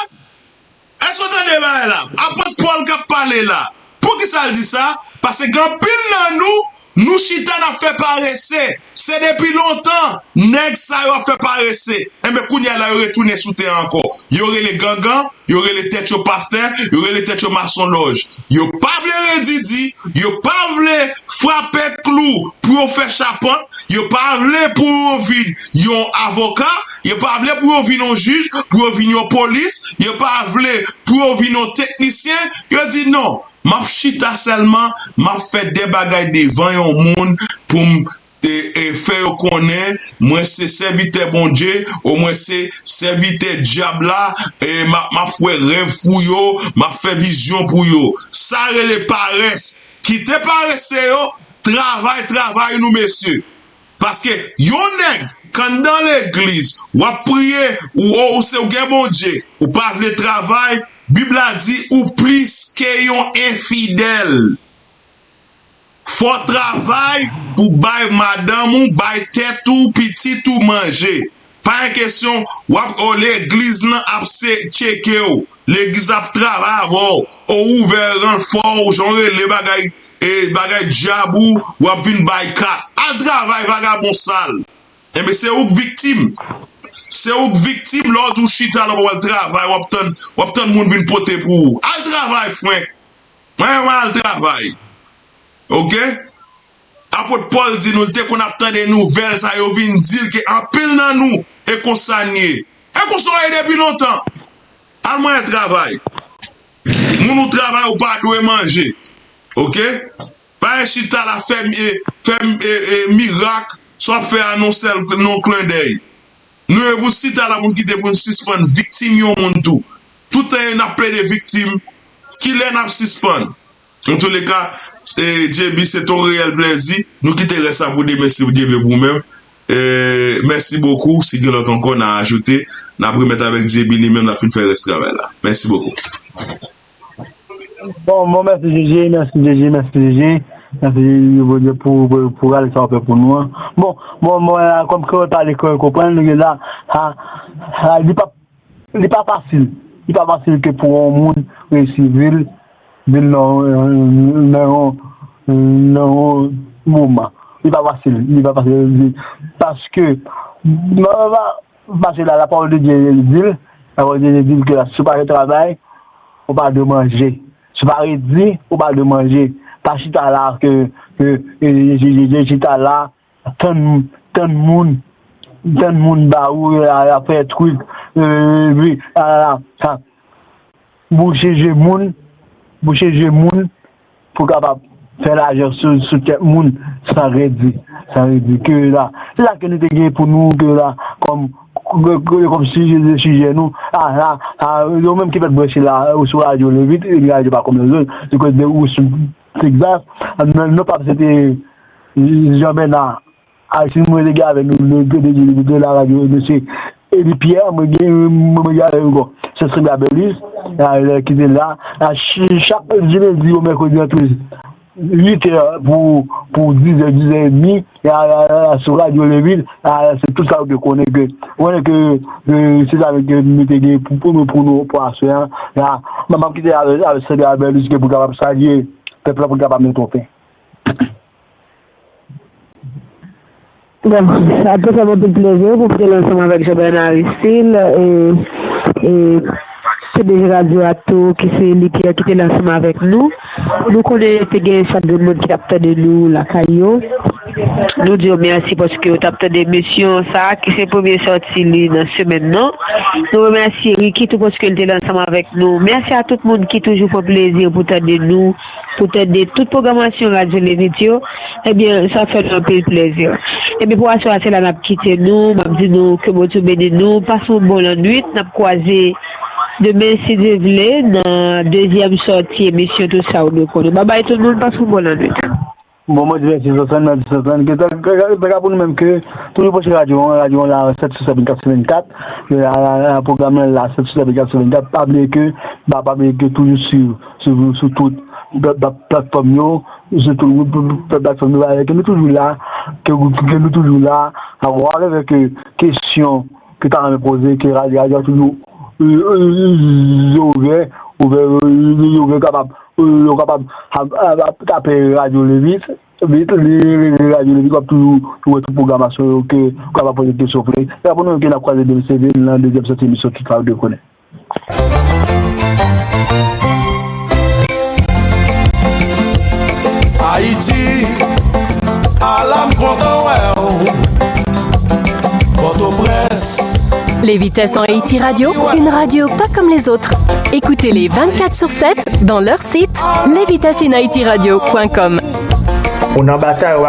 Èske w tande bagay la? Apot Pòl k ap pale la. Poukisa l di sa? Paske gen anpil nan nou, nou chita n ap fè parese. Se depi lontan, nèg sa yo ap fè parese. Enben, kounye a la, yo retounen sou tè ankò. Yo rele gangan, yo rele tèt yo pastè, yo rele tèt yo masonlòj. Yo pa vle redidi, yo pa vle frape klou pou yo fè chapant, yo pa vle pou yo vin yon avoka, yo pa vle pou yo vin yon jij, pou yo vin yon polis, yo pa vle pou yo vin yon teknisyen. Yo di non, m ap chita sèlman, m ap fè de bagay devan yon moun pou m e, e, fè yo konnen mwen se sèvitè Bondye, ou mwen se sèvitè dyab la, e, m ap, m ap wè rèv pou yo, m ap fè vizyon pou yo. Sa rele parès. Kite parese yo, travay, travay nou, mesye. Paske yon nèg k anndan legliz, w ap priye, ou, ou, ou se, ou gen Bondye, ou pa vle travay, Bib la di ou plis ke yon enfidèl. Fò w travay pou bay madanm ou, bay tèt ou, pitit ou manje. Pa gen kesyon, w ap, o, legliz lan ap se tcheke w. Legliz ap travay avè w. O, ouvè ranfò w, jan w rele bagay, e, bagay dyab ou, w ap vin bay kat. Al travay, vagabon sal. Enben, se ou k viktim. Se ou k viktim lè w di w chita la, w al travay, w ap tann, w ap tann moun vin pote pou ou. Al travay, frenk. Mwen, mwen al travay. Ok? Apot Pòl di nou, l te konn ap tande nouvèl sa yo vin di l ke anpil nan nou, e konsa n ye. E konsa w ye depi lontan. Al mwen al travay. Moun ou travay, ou pa dwe manje. Ok? Pa gen chita la fè, e, fè, e, e, mirak, sa w ap fè a nan yon sèl, nan yon klendèy. Nou ye pou chita la pou n kite pou n sispann viktim yon moun tou. Toutan n ap plede viktim, kilè n ap sispann? Antouleka, e, J B, se ton reyèl plèzi. Nou kite rès la pou demen si Dye vle pou ou menm. E, mèsi bokou. Si gen lòt ankò, n a ajoute. N ap remèt avèk J B li menm, l ap fin fè rès travay la. Mèsi bokou. Bon, bon, mèsi J J, mèsi J J, mèsi J J, mèsi J J, Bondye pou, pou, pou rale sa w fè pou nou an. Bon, bon, bon, la, kòm kreyòl pale, kreyòl konprann, nou gen la, ha, ha, li pa, li pa fasil. Li pa fasil ke pou yon moun reyisi vi l, vi l nan, nan yon, nan yon moman. Li pa fasil, li pa fasil. Paske, Paske la, la pawòl de Dye di l, la pawòl de Dye di l ke la, si w pa travay, ou pa dwe manje. Si w pa redi, ou pa dwe manje. Pa chita la ke, ke, ke, ke, ke chita la, tann, tann moun, tann moun ba ou, la, la fè trik, e, wi, la, la, la, sa. Bouche je moun, bouche je moun, pou kapab fè lajan sou, sou tèt moun san redi, san redi. Ke la, se sa ke nou te gen pou nou, ke la, kòm, ke, ke, kòm sijè, sijè nou, a, a, a, yo menm ki fèk branche la, ou sou radyo Levit, e radyo pa kòm lèzòt, se kote de ou sou Texas, nou, nou pa se te Jean Bernard, a, si nou te gen avèk nou, le, le, le, de la radyo, mesye Eli Pierre, mwen gen, mwen gen avèk nou ankò. Se Sandra Berlus, a, ki te la, a, ch-, chak lendi ou mèkredi, ant uit è pou, pou diz è, diz è edmi, a, a, a, sou radyo Levil, a, se tout sa ou te konnen ke, ou konnen ke, e, se sa ke nou te gen pou, pou nou, pou nou, pou aswè a, a, m ap kite avèk, avèk Sandra Berlus ke pou kapab salye pèp la, pou kapab mete yon fen. Bon, sa te fè m anpil plezi pou m te la ansanm avèk Jean Bernard Aristide, e, e, P D G radyo a tou, ki se Eli Pierre ki te la ansanm avèk nou. Nou konnen te gen chak grenn moun ki t ap tande nou lakay yo. Nou di yo mèsi paske yo t ap tande emisyon sa a, ki se premye sòti li nan semèn nan. Nou remèsye Ricky tou paske l te la ansanm avèk nou. Mèsi a tout moun ki toujou pran plezi pou tande nou, pou tande tout pwogramasyon Radyo Levit yo. Ebyen, sa fè nou anpil plezi. Ebyen, pou aswè a, se la n ap kite nou. M ap di nou ke Bondye beni nou. Pase yon bon lannwit. N ap kwaze demen, si Dye vle, nan dezyèm sòti emisyon Tout sa ou dwe konnen. Babay tout moun, pase yon bon lannwit. Bon, mwen di mèsi Sòsàn, mèsi Sòsàn. Ke ta, ta, ta, ta ka pou nou menm ke toujou branche radyo an, radyo an la sèt sou sèt, vennkat sou vennkat. E, a, a, a, pwogram nan la sèt sou sèt, vennkat sou vennkat. Pa bliye ke, ba, pa bliye ke toujou swiv sou, sou tout pla-, pla-, platfòm yo, sou tout pla-, pla-, platfòm yo, ke nou toujou la, ke, ke nou toujou la, avèk, e, kesyon ke ta renmen poze, ke radyo, radyo toujou, e, e, e, ouvè, ouvè, e, e, ouvè kapab, e, yo kapab ap, ap, ap tape radyo Levit, vit, li, li, li, radyo Levit, w ap toujou wè tout pwogramasyon yo ke, w kapab poze kesyon vle. E apre nou menm ke n ap kwaze demen, se nan dezyèm sòti emisyon Tout sa ou dwe konnen. Ayiti, ala m kontan wè w. Pòtoprens. Les Vitesses en Haïti Radio, une radio pas comme les autres. Écoutez-les vingt-quatre sur sept dans leur site les vitesses in haiti radio point com. Ou nan batay,